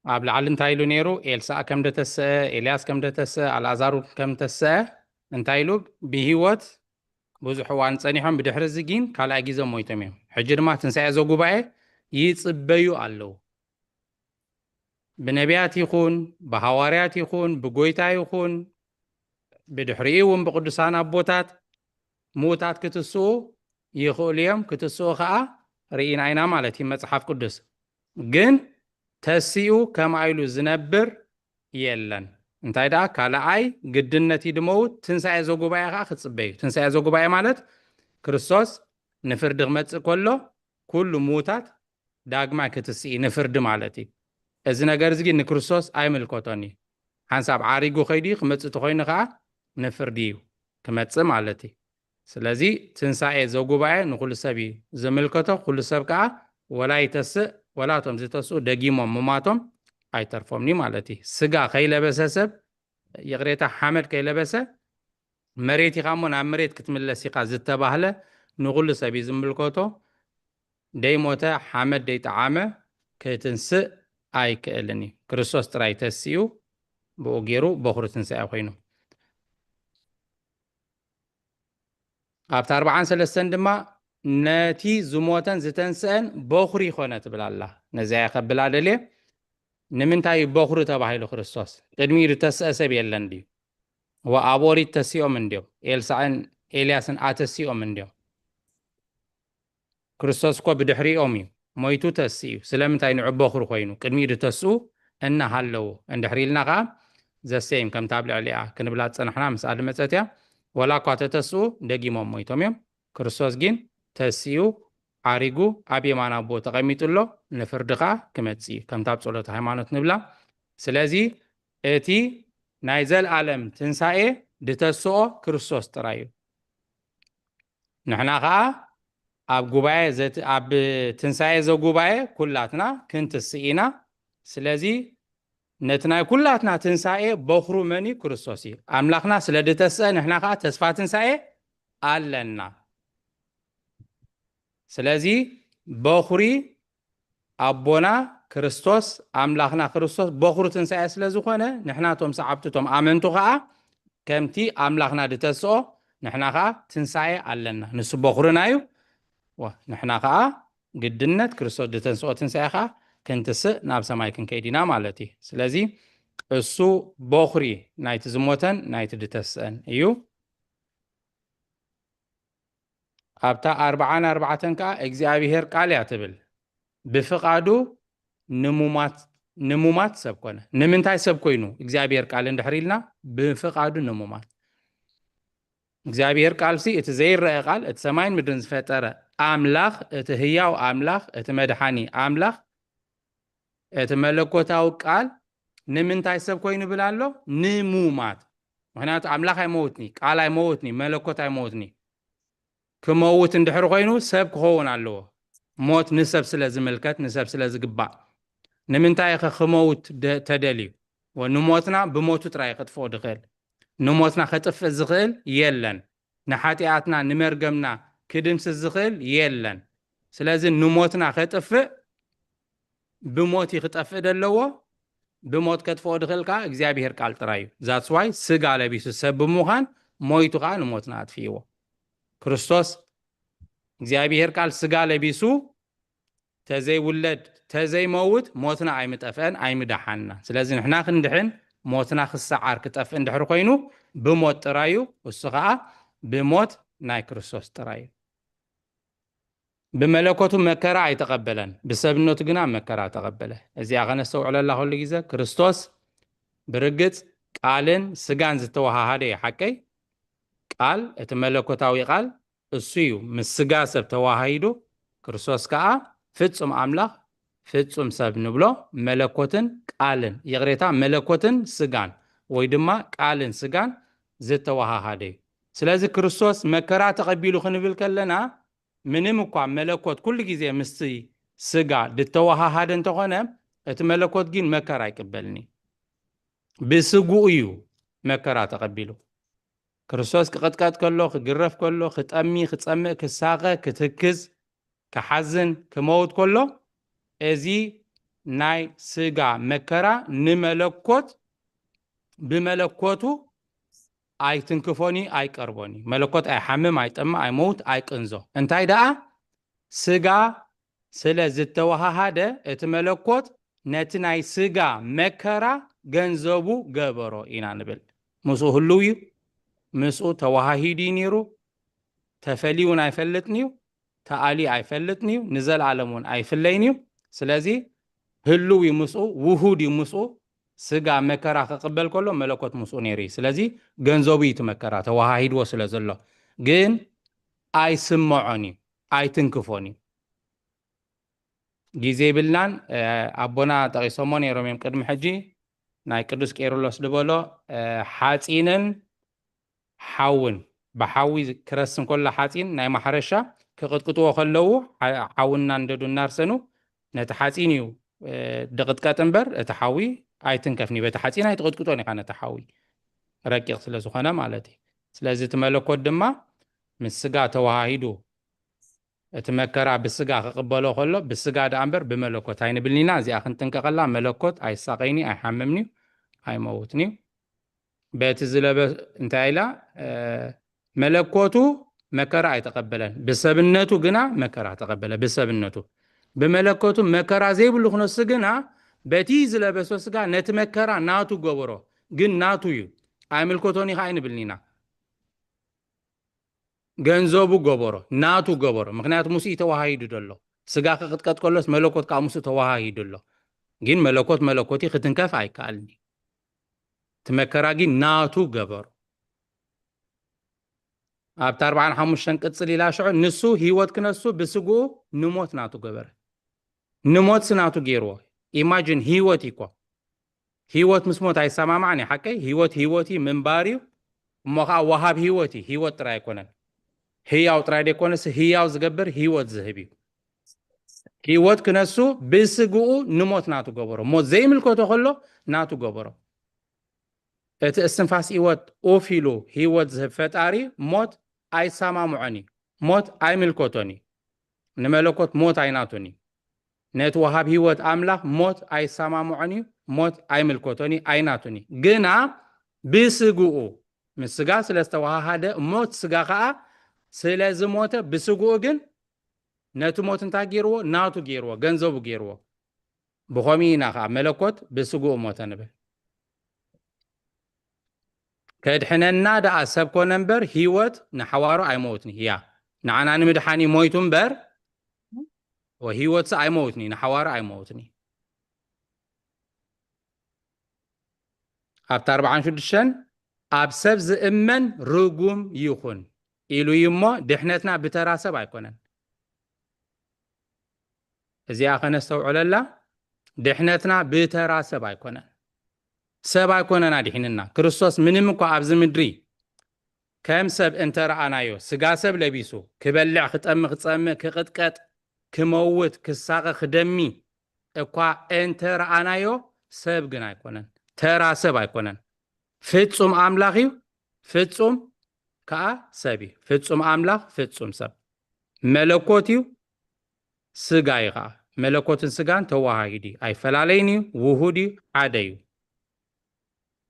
ኣብ ላዕሊ እንታይ ኢሉ ነይሩ? ኤልሳዕ ከም ደተስአ፣ ኤልያስ ከም ደተስአ፣ ኣልኣዛር ከም ተስአ እንታይ ኢሉ? ብህይወት ብዙሕ እዋን ጸኒሖም፣ ብድሕሪ እዚ ግን ካልኣይ ግዜ ሞይቶም እዮም። ሕጂ ድማ ትንሳኤ ዘጉባኤ ይጽበዩ ኣለዉ። ብነቢያት ይኹን ብሃዋርያት ይኹን ብጎይታ ይኹን ብድሕሪኡ እውን ብቅዱሳን ኣቦታት ምዉታት ክትስኡ ይኽእሉ እዮም። ክትስኡ ኸዓ ርኢና ኢና ማለት እዩ መጽሓፍ ቅዱስ። ግን ተሲኡ ከምኣ ኢሉ ዝነብር የለን። እንታይ ደኣ ካልኣይ ግድነት እዩ ድመውት። ትንሳኤ ዘጉባኤ ኸዓ ክትጽበ እዩ። ትንሳኤ ዘጉባኤ ማለት ክርስቶስ ንፍርዲ ክመጽእ ከሎ ኩሉ ምዉታት ዳግማይ ክትስኢ ንፍርዲ ማለት እዩ። እዚ ነገር እዚ ግን ንክርስቶስ ኣይምልከቶን እዩ። ሓንሳብ ዓሪጉ ከይዱ እዩ፣ ክመጽእ ተኾይኑ ኸዓ ንፍርዲ እዩ ክመጽእ ማለት እዩ። ስለዚ ትንሳኤ ዘጉባኤ ንኹሉ ሰብ እዩ ዝምልከቶ። ኩሉ ሰብ ከዓ ወላ ይተስእ ወላ እቶም ዝተስኡ ደጊሞም ምማቶም ኣይተርፎምኒ ማለት እዩ። ስጋ ከይለበሰ ሰብ ይቕሬታ ሓመድ ከይለበሰ መሬት ኢኻ እሞ ናብ መሬት ክትምለስ ኢኻ ዝተባህለ ንኹሉ ሰብ እዩ ዝምልከቶ። ደይሞተ ሓመድ ደይጠዓመ ክትንስእ ኣይክእልን እዩ። ክርስቶስ ጥራይ ተሲኡ ብኡ ገይሩ በኹሪ ትንሳኤ ኮይኑ። ኣብቲ ኣርብዓን ሰለስተን ድማ ነቲ ዝሞተን ዝተንስአን በኹሪ ይኾነ ትብል ኣላ። ነዚኣ እየ ከብላ ደልየ። ንምንታይ እዩ በኹሪ ተባሂሉ ክርስቶስ? ቅድሚኡ ዝተስአ ሰብ የለን ድዩ? ወኣብ ኦሪት ተሲኦም እንድዮም። ኤልሳዕን ኤልያስን ኣተሲኦም እንድዮም። ክርስቶስ እኮ ብድሕሪኦም እዩ ሞይቱ ተስኡ እዩ። ስለምንታይ ንዑ በኹሪ ኮይኑ? ቅድሚኡ ዝተስኡ እናሃለዉ እንድሕር ኢልና ኸዓ ዘሴም ከምታ ኣብ ልዕሊኣ ክንብላ ዝጸናሕና ምስኣ ድመጸት እያ። ወላ እኳ ተተስኡ ደጊሞም ሞይቶም እዮም። ክርስቶስ ግን ተስኡ ዓሪጉ ኣብ የማን ኣቦ ተቐሚጡ ኣሎ። ንፍርዲ ኸዓ ክመጽእ እዩ። ከምታ ኣብ ጸሎት ሃይማኖት ንብላ። ስለዚ እቲ ናይ ዘልኣለም ትንሳኤ ድተስኦ ክርስቶስ ጥራይ እዩ። ንሕና ኸዓ ኣብ ጉባኤ ዘት-፣ ኣብ ትንሳኤ ዘጉባኤ ኩላትና ክንትስእ ኢና። ስለዚ ነቲ ናይ ኩላትና ትንሳኤ በኹሩ መን እዩ? ክርስቶስ እዩ። ኣምላኽና ስለ ድተስአ ንሕና ኸዓ ተስፋ ትንሳኤ ኣለና። ስለዚ በኹሪ ኣቦና ክርስቶስ ኣምላኽና ክርስቶስ በኹሪ ትንሳኤ ስለ ዝኾነ ንሕና ቶም ሰዓብቲ ቶም ኣመንቱ ኸዓ ከምቲ ኣምላኽና ድተስኦ ንሕና ኸዓ ትንሳኤ ኣለና። ንሱ በኹርና እዩ። ዋ፣ ንሕና ኸዓ ግድነት ክርስቶስ ድተንስኦ ትንሳኤ ኸዓ ክንትስእ ናብ ሰማይ ክንከይድ ኢና ማለት እዩ። ስለዚ እሱ በኹሪ ናይቲ ዝሞተን ናይቲ ድተስአን እዩ። ኣብታ ኣርብዓን ኣርባዕተን ከኣ እግዚኣብሄር ቃል እያ ትብል። ብፍቓዱ ንሙማት፣ ንሙማት ሰብ ኮነ። ንምንታይ ሰብ ኮይኑ እግዚኣብሄር ቃል እንድሕር ኢልና፣ ብፍቓዱ ንሙማት። እግዚኣብሄር ቃልሲ እቲ ዘይረአ ቃል፣ እቲ ሰማይን ምድርን ዝፈጠረ ኣምላኽ፣ እቲ ህያው ኣምላኽ፣ እቲ መድሓኒ ኣምላኽ፣ እቲ መለኮታዊ ቃል ንምንታይ ሰብ ኮይኑ ይብል ኣሎ? ንሙማት። ምኽንያቱ ኣምላኽ ኣይመውትኒ፣ ቃል ኣይመውትኒ፣ መለኮት ኣይመውትኒ። ክመውት እንድሕር ኮይኑ ሰብ ክኸውን ኣለዎ። ሞት ንሰብ ስለ ዝምልከት፣ ንሰብ ስለ ዝግባእ። ንምንታይ ኢኸ ክመውት ደ-፣ ተደልዩ? ወ-፣ ንሞትና ብሞቱ ጥራይ ከጥፍኦ ድኽእል። ንሞትና ከጥፍእ ዝኽእል የለን። ንሓጢኣትና፣ ንመርገምና ክድምስስ ዝኽእል የለን። ስለዚ ንሞትና ከጥፍእ ብሞት እዩ ክጠፍእ ደለዎ። ብሞት ከጥፍኦ ድኽእል ከኣ እግዚኣብሄር ቃል ጥራይ እዩ። That's why ስጋ ለቢሱ ሰብ ብምዃን ሞይቱ ከኣ ንሞትና ኣጥፊእዎ። ክርስቶስ እግዚኣብሄር ቃል ስጋ ለቢሱ ተዘይውለድ፣ ተዘይመውት ሞትና ኣይምጠፍአን፣ ኣይምደሓንና። ስለዚ ንሕና ክንድሕን ሞትና ክሰዓር ክጠፍእ እንድሕር ኮይኑ ብሞት ጥራይ እዩ። እሱ ከኣ ብሞት ናይ ክርስቶስ ጥራይ እዩ። ብመለኮቱ መከራ ኣይተቐበለን፣ ብሰብነቱ ግና መከራ ተቐበለ። እዚኣ ከነስተውዕለላ ኩሉ ግዜ። ክርስቶስ ብርግጽ ቃልን ስጋን ዝተወሃሃደ እዩ፣ ሓቀይ? ቃል፣ እቲ መለኮታዊ ቃል እሱ እዩ ምስ ስጋ ሰብ ተዋሃሂዱ። ክርስቶስ ከኣ ፍጹም ኣምላኽ ፍጹም ሰብ ንብሎ መለኮትን ቃልን፣ ይቕሬታ፣ መለኮትን ስጋን ወይ ድማ ቃልን ስጋን ዝተወሃሃደ እዩ። ስለዚ ክርስቶስ መከራ ተቐቢሉ ክንብል ከለና ምንም እኳ መለኮት ኩሉ ግዜ ምስቲ ስጋ ዝተወሃሃደ እንተኾነ፣ እቲ መለኮት ግን መከራ ኣይቅበልን እዩ። ብስግኡ እዩ መከራ ተቐቢሉ። ክርስቶስ ክቕጥቀጥ ከሎ፣ ክግረፍ ከሎ፣ ክጠሚ፣ ክጸምእ፣ ክሳቐ፣ ክትክዝ፣ ክሓዝን፣ ክመውት ከሎ፣ እዚ ናይ ስጋ መከራ ንመለኮት ብመለኮቱ ኣይትንክፎን እዩ፣ ኣይቀርቦን እዩ። መለኮት ኣይሓምም፣ ኣይጠምእ፣ ኣይመውት፣ ኣይቅንዞ። እንታይ ደኣ ስጋ ስለ ዝተወሃሃደ እቲ መለኮት ነቲ ናይ ስጋ መከራ ገንዘቡ ገበሮ ኢና ንብል። ምስኡ ህልው እዩ፣ ምስኡ ተወሃሂዱ እዩ ነይሩ፣ ተፈልዩ እውን ኣይፈልጥን እዩ፣ ተኣልዩ ኣይፈልጥን እዩ፣ ንዘለኣለም እውን ኣይፍለይን እዩ። ስለዚ ህልው እዩ ምስኡ፣ ውሁድ እዩ ምስኡ። ስጋ መከራ ክቕበል ከሎ መለኮት ምስኡ ነይሩ እዩ። ስለዚ ገንዘቡ እዩ እቲ መከራ፣ ተወሃሂድዎ ስለ ዘሎ። ግን ኣይስምዖን እዩ፣ ኣይትንክፎን እዩ። ግዜ ይብልናን፣ እ፣ ኣቦና ጠቒሶሞ ነይሮም እዮም ቅድሚ ሕጂ፣ ናይ ቅዱስ ቄርሎስ ዝበሎ፣ እ፣ ሓጺንን ሓውን፣ ብሓዊ ክረስን ከሎ ሓጺን ናይ ማሕረሻ ክቕጥቅጥዎ ከለዉ፣ ሓ-፣ ሓዊ እናንደዱ እናርሰኑ ነቲ ሓጺን እዩ፣ እ፣ ድቕጥቀጥ እምበር እቲ ሓዊ ኣይትንከፍን እዩ። በቲ ሓጺን ኣይትቕጥቅጦን ኢኻ ነቲ ሓዊ፣ ረቂቕ ስለ ዝኾነ ማለት እዩ። ስለዚ እቲ መለኮት ድማ ምስ ስጋ ተወሃሂዱ እቲ መከራ ብስጋ ክቕበሎ ከሎ ብስጋ ደኣ እምበር ብመለኮት ኣይንብልኒና። እዚኣ ክንጥንቀቐላ። መለኮት ኣይሳቐይኒ፣ ኣይሓምምኒ፣ ኣይመውትኒ። በቲ ዝለበ እንታይ ኢላ? መለኮቱ መከራ ኣይተቐበለን፣ ብሰብነቱ ግና መከራ ተቐበለ። ብሰብነቱ ብመለኮቱ መከራ ዘይብሉ ክነሱ ግና በቲ ዝለበሶ ስጋ ነቲ መከራ ናቱ ገበሮ። ግን ናቱ እዩ፣ ኣይምልከቶን እዩ ከዓ ኣይንብልኒና። ገንዘቡ ገበሮ፣ ናቱ ገበሮ። ምክንያቱ ምስኡ ተዋሃሂዱ ዘሎ። ስጋ ክቅጥቀጥ ከሎስ መለኮት ከዓ ምስኡ ተዋሃሂዱ ኣሎ። ግን መለኮት መለኮት እዩ፣ ክትንከፍ ኣይከኣልን እዩ። እቲ መከራ ግን ናቱ ገበሮ። ኣብቲ ኣርባዓን ሓሙሽተን ቅጽል ኢላ ሽዑ ንሱ ህይወት ክነሱ ብስግኡ ንሞት ናቱ ገበረ። ንሞት ስናቱ ገይርዎ። ኢማጂን ህይወት እዩ እኮ። ህይወት ምስ ሞት ኣይሰማማዕን እዩ፣ ሓቀይ? ህይወት ህይወት እዩ፣ ምንባር እዩ። እሞ ከዓ ወሃብ ህይወት እዩ። ህይወት ጥራይ ኣይኮነን። ህያው ጥራይ ደይኮነስ ህያው ዝገብር ህይወት ዝህብ እዩ። ህይወት ክነሱ ብስግኡ ንሞት ናቱ ገበሮ። ሞት ዘይምልከቶ ከሎ ናቱ ገበሮ። እቲ እስትንፋስ ህይወት ኡፍ ኢሉ ህይወት ዝህብ ፈጣሪ ሞት ኣይሰማምዖን እዩ። ሞት ኣይምልከቶን እዩ። ንመለኮት ሞት ኣይናቱን እዩ። ነቲ ወሃብ ህይወት ኣምላኽ ሞት ኣይሰማምዖን እዩ። ሞት ኣይምልከቶን እዩ፣ ኣይናቱን እዩ። ግና ብስግኡ ምስ ስጋ ስለ ዝተወሃሃደ ሞት ስጋ ከዓ ስለ ዝሞተ ብስግኡ ግን ነቲ ሞት እንታይ ገይርዎ? ናቱ ገይርዎ፣ ገንዘቡ ገይርዎ። ብኸምኡ ኢና ከዓ መለኮት ብስግኡ ሞተ ንብል። ከድሕነና ደኣ ሰብ ኮነ እምበር ህይወት ንሓዋሩ ኣይመውትን እያ። ንዓና ንምድሓን እዩ ሞይቱ እምበር ወህይወትስ ኣይመውትን እዩ፣ ንሓዋሩ ኣይመውትን እዩ። ኣብቲ ኣርባዓን ሽዱሽተን ኣብ ሰብ ዝእመን ርጉም ይኹን ኢሉ እዩ እሞ ድሕነትና ብተራ ሰብ ኣይኮነን። እዚኣ ከነስተውዕለላ፣ ድሕነትና ብተራ ሰብ ኣይኮነን። ሰብ ኣይኮነን ኣድሒንና። ክርስቶስ ምንም እኳ ኣብዚ ምድሪ ከም ሰብ እንተ ረኣናዮ፣ ስጋ ሰብ ለቢሱ፣ ክበልዕ፣ ክጠሚ፣ ክጸምእ፣ ክቕጥቀጥ፣ ክመውት፣ ክሳቐ፣ ክደሚ እኳ እንተ ረኣናዮ፣ ሰብ ግን ኣይኮነን። ተራ ሰብ ኣይኮነን። ፍጹም ኣምላኽ እዩ፣ ፍጹም ከኣ ሰብ እዩ። ፍጹም ኣምላኽ፣ ፍጹም ሰብ። መለኮት እዩ፣ ስጋ እዩ ከኣ። መለኮትን ስጋን ተወሃሂዱ እዩ። ኣይፈላለይን እዩ፣ ውሁድ እዩ፣ ሓደ እዩ።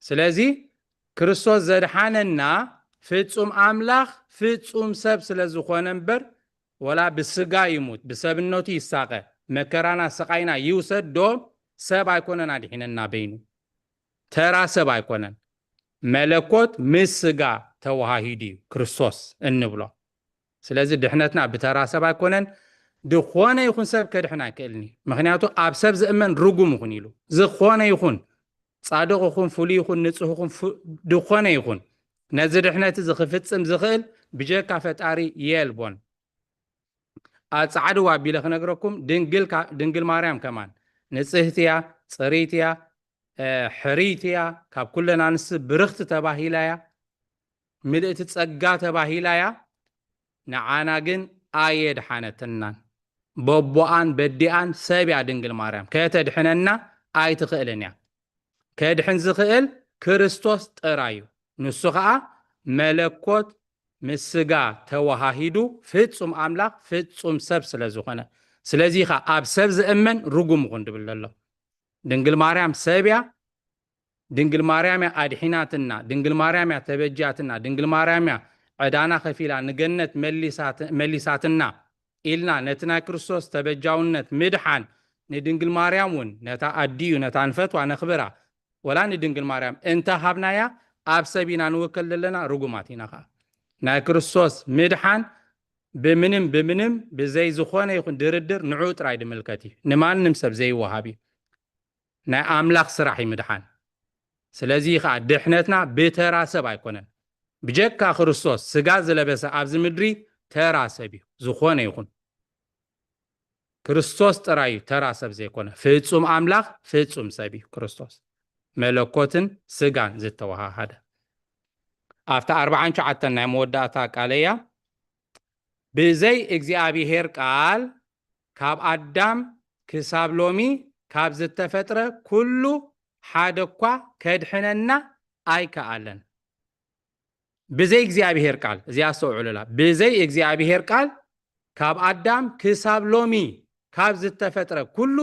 ስለዚ ክርስቶስ ዘድሓነና ፍጹም ኣምላኽ ፍጹም ሰብ ስለ ዝኾነ እምበር፣ ወላ ብስጋ ይሙት፣ ብሰብነቱ ይሳቐ፣ መከራና ስቓይና ይውሰድ ዶ፣ ሰብ ኣይኮነን ኣድሒነና በይኑ። ተራ ሰብ ኣይኮነን። መለኮት ምስ ስጋ ተወሃሂዱ እዩ ክርስቶስ እንብሎ። ስለዚ ድሕነትና ብተራ ሰብ ኣይኮነን። ዝኾነ ይኹን ሰብ ከድሕን ኣይክእልን እዩ። ምክንያቱ ኣብ ሰብ ዝእመን ርጉም ይኹን ኢሉ። ዝኾነ ይኹን ጻድቕ ይኹን ፍሉይ ይኹን ንጹህ ይኹን ፍ-፣ ዝኾነ ይኹን ነዚ ድሕነት እዚ ክፍጽም ዝኽእል ብጀካ ፈጣሪ የልቦን። ኣጻዕድው ኣቢለ ክነግረኩም፣ ድንግል ካ-፣ ድንግል ማርያም ከማን ንጽህቲ እያ፣ ጽርይቲ እያ፣ እ፣ ሕርይቲ እያ፣ ካብ ኩለን ኣንስቲ ብርኽቲ ተባሂላ እያ፣ ምልእቲ ጸጋ ተባሂላ እያ። ንዓና ግን ኣየድሓነትናን። በቦኣን በዲኣን ሰብ እያ ድንግል ማርያም። ከተድሕነና ኣይትኽእልን እያ። ከድሕን ዝኽእል ክርስቶስ ጥራይ እዩ። ንሱ ኸኣ መለኮት ምስ ስጋ ተወሃሂዱ ፍጹም ኣምላኽ ፍጹም ሰብ ስለ ዝኾነ። ስለዚ ኸኣ ኣብ ሰብ ዝእመን ርጉም ይኹን ድብል ዘሎ። ድንግል ማርያም ሰብ እያ። ድንግል ማርያም እያ ኣድሒናትና። ድንግል ማርያም እያ ተበጃትና። ድንግል ማርያም እያ ዕዳና ከፊላ ንገነት መሊሳት-፣ መሊሳትና ኢልና ነቲ ናይ ክርስቶስ ተበጃውነት ምድሓን ንድንግል ማርያም እውን ነታ ኣዲኡ ነታ ንፈትዋ ነኽብራ። ወላ ንድንግል ማርያም እንተ ሃብናያ ኣብ ሰብ ኢና ንውከል ዘለና ርጉማት ኢና ኸዓ። ናይ ክርስቶስ ምድሓን ብምንም ብምንም ብዘይ ዝኾነ ይኹን ድርድር ንዕኡ ጥራይ ድምልከት እዩ። ንማንም ሰብ ዘይወሃብ እዩ። ናይ ኣምላኽ ስራሕ እዩ ምድሓን። ስለዚ ኸዓ ድሕነትና ብተራ ሰብ ኣይኮነን። ብጀካ ክርስቶስ ስጋ ዝለበሰ ኣብዚ ምድሪ ተራ ሰብ እዩ። ዝኾነ ይኹን ክርስቶስ ጥራይ እዩ ተራ ሰብ ዘይኮነ። ፍጹም ኣምላኽ ፍጹም ሰብ እዩ ክርስቶስ። መለኮትን ስጋን ዝተወሃሃደ። ኣብታ ኣርባዓን ትሽዓተን ናይ መወዳእታ ቃለያ፣ ብዘይ እግዚኣብሄር ቃል ካብ ኣዳም ክሳብ ሎሚ ካብ ዝተፈጥረ ኩሉ ሓደ እኳ ከድሕነና ኣይከኣለን። ብዘይ እግዚኣብሄር ቃል፣ እዚኣ ኣስተውዕሉላ፣ ብዘይ እግዚኣብሄር ቃል ካብ ኣዳም ክሳብ ሎሚ ካብ ዝተፈጥረ ኩሉ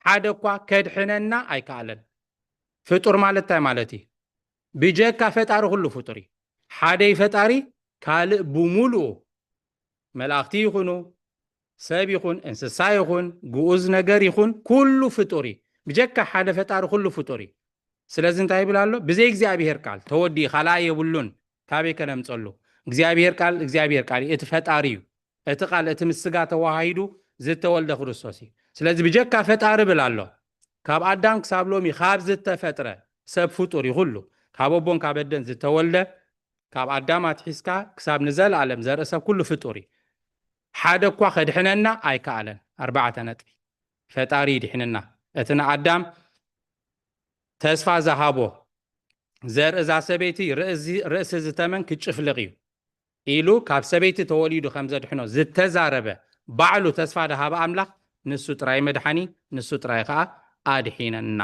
ሓደ እኳ ከድሕነና ኣይከኣለን። ፍጡር ማለት እንታይ ማለት እዩ? ብጀካ ፈጣሪ ኩሉ ፍጡር እዩ። ሓደ እዩ ፈጣሪ፣ ካልእ ብምሉኡ መላእኽቲ ይኹኑ፣ ሰብ ይኹን፣ እንስሳ ይኹን፣ ግኡዝ ነገር ይኹን፣ ኩሉ ፍጡር እዩ። ብጀካ ሓደ ፈጣሪ ኩሉ ፍጡር እዩ። ስለዚ እንታይ ይብል ኣሎ? ብዘይ እግዚኣብሔር ቃል ተወዲኡ ካልኣይ የብሉን። ካበይ ከነምፀሉ? እግዚኣብሔር ቃል እግዚኣብሔር ቃል እዩ። እቲ ፈጣሪ እዩ። እቲ ቃል እቲ ምስ ስጋ ተዋሃሂዱ ዝተወልደ ክርስቶስ እዩ። ስለዚ ብጀካ ፈጣሪ ብል ኣሎ። ካብ ኣዳም ክሳብ ሎሚ ካብ ዝተፈጥረ ሰብ ፍጡር እዩ ኩሉ። ካብ ኣቦን ካብ ኣደን ዝተወልደ፣ ካብ ኣዳም ኣትሒዝካ ክሳብ ንዘለኣለም ዘርኢ ሰብ ኩሉ ፍጡር እዩ። ሓደ እኳ ከድሕነና ኣይከኣለን። ኣርባዕተ ነጥቢ። ፈጣሪ ይድሕንና። እቲ ንኣዳም ተስፋ ዝሃቦ ዘርኢ እዛ ሰበይቲ ርእሲ ዝተመን ክጭፍልቕ እዩ ኢሉ ካብ ሰበይቲ ተወሊዱ ከም ዘድሕኖ ዝተዛረበ ባዕሉ ተስፋ ዝሃበ ኣምላኽ ንሱ ጥራይ መድሓኒ፣ ንሱ ጥራይ ከኣ ኣድሒነና።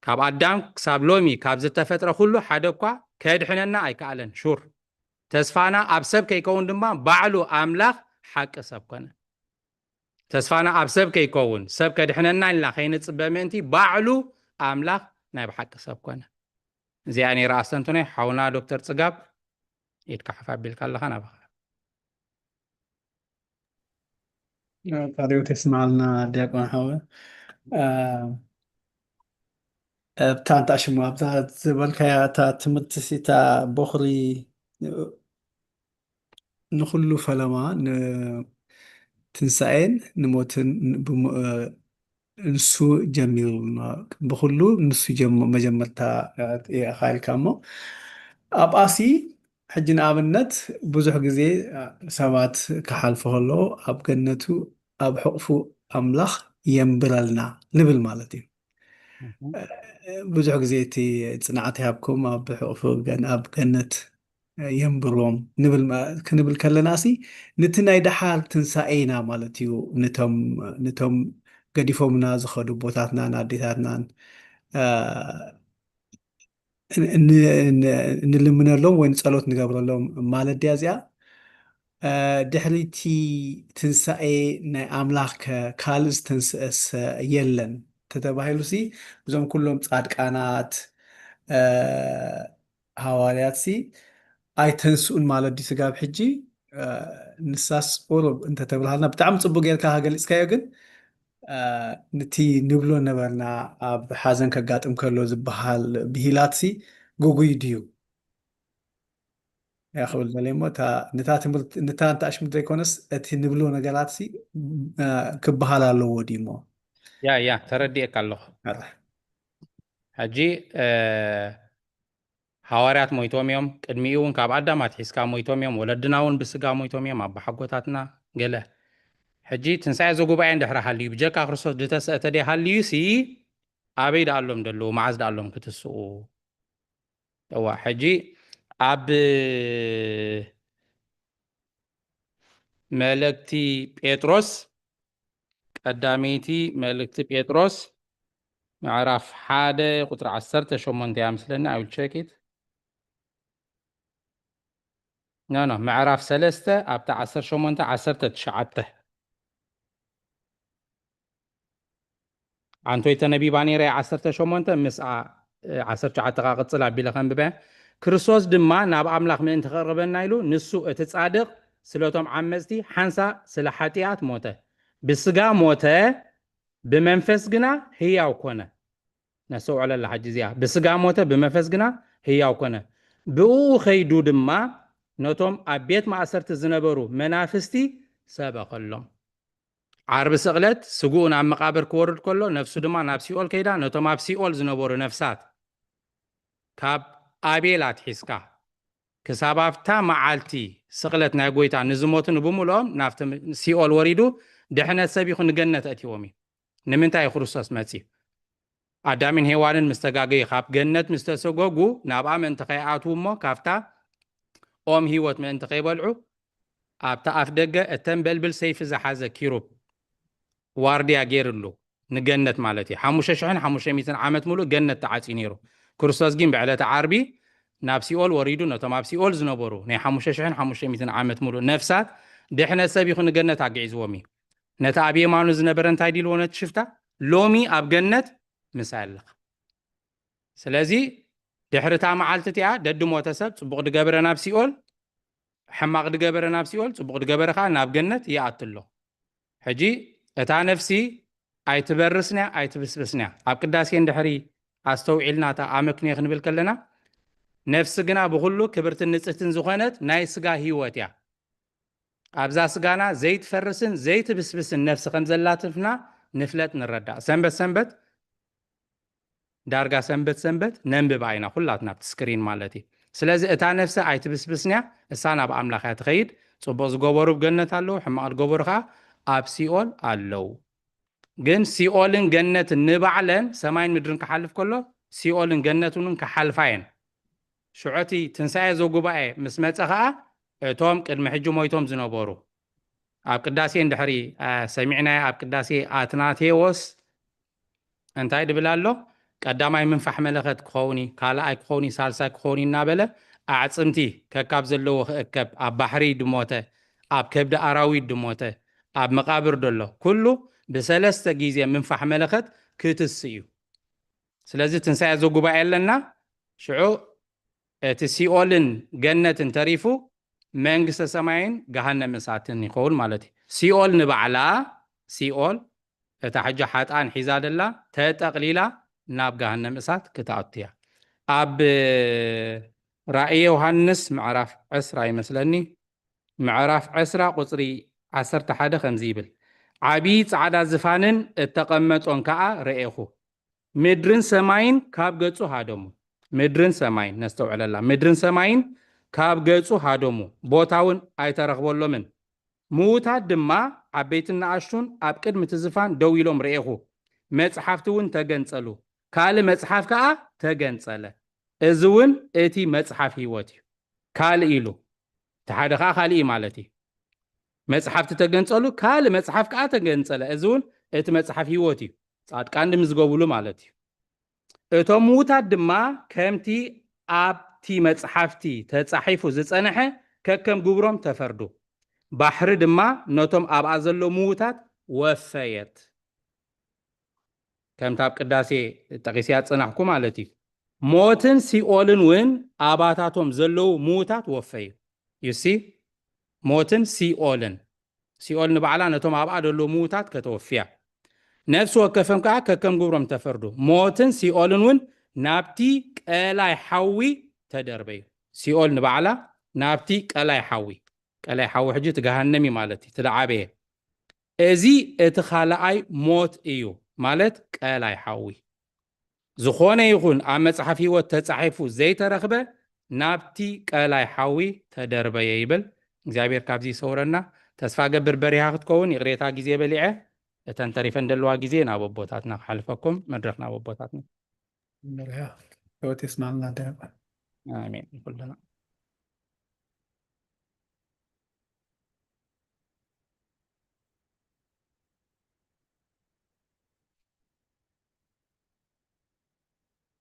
ካብ ኣዳም ክሳብ ሎሚ ካብ ዝተፈጥረ ኩሉ ሓደ እኳ ከድሕነና ኣይከኣለን። ሹር ተስፋና ኣብ ሰብ ከይከውን ድማ ባዕሉ ኣምላኽ ሓቂ ሰብ ኮነ። ተስፋና ኣብ ሰብ ከይከውን ሰብ ከድሕነና ኢልና ከይንጽበ ምእንቲ ባዕሉ ኣምላኽ ናይ ብሓቂ ሰብ ኮነ። እዚኣ ነይራ ኣስተንትኖ። ሓውና ዶክተር ጽጋብ፣ ኢድካ ሓፍ ኣቢልካ ኣለኻ፣ ናባኻ። ቃልዮት የስምዓልና ዲያቆን ሓወ። ኣብታ እንታ ሽሙ ኣብዛ ዝበልካያ እታ ትምህርቲ ሲታ ቦኽሪ ንኹሉ ፈለማ ንትንሳኤን ንሞትን ንሱ ጀሚሩ። ብኹሉ ንሱ መጀመርታ ኢኻ ኢልካ እሞ ኣብኣሲ ሕጂ ንኣብነት ብዙሕ ግዜ ሰባት ክሓልፉ ከለዉ ኣብ ገነቱ ኣብ ሕቕፉ ኣምላኽ የንብረልና ንብል ማለት እዩ። ብዙሕ ግዜ እቲ ጽንዓት ይሃብኩም ኣብ ሕቕፉ ኣብ ገነት የንብሮም ክንብል ከለና ሲ ንቲ ናይ ደሓር ትንሳኤ ኢና ማለት እዩ። ንቶም ገዲፎምና ዝኸዱ ኣቦታትናን ኣዴታትናን ንልምነሎም ወይ ንጸሎት ንገብረሎም ማለት ድያ እዚኣ? ድሕሪቲ ትንሳኤ ናይ ኣምላኽ ካልእ ዝተንስአሰ የለን ተተባሂሉ ሲ እዞም ኩሎም ጻድቃናት ሃዋርያት ሲ ኣይተንስኡን ማለት ድዩ ስጋብ ሕጂ? ንሳስ ቁሩብ እንተተብልሃልና ብጣዕሚ ጽቡቅ ጌርካ ገሊጽካዮ። ግን ንቲ ንብሎ ነበርና ኣብ ሓዘን ከጋጥም ከሎ ዝበሃል ብሂላት ሲ ግጉይ ድዩ? እያ ክብል ደልየ እሞ ንታ እንተ ኣሽሙር ዘይኮነስ እቲ ንብሎ ነገራት ሲ ክበሃል ኣለዎ ድዩ እሞ? ያ ያ ተረዲኤካ ኣለኹ። ሕጂ ሃዋርያት ሞይቶም እዮም። ቅድሚኡ እውን ካብ ኣዳም ኣትሒዝካ ሞይቶም እዮም። ወለድና እውን ብስጋ ሞይቶም እዮም። ኣቦሓጎታትና ገለ። ሕጂ ትንሳኤ ዘጉባኤ እንድሕር ሃልዩ ብጀካ ክርስቶስ ዝተሰእተ ደይ ሃልዩ ሲ ኣበይ ደኣሎም ደለዉ? መዓዝ ደኣሎም ክትስኡ? እዋ ሕጂ ኣብ መልእክቲ ጴጥሮስ ቀዳመይቲ መልእክቲ ጴጥሮስ ምዕራፍ ሓደ ቁፅሪ ዓሰርተ ሸሞንተ እያ ምስለኒ። I will check it. No, no, ምዕራፍ ሰለስተ ኣብታ ዓሰርተ ሸሞንተ ዓሰርተ ትሽዓተ። ኣንቶይ ተነቢባ ነይረ ዓሰርተ ሸሞንተ ምስኣ ዓሰርተ ትሽዓተ ካ ቅፅል ኣቢለ ከንብበ። ክርስቶስ ድማ ናብ ኣምላኽ ምእንቲ ከቕርበና ኢሉ ንሱ እቲ ጻድቕ ስለቶም ዓመፅቲ ሓንሳ ስለ ሓጢኣት ሞተ። ብስጋ ሞተ፣ ብመንፈስ ግና ህያው ኮነ። ነስተውዕለላ ሕጂ እዚኣ። ብስጋ ሞተ፣ ብመንፈስ ግና ህያው ኮነ። ብእኡ ኸይዱ ድማ ነቶም ኣብ ቤት ማእሰርቲ ዝነበሩ መናፍስቲ ሰበኸሎም። ዓርቢ ስቕለት ስግኡ ናብ መቓብር ክወርድ ከሎ ነፍሱ ድማ ናብ ሲኦል ከይዳ ነቶም ኣብ ሲኦል ዝነበሩ ነፍሳት ካብ ኣቤል ኣትሒዝካ ክሳብ ኣብታ መዓልቲ ስቕለት ናይ ጎይታ ንዝሞቱ ንብምልኦም ናብቲ ሲኦል ወሪዱ ድሕነት ሰቢኹ ንገነት ኣእትዎም እዩ። ንምንታይ እዩ ክርስቶስ መጺኡ? ኣዳምን ሄዋንን ምስ ተጋገዩ ካብ ገነት ምስ ተሰጎጉ ናብኣ ምእንቲ ከይኣትዉ እሞ ካብታ ኦም ህይወት ምእንቲ ከይበልዑ ኣብታ ኣፍ ደገ እተን በልብል ሰይፊ ዝሓዘ ኪሩብ ዋርድያ ገይርሉ ንገነት ማለት እዩ። ሓሙሽተ ሽሕን ሓሙሽተ ሚእትን ዓመት ሙሉእ ገነት ተዓፅዩ ነይሩ። ክርስቶስ ግን ብዕለተ ዓርቢ ናብ ሲኦል ወሪዱ ነቶም ኣብ ሲኦል ዝነበሩ ናይ ሓሙሽተ ሽሕን ሓሙሽተ ሚእትን ዓመት ሙሉእ ነፍሳት ድሕነት ሰብ ይኹን ገነት ኣግዒዝዎም እዩ። ነቲ ኣብ የማኑ ዝነበረ እንታይ ዲልዎ ነቲ ሽፍታ ሎሚ ኣብ ገነት ምሳይ ኣለኻ። ስለዚ ድሕሪ እታ መዓልቲ እቲኣ ደዲ ሞተ ሰብ ጽቡቕ ድገበረ ናብ ሲኦል፣ ሕማቕ ድገበረ ናብ ሲኦል፣ ጽቡቕ ድገበረ ኸኣ ናብ ገነት ይኣቱ ኣሎ። ሕጂ እታ ነፍሲ ኣይትበርስንያ ኣይትብስብስንያ። ኣብ ቅዳሴ እንድሕሪ ኣስተውዒልና እታ ኣመክንዮ ክንብል ከለና ነፍሲ ግና ብኹሉ ክብርትን ንጽህትን ዝኾነት ናይ ስጋ ህይወት እያ። ኣብዛ ስጋና ዘይትፈርስን ዘይትብስብስን ነፍሲ ከም ዘላትፍና ንፍለጥ ንረዳእ። ሰንበት ሰንበት ዳርጋ ሰንበት ሰንበት ነንብብ ኣይና ኩላትና ኣብቲ ስክሪን ማለት እዩ። ስለዚ እታ ነፍሲ ኣይትብስብስንያ፣ እሳ ናብ ኣምላኽ እያ ትኸይድ። ጽቡቕ ዝገበሩ ኣብ ገነት ኣለዉ፣ ሕማቕ ዝገበሩ ኸኣ ኣብ ሲኦል ኣለዉ። ግን ሲኦልን ገነትን ንባዕለን ሰማይን ምድርን ክሓልፍ ከሎ ሲኦልን ገነትን እውን ክሓልፋ እየን። ሽዑ እቲ ትንሳኤ ዘጉባኤ ምስ መጸ ኸኣ እቶም ቅድሚ ሕጂ ሞይቶም ዝነበሩ ኣብ ቅዳሴ እንድሕሪ ሰሚዕናዮ ኣብ ቅዳሴ ኣትናቴዎስ እንታይ ድብል ኣሎ? ቀዳማይ ምንፋሕ መለኸት ክኸውን እዩ፣ ካልኣይ ክኸውን እዩ፣ ሳልሳይ ክኸውን እዩ እናበለ ኣዕፅምቲ ከካብ ዘለዎ ክእከብ ኣብ ባሕሪ ድሞተ ኣብ ከብዲ ኣራዊት ድሞተ ኣብ መቃብር ደሎ ኩሉ ብሰለስተ ግዜ ምንፋሕ መለኸት ክትስ እዩ። ስለዚ ትንሳኤ ዘጉባኤ ኣለና። ሽዑ እቲ ሲኦልን ገነትን ተሪፉ መንግስተ ሰማይን ገሃነም እሳትን ይኸውን ማለት እዩ። ሲኦል ንባዕላ ሲኦል እታ ሕጂ ሓጣን ሒዛ ደላ ተጠቕሊላ ናብ ገሃነም እሳት ክትኣቱ እያ። ኣብ ራእየ ዮሃንስ ምዕራፍ ዕስራ ይመስለኒ ምዕራፍ ዕስራ ቁፅሪ ዓሰርተ ሓደ ከምዚ ይብል፣ ዓብዪ ፃዕዳ ዝፋንን እተቐመጦን ከዓ ረኤኹ። ምድርን ሰማይን ካብ ገጹ ሃደሙ። ምድርን ሰማይን ነስተውዕለላ። ምድርን ሰማይን ካብ ገጹ ሃደሙ፣ ቦታ እውን ኣይተረኽበሎምን። ምዉታት ድማ ዓበይትን ንኣሽቱን ኣብ ቅድሚ እቲ ዝፋን ደው ኢሎም ርኤኹ። መጽሓፍቲ እውን ተገንጸሉ። ካልእ መጽሓፍ ከኣ ተገንጸለ። እዚ እውን እቲ መጽሓፍ ህይወት እዩ። ካልእ ኢሉ እቲ ሓደ ከኣ ካልእ እዩ ማለት እዩ። መጽሓፍቲ ተገንጸሉ፣ ካልእ መጽሓፍ ከኣ ተገንጸለ። እዚ እውን እቲ መጽሓፍ ህይወት እዩ። ጻድቃን ንምዝገቡሉ ማለት እዩ። እቶም ምዉታት ድማ ከምቲ ኣብቲ መጽሓፍቲ ተጻሒፉ ዝጸንሐ ከከም ግብሮም ተፈርዱ። ባሕሪ ድማ ነቶም ኣብኣ ዘለዉ ምዉታት ወፈየት። ከምቲ ኣብ ቅዳሴ ጠቒስያ ዝጸናሕኩ ማለት እዩ። ሞትን ሲኦልን እውን ኣባታቶም ዘለዉ ምዉታት ወፈዩ። You see? ሞትን ሲኦልን። ሲኦል ንባዕላ ነቶም ኣብኣ ዘለዉ ምዉታት ከተወፍያ። ነፍሲ ወከፍም ከኣ ከከም ግብሮም ተፈርዱ። ሞትን ሲኦልን እውን ናብቲ ቀላይ ሓዊ ተደርበዩ። ሲኦል ንባዕላ ናብቲ ቀላይ ሓዊ። ቀላይ ሓዊ ሕጂ እቲ ገሃነም እዩ ማለት እዩ። እቲ ዝዓበየ። እዚ እቲ ካልኣይ ሞት እዩ ማለት ቀላይ ሓዊ። ዝኾነ ይኹን ኣብ መጽሓፍ ህይወት ተጻሒፉ ዘይተረኽበ ናብቲ ቀላይ ሓዊ ተደርበየ ይብል። እግዚኣብሔር ካብዚ ይሰውረና። ተስፋ ገብር በሪሃ ክትከውን ይቕሬታ ግዜ በሊዐ። እተን ተሪፈን ዘለዋ ግዜ ናብ ኣቦታትና ክሓልፈኩም መድረኽ ናብ ኣቦታትና። በሪሃ ህይወት የስማዕና ደረባ። ኣሜን። ኩልና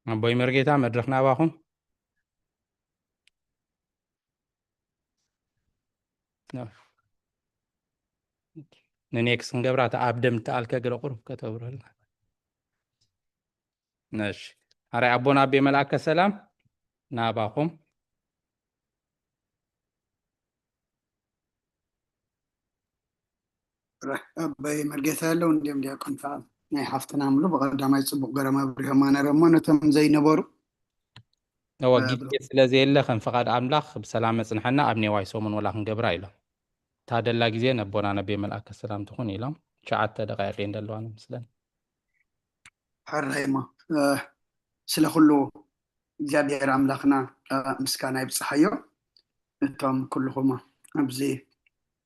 ኣቦይ መርጌታ መድረኽ ናባኹም። ንኔክስ ክንገብራ እታ ኣብ ደም እተኣልከ ገለ ቁሩብ ከተብረልና። እሺ። ኣራይ ኣቦና ኣቤ መልኣከ ሰላም ናባኹም። ኣባይ መርጌታ ያለው እንዲሁም ዲያቆን ሰዓል ናይ ሓፍትና ምሉ ብቐዳማይ ጽቡቕ ገረማ ብሪሆማ ነረሞ ነቶም ዘይነበሩ እወ ግዜ ስለ ዘየለ ከም ፍቓድ ኣምላኽ ብሰላም መጽንሐና ኣብ ኔዋይ ሰሙን ወላ ክንገብራ ኢሎም እታ ደላ ግዜ ነቦና ነቤ መልኣከ ሰላም ትኹን ኢሎም ትሽዓተ ደቃይቅ እየን ዘለዋና ምስለን ሕራይ እሞ ስለ ኩሉ እግዚኣብሔር ኣምላኽና ምስጋና ይብፅሓዮ። እቶም ኩልኹም ኣብዚ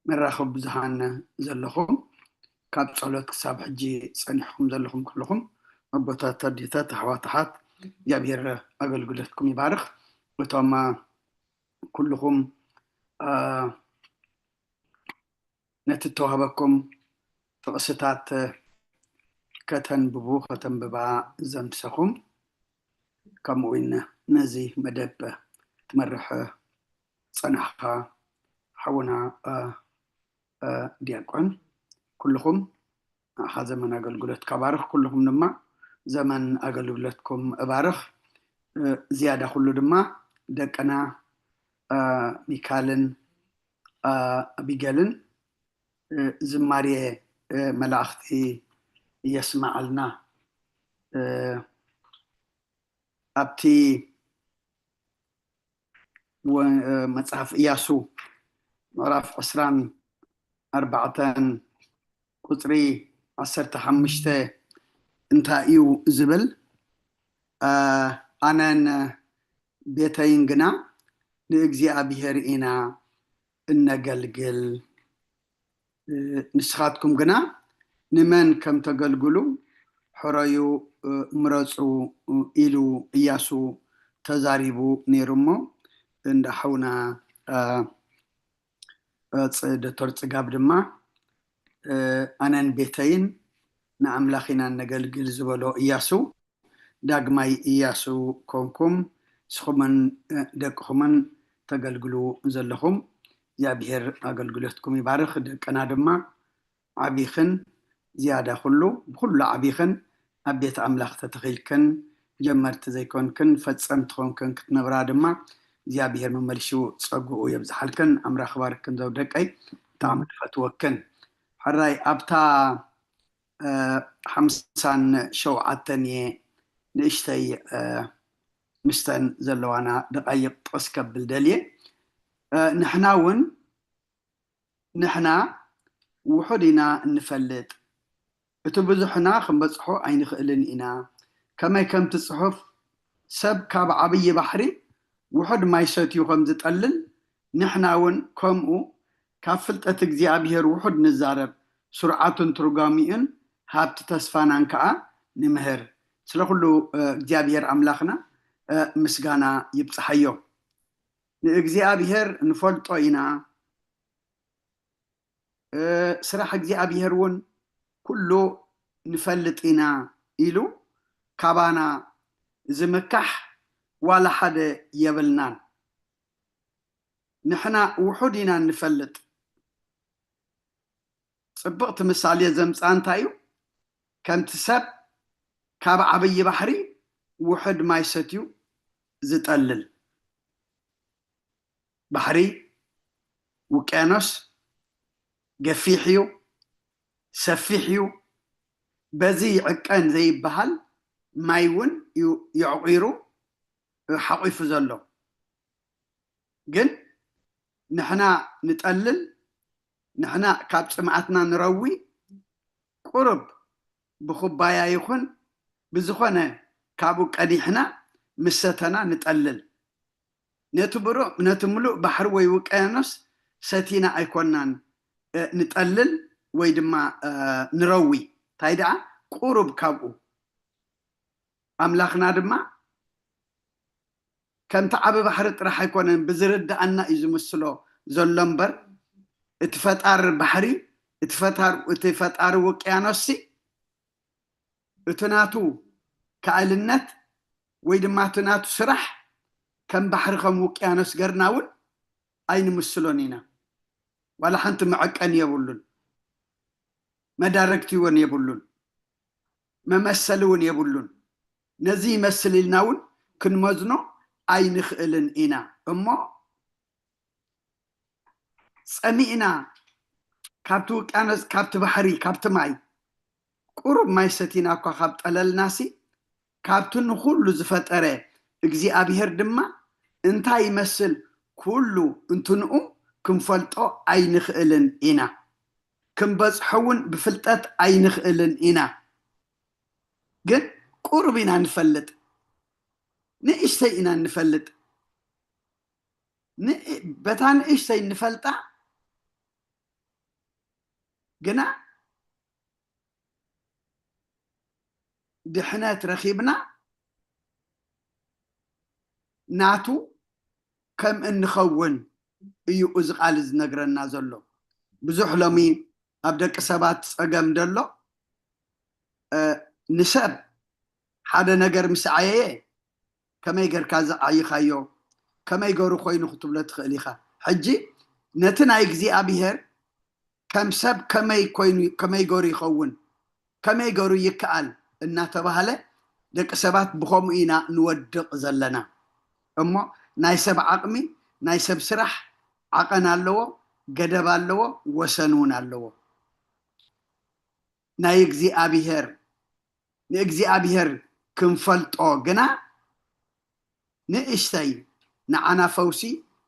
መራኸቢ ብዙሃን ዘለኹም ካብ ፀሎት ክሳብ ሕጂ ፀኒሕኩም ዘለኹም ኩልኹም ኣቦታት፣ ኣዴታት፣ ኣሕዋት፣ ኣሓት እግዚኣብሔር ኣገልግሎትኩም ይባርኽ። እቶም ኩልኹም ነቲ እተዋህበኩም ጥቕስታት ከተንብቡ ከተንብባ ዘምሰኹም ከምኡ እውን ነዚ መደብ ትመርሕ ጸናሕካ ሓውና ዲያቆን፣ ኩልኹም ንዓኻ ዘመን ኣገልግሎትካ ባርኽ። ኩልኹም ድማ ዘመን ኣገልግሎትኩም እባርኽ። ዝያዳ ኩሉ ድማ ደቅና ሚካልን ኣቢገልን ዝማሬ መላእኽቲ የስምዓልና። ኣብቲ መጽሓፍ እያሱ ምዕራፍ ዕስራን ኣርባዕተን ቁጽሪ ዓሰርተ ሓሙሽተ እንታይ እዩ ዝብል? ኣነን ቤተይን ግና ንእግዚኣብሔር ኢና እነገልግል። ንስኻትኩም ግና ንመን ከም ተገልግሉ ሕረዩ፣ ምረጹ ኢሉ እያሱ ተዛሪቡ ነይሩ። እሞ እንዳ ሓውና ዶክተር ጽጋብ ድማ ኣነን ቤተይን ንኣምላኽ ኢና እነገልግል ዝበሎ እያሱ ዳግማይ እያሱ ኮንኩም፣ ንስኹምን ደቅኹምን ተገልግሉ ዘለኹም እግዚኣብሔር ኣገልግሎትኩም ይባርኽ። ደቅና ድማ ዓቢኽን ዝያዳ ኩሉ ብኩሉ ዓቢኽን ኣብ ቤት ኣምላኽ ተተኺልክን ጀመርቲ ዘይኮንክን ፈጸምቲ ኮንክን ክትነብራ ድማ እግዚኣብሔር መመልሹ ጸግኡ የብዝሓልክን። ኣምራ ክባርክን ዘው ደቀይ ብጣዕሚ ትፈትወክን። ሕራይ ኣብታ ሓምሳን ሸውዓተን እየ ንእሽተይ ምስተን ዘለዋና ደቃይቕ ጥቕስ ከብል ደልየ። ንሕና እውን ንሕና ውሑድ ኢና እንፈልጥ፣ እቲ ብዙሕና ክንበጽሖ ኣይንኽእልን ኢና። ከመይ ከምቲ ጽሑፍ ሰብ ካብ ዓብዪ ባሕሪ ውሑድ ማይ ሰትዩ ከም ዝጠልል ንሕና እውን ከምኡ ካብ ፍልጠት እግዚኣብሔር ውሑድ ንዛረብ፣ ስርዓቱን ትርጓሚኡን ሃብቲ ተስፋናን ከኣ ንምህር። ስለ ኩሉ እግዚኣብሔር ኣምላኽና ምስጋና ይብጽሓዮ። ንእግዚኣብሔር ንፈልጦ ኢና፣ ስራሕ እግዚኣብሔር እውን ኩሉ ንፈልጥ ኢና ኢሉ ካባና ዝምካሕ ዋላ ሓደ የብልናን። ንሕና ውሑድ ኢና እንፈልጥ። ጽብቕቲ ምሳሌ ዘምጽኣ እንታይ እዩ? ከምቲ ሰብ ካብ ዓብዪ ባሕሪ ውሑድ ማይ ሰትዩ ዝጠልል። ባሕሪ፣ ውቅያኖስ ገፊሕ እዩ፣ ሰፊሕ እዩ። በዚ ይዕቀን ዘይበሃል ማይ እውን እዩ የዕቑሩ ሓቒፉ ዘሎ። ግን ንሕና ንጠልል፣ ንሕና ካብ ጽምኣትና ንረዊ፣ ቁሩብ ብኹባያ ይኹን ብዝኾነ ካብኡ ቀዲሕና ምስ ሰተና ንጠልል። ነቲ ብሩእ፣ ነቲ ምሉእ ባሕሪ ወይ ውቅያኖስ ሰቲና ኣይኮናን ንጠልል ወይ ድማ ንረዊ። እንታይ ደኣ ቁሩብ ካብኡ። ኣምላኽና ድማ ከምቲ ዓቢ ባሕሪ ጥራሕ ኣይኮነን ብዝርድኣና እዩ ዝምስሎ ዘሎ እምበር፣ እቲ ፈጣሪ ባሕሪ፣ እቲ ፈጣሪ ውቅያኖስሲ እቲ ናቱ ከኣልነት ወይ ድማ እቲ ናቱ ስራሕ ከም ባሕሪ ከም ውቅያኖስ ገርና እውን ኣይንምስሎን ኢና። ዋላ ሓንቲ መዐቀኒ የብሉን፣ መዳረግቲ እውን የብሉን፣ መመሰሊ እውን የብሉን። ነዚ ይመስል ኢልና እውን ክንመዝኖ ኣይንኽእልን ኢና። እሞ ጸሚእና ካብቲ ውቅያኖስ፣ ካብቲ ባሕሪ፣ ካብቲ ማይ ቁሩብ ማይ ሰቲና እኳ ካብ ጠለልናሲ፣ ካብቲ ንኹሉ ዝፈጠረ እግዚኣብሔር ድማ እንታይ ይመስል ኩሉ እንትንኡ ክንፈልጦ ኣይንኽእልን ኢና። ክንበጽሖ እውን ብፍልጠት ኣይንኽእልን ኢና። ግን ቁሩብ ኢና ንፈልጥ፣ ንእሽተይ ኢና ንፈልጥ። በታ ንእሽተይ ንፈልጣ ግና ድሕነት ረኺብና ናቱ ከም እንኸውን እዩ እዚ ቃል ዝነግረና ዘሎ። ብዙሕ ሎሚ ኣብ ደቂ ሰባት ጸገም ደሎ። ንሰብ ሓደ ነገር ምስ ዓየየ ከመይ ጌርካ ዝዓይኻዮ፣ ከመይ ገሩ ኮይኑ ክትብሎ ትኽእል ኢኻ። ሕጂ ነቲ ናይ እግዚኣብሔር ከም ሰብ ከመይ ኮይኑ፣ ከመይ ገሩ ይኸውን፣ ከመይ ገሩ ይከኣል እናተባህለ ደቂ ሰባት ብኸምኡ ኢና ንወድቕ ዘለና። እሞ ናይ ሰብ ዓቕሚ፣ ናይ ሰብ ስራሕ ዓቐን ኣለዎ፣ ገደብ ኣለዎ፣ ወሰን እውን ኣለዎ። ናይ እግዚኣብሔር ንእግዚኣብሔር ክንፈልጦ ግና ንእሽተይ ንዓና ፈውሲ፣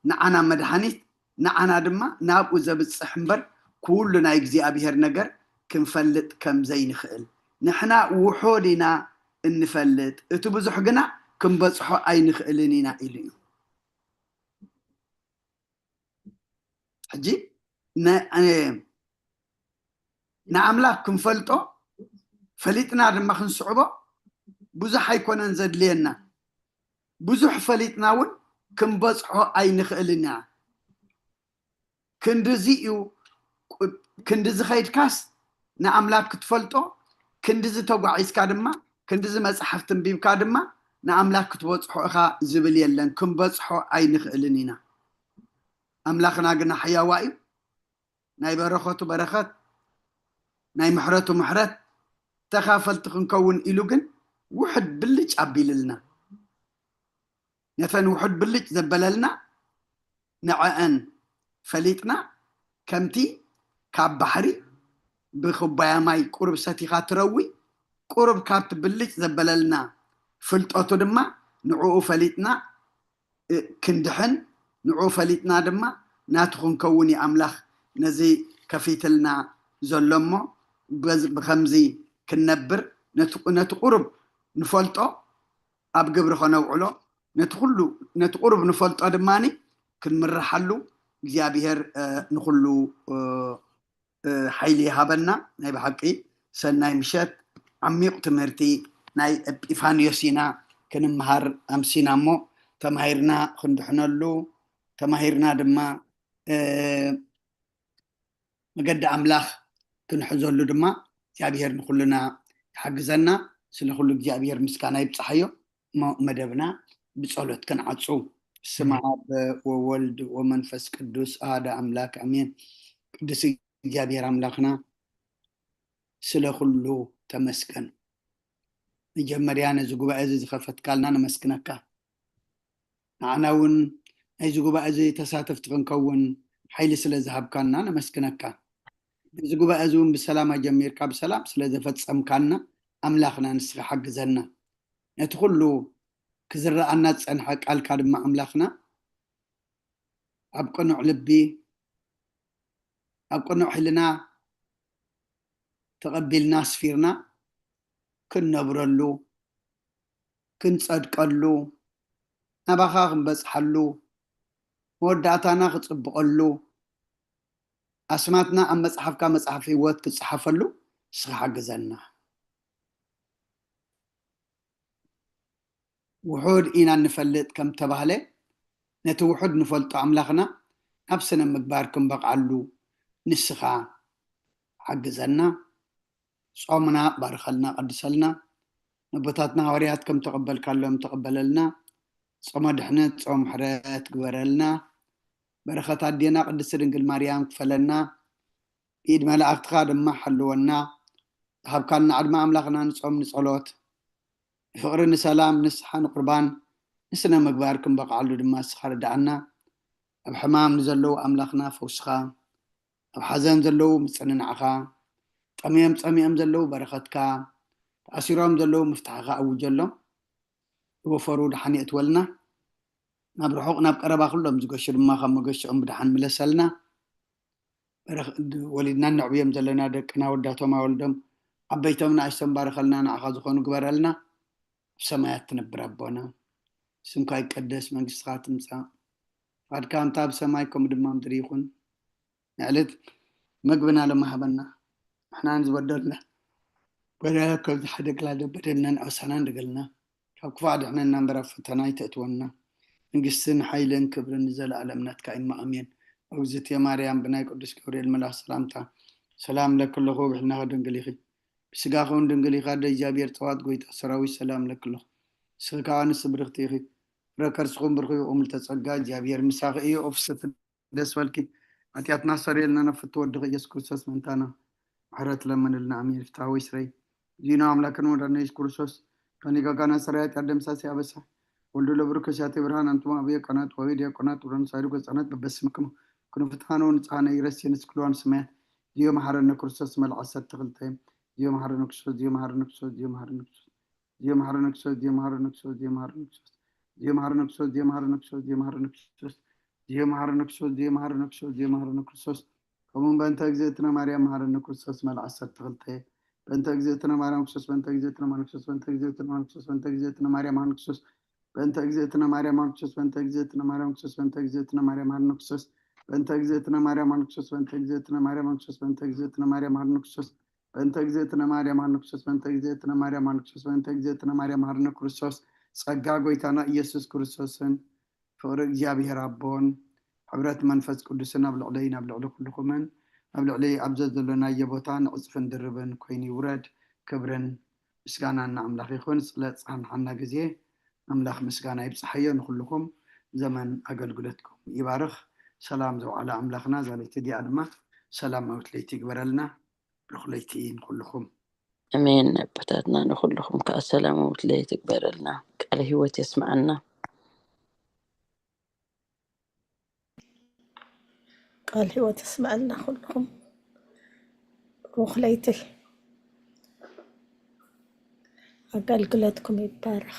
ንዓና መድሓኒት፣ ንዓና ድማ ናብኡ ዘብፅሕ እምበር ኩሉ ናይ እግዚኣብሔር ነገር ክንፈልጥ ከም ዘይንኽእል፣ ንሕና ውሑድ ኢና እንፈልጥ፣ እቲ ብዙሕ ግና ክንበፅሖ ኣይንኽእልን ኢና ኢሉ እዩ። ሕጂ ንኣምላክ ክንፈልጦ ፈሊጥና ድማ ክንስዕቦ ብዙሕ ኣይኮነን ዘድልየና። ብዙሕ ፈሊጥና እውን ክንበፅሖ ኣይንኽእልን ኢና። ክንድዚ እዩ። ክንድዚ ከይድካስ ንኣምላክ ክትፈልጦ፣ ክንድዚ ተጓዒዝካ ድማ፣ ክንድዚ መፅሓፍ ትንቢብካ ድማ ንኣምላክ ክትበፅሖ ኢኻ ዝብል የለን። ክንበፅሖ ኣይንኽእልን ኢና። ኣምላኽና ግና ሕያዋ እዩ። ናይ በረኸቱ በረኸት፣ ናይ ምሕረቱ ምሕረት ተኻፈልቲ ክንከውን ኢሉ ግን ውሕድ ብልጭ ኣቢልልና። ነተን ውሕድ ብልጭ ዘበለልና ንዐአን ፈሊጥና፣ ከምቲ ካብ ባሕሪ ብኩባያ ማይ ቁሩብ ሰቲኻ ትረዊ፣ ቁሩብ ካብቲ ብልጭ ዘበለልና ፍልጠቱ ድማ ንዕኡ ፈሊጥና ክንድሕን፣ ንዕኡ ፈሊጥና ድማ ናቱ ክንከውን እዩ ኣምላኽ ነዚ ከፊትልና ዘሎ እሞ፣ ብኸምዚ ክንነብር፣ ነቲ ቁሩብ ንፈልጦ ኣብ ግብሪ ከነውዕሎ፣ ነቲ ቁሩብ ንፈልጦ ድማ ክንምርሓሉ እግዚኣብሔር ንኩሉ ሓይሊ ይሃበና። ናይ ብሓቂ ሰናይ ምሸት። ዓሚቕ ትምህርቲ ናይ ኤጲፋንዮስ ኢና ክንምሃር ኣምሲና እሞ፣ ተማሂርና ክንድሕነሉ፣ ተማሂርና ድማ መገዲ ኣምላኽ ክንሕዘሉ ድማ እግዚኣብሔር ንኩልና ይሓግዘና። ስለ ኩሉ እግዚኣብሔር ምስጋና ይብፅሓዮ። እሞ መደብና ብጸሎት ክንዓጹ። ስመ ኣብ ወወልድ ወመንፈስ ቅዱስ ኣሃደ ኣምላክ ኣሜን። ቅዱስ እግዚኣብሔር ኣምላኽና ስለ ኩሉ ተመስገን። መጀመርያ ነዚ ጉባኤ እዚ ዝኸፈትካልና ነመስግነካ። ንዓና እውን ናይዚ ጉባኤ እዚ ተሳተፍቲ ክንከውን ሓይሊ ስለ ዝሃብካና ነመስግነካ። እዚ ጉባኤ እዚ እውን ብሰላም ኣጀሚርካ ብሰላም ስለ ዘፈጸምካና ኣምላኽና ንስኻ ሓግዘና። ነቲ ኩሉ ክዝረኣና ዝጸንሐ ቃልካ ድማ ኣምላኽና ኣብ ቅኑዕ ልቢ ኣብ ቅኑዕ ሕልና ተቐቢልና ኣስፊርና ክንነብረሉ ክንጸድቀሉ ናባኻ ክንበጽሓሉ መወዳእታና ክጽብቐሉ ኣስማትና ኣብ መጽሓፍካ መጽሓፍ ህይወት ክጽሓፈሉ ንስኻ ሓግዘና። ውሑድ ኢና እንፈልጥ ከም ተባህለ ነቲ ውሑድ ንፈልጦ ኣምላኽና ናብ ስነ ምግባር ክንበቕዓሉ ንስኻ ሓግዘና። ጾምና ባርኸልና ቀድሰልና። ነቦታትና ሃዋርያት ከም ተቐበልካሎም ተቐበለልና። ጾመ ድሕነት ጾም ሕረት ግበረልና። በረኸት ኣዴና ቅድስቲ ድንግል ማርያም ክፈለና። ብኢድ መላእክትኻ ድማ ሓልወና። ዝሃብካና ዕድመ ኣምላኽና ንጾም ንጸሎት ንፍቕሪ ንሰላም ንስሓ ንቁርባን ንስነ ምግባር ክንበቕዓሉ ድማ ንስኻ ርድኣና። ኣብ ሕማም ንዘለዉ ኣምላኽና ፈውስኻ፣ ኣብ ሓዘን ዘለዉ ምጽንናዕኻ፣ ጠምዮም ጸሚኦም ዘለዉ በረኸትካ፣ ተኣሲሮም ዘለዉ ምፍታሕኻ ኣውጀሎም። ዝወፈሩ ደሓን የእትወልና፣ ናብ ርሑቕ ናብ ቀረባ ኩሎም ዝገሹ ድማ ካብ መገሽኦም ብደሓን ምለሰልና። ወሊድና እነዕብዮም ዘለና ደቅና ወዳቶም ኣወልዶም ዓበይቶም ንኣሽቶም ባርኸልና ንዓኻ ዝኾኑ ግበረልና። ኣብ ሰማያት ትነብር ኣቦና ስምካ ይቀደስ መንግስትኻ ትምፃእ ፍቃድካ እንታ ኣብ ሰማይ ከምኡ ድማ ምድሪ ይኹን። ንዕለት መግብና ለማሃበና ንሕናን ዝበደልና በደለ ከም ዝሓደግላ ደበደልና ንዕሳና እንደገልና ካብ ክፉእ ኣድሕነና እምበር ኣብ ፈተና ኣይተእትወና። መንግስትን ሓይልን ክብርን ንዘለኣለም ናትካ እዩ እሞ ኣሜን። መግዝእትየ ማርያም ብናይ ቅዱስ ገብርኤል መልኣኽ ሰላምታ ሰላም እብለኪ ኣለኹ፣ ብሕልናኺ ድንግል ኢኺ፣ ብስጋኺ እውን ድንግል ኢኺ፣ ኣደ እግዚኣብሔር ጸባኦት ጐይታ ሰራዊት ሰላም እብለኪ ኣለኹ። ንስኺ ከኣ ኣንስቲ ብርኽቲ ኢኺ፣ ፍረ ከርስኹም ብርኹ ይኹም ልተጸጋ እግዚኣብሔር ምሳኺ እዩ። ኦፍስት ደስ በልኪ። ሓጢኣትና ሰረየልና ነፍቲ ወድኺ ኢየሱስ ክርስቶስ ምእንታና ምሕረት ለምንልና። ኣሜን። ፍትሐ ወይ ስረይ ዚኖ ኣምላክን ወዳድና ኢየሱስ ክርስቶስ ከኒ ጋጋና ሰራያት ያደምሳሲ ኣበሳ ወልዱ ለብሩ ከሲያቴ ብርሃን ኣንቱም ኣብየ ቀናት ወይ ዲያቆናት ብረን ሳይዱ ገጻናት በበስምክም ክንፍታኖ ንጻነ ይረስ የንስክልዋን ስማያት ዚዮ መሓረነ ክርስቶስ መልዓ ዓሰርተ ክልተ ዚዮ መሓረነ ክርስቶስ ዚዮ መሓረነ ክርስቶስ ዚዮ መሓረነ ክርስቶስ ዚዮ መሓረነ ክርስቶስ ዚዮ መሓረነ ክርስቶስ ዚዮ መሓረነ ክርስቶስ ዚዮ መሓረነ ክርስቶስ ዚዮ መሓረነ ክርስቶስ ዚዮ መሓረነ ክርስቶስ ዚዮ መሓረነ ክርስቶስ ዚዮ መሓረነ ክርስቶስ ዚዮ መሓረነ ክርስቶስ ከምኡውን በእንተ እግዝእትነ ማርያም መሓረነ ክርስቶስ መልዓ ዓሰርተ ክልተ በእንተ እግዝእትነ ማርያም ክርስቶስ በእንተ እግዝእትነ ማርያም ክርስቶስ በእንተ እግዝእትነ ማርያም ክርስቶስ በእንተ እግዝእትነ ማርያም ማርያም ክርስቶስ በእንተ እግዝእትነ ማርያም ክርስቶስ በእንተ እግዝእትነ ማርያም ማርያም ክርስቶስ በእንተ እግዝእትነ ማርያም ማርያም ክርስቶስ በእንተ እግዝእትነ ማርያም ማርያም ክርስቶስ በእንተ እግዝእትነ ማርያም ማርያም ክርስቶስ በእንተ እግዝእትነ ማርያም ማርያም ክርስቶስ በእንተ እግዝእትነ ማርያም ማርያም ማርያም ክርስቶስ በእንተ እግዝእትነ ማርያም ማርያም ክርስቶስ ጸጋ ጎይታና ኢየሱስ ክርስቶስን ፍቕሪ እግዚኣብሔር ኣቦን ሕብረት መንፈስ ቅዱስን ኣብ ልዕለይ ናብ ልዕሊ ኩልኹምን ኣብ ልዕሊ ኣብ ዘዘሎናዮ ቦታ ንዕጽፍን ድርብን ኮይኑ ይውረድ። ክብርን ምስጋናን ንኣምላኽ ይኹን። ስለ ጸሓንሓና ግዜ ኣምላኽ ምስጋና ይብጽሓዮ። ንኹልኹም ዘመን ኣገልግሎትኩም ይባርኽ። ሰላም ዘውዓለ ኣምላኽና ዛለይቲ ዲኣ ድማ ሰላማዊት ለይቲ ይግበረልና። ብሩኽ ለይቲ ንኹልኹም። ኣሜን። ኣቦታትና ንኹልኹም ከዓ ሰላማዊት ለይቲ ይግበረልና። ቃለ ህይወት የስምዓና። ቃል ህይወት የስምዐልና ኩልኹም። ብሩኽ ለይቲ ኣገልግሎትኩም ይባረኽ።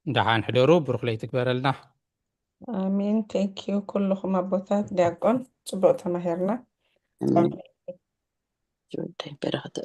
ደሓን ሕደሩ። ብሩኽ ለይቲ ግበረልና። ኣሜን። Thank you ኩልኹም ኣቦታት ዲያቆን፣ ጽቡቕ ተማሂርና። ኣሜን። ዝወደይ በረኸት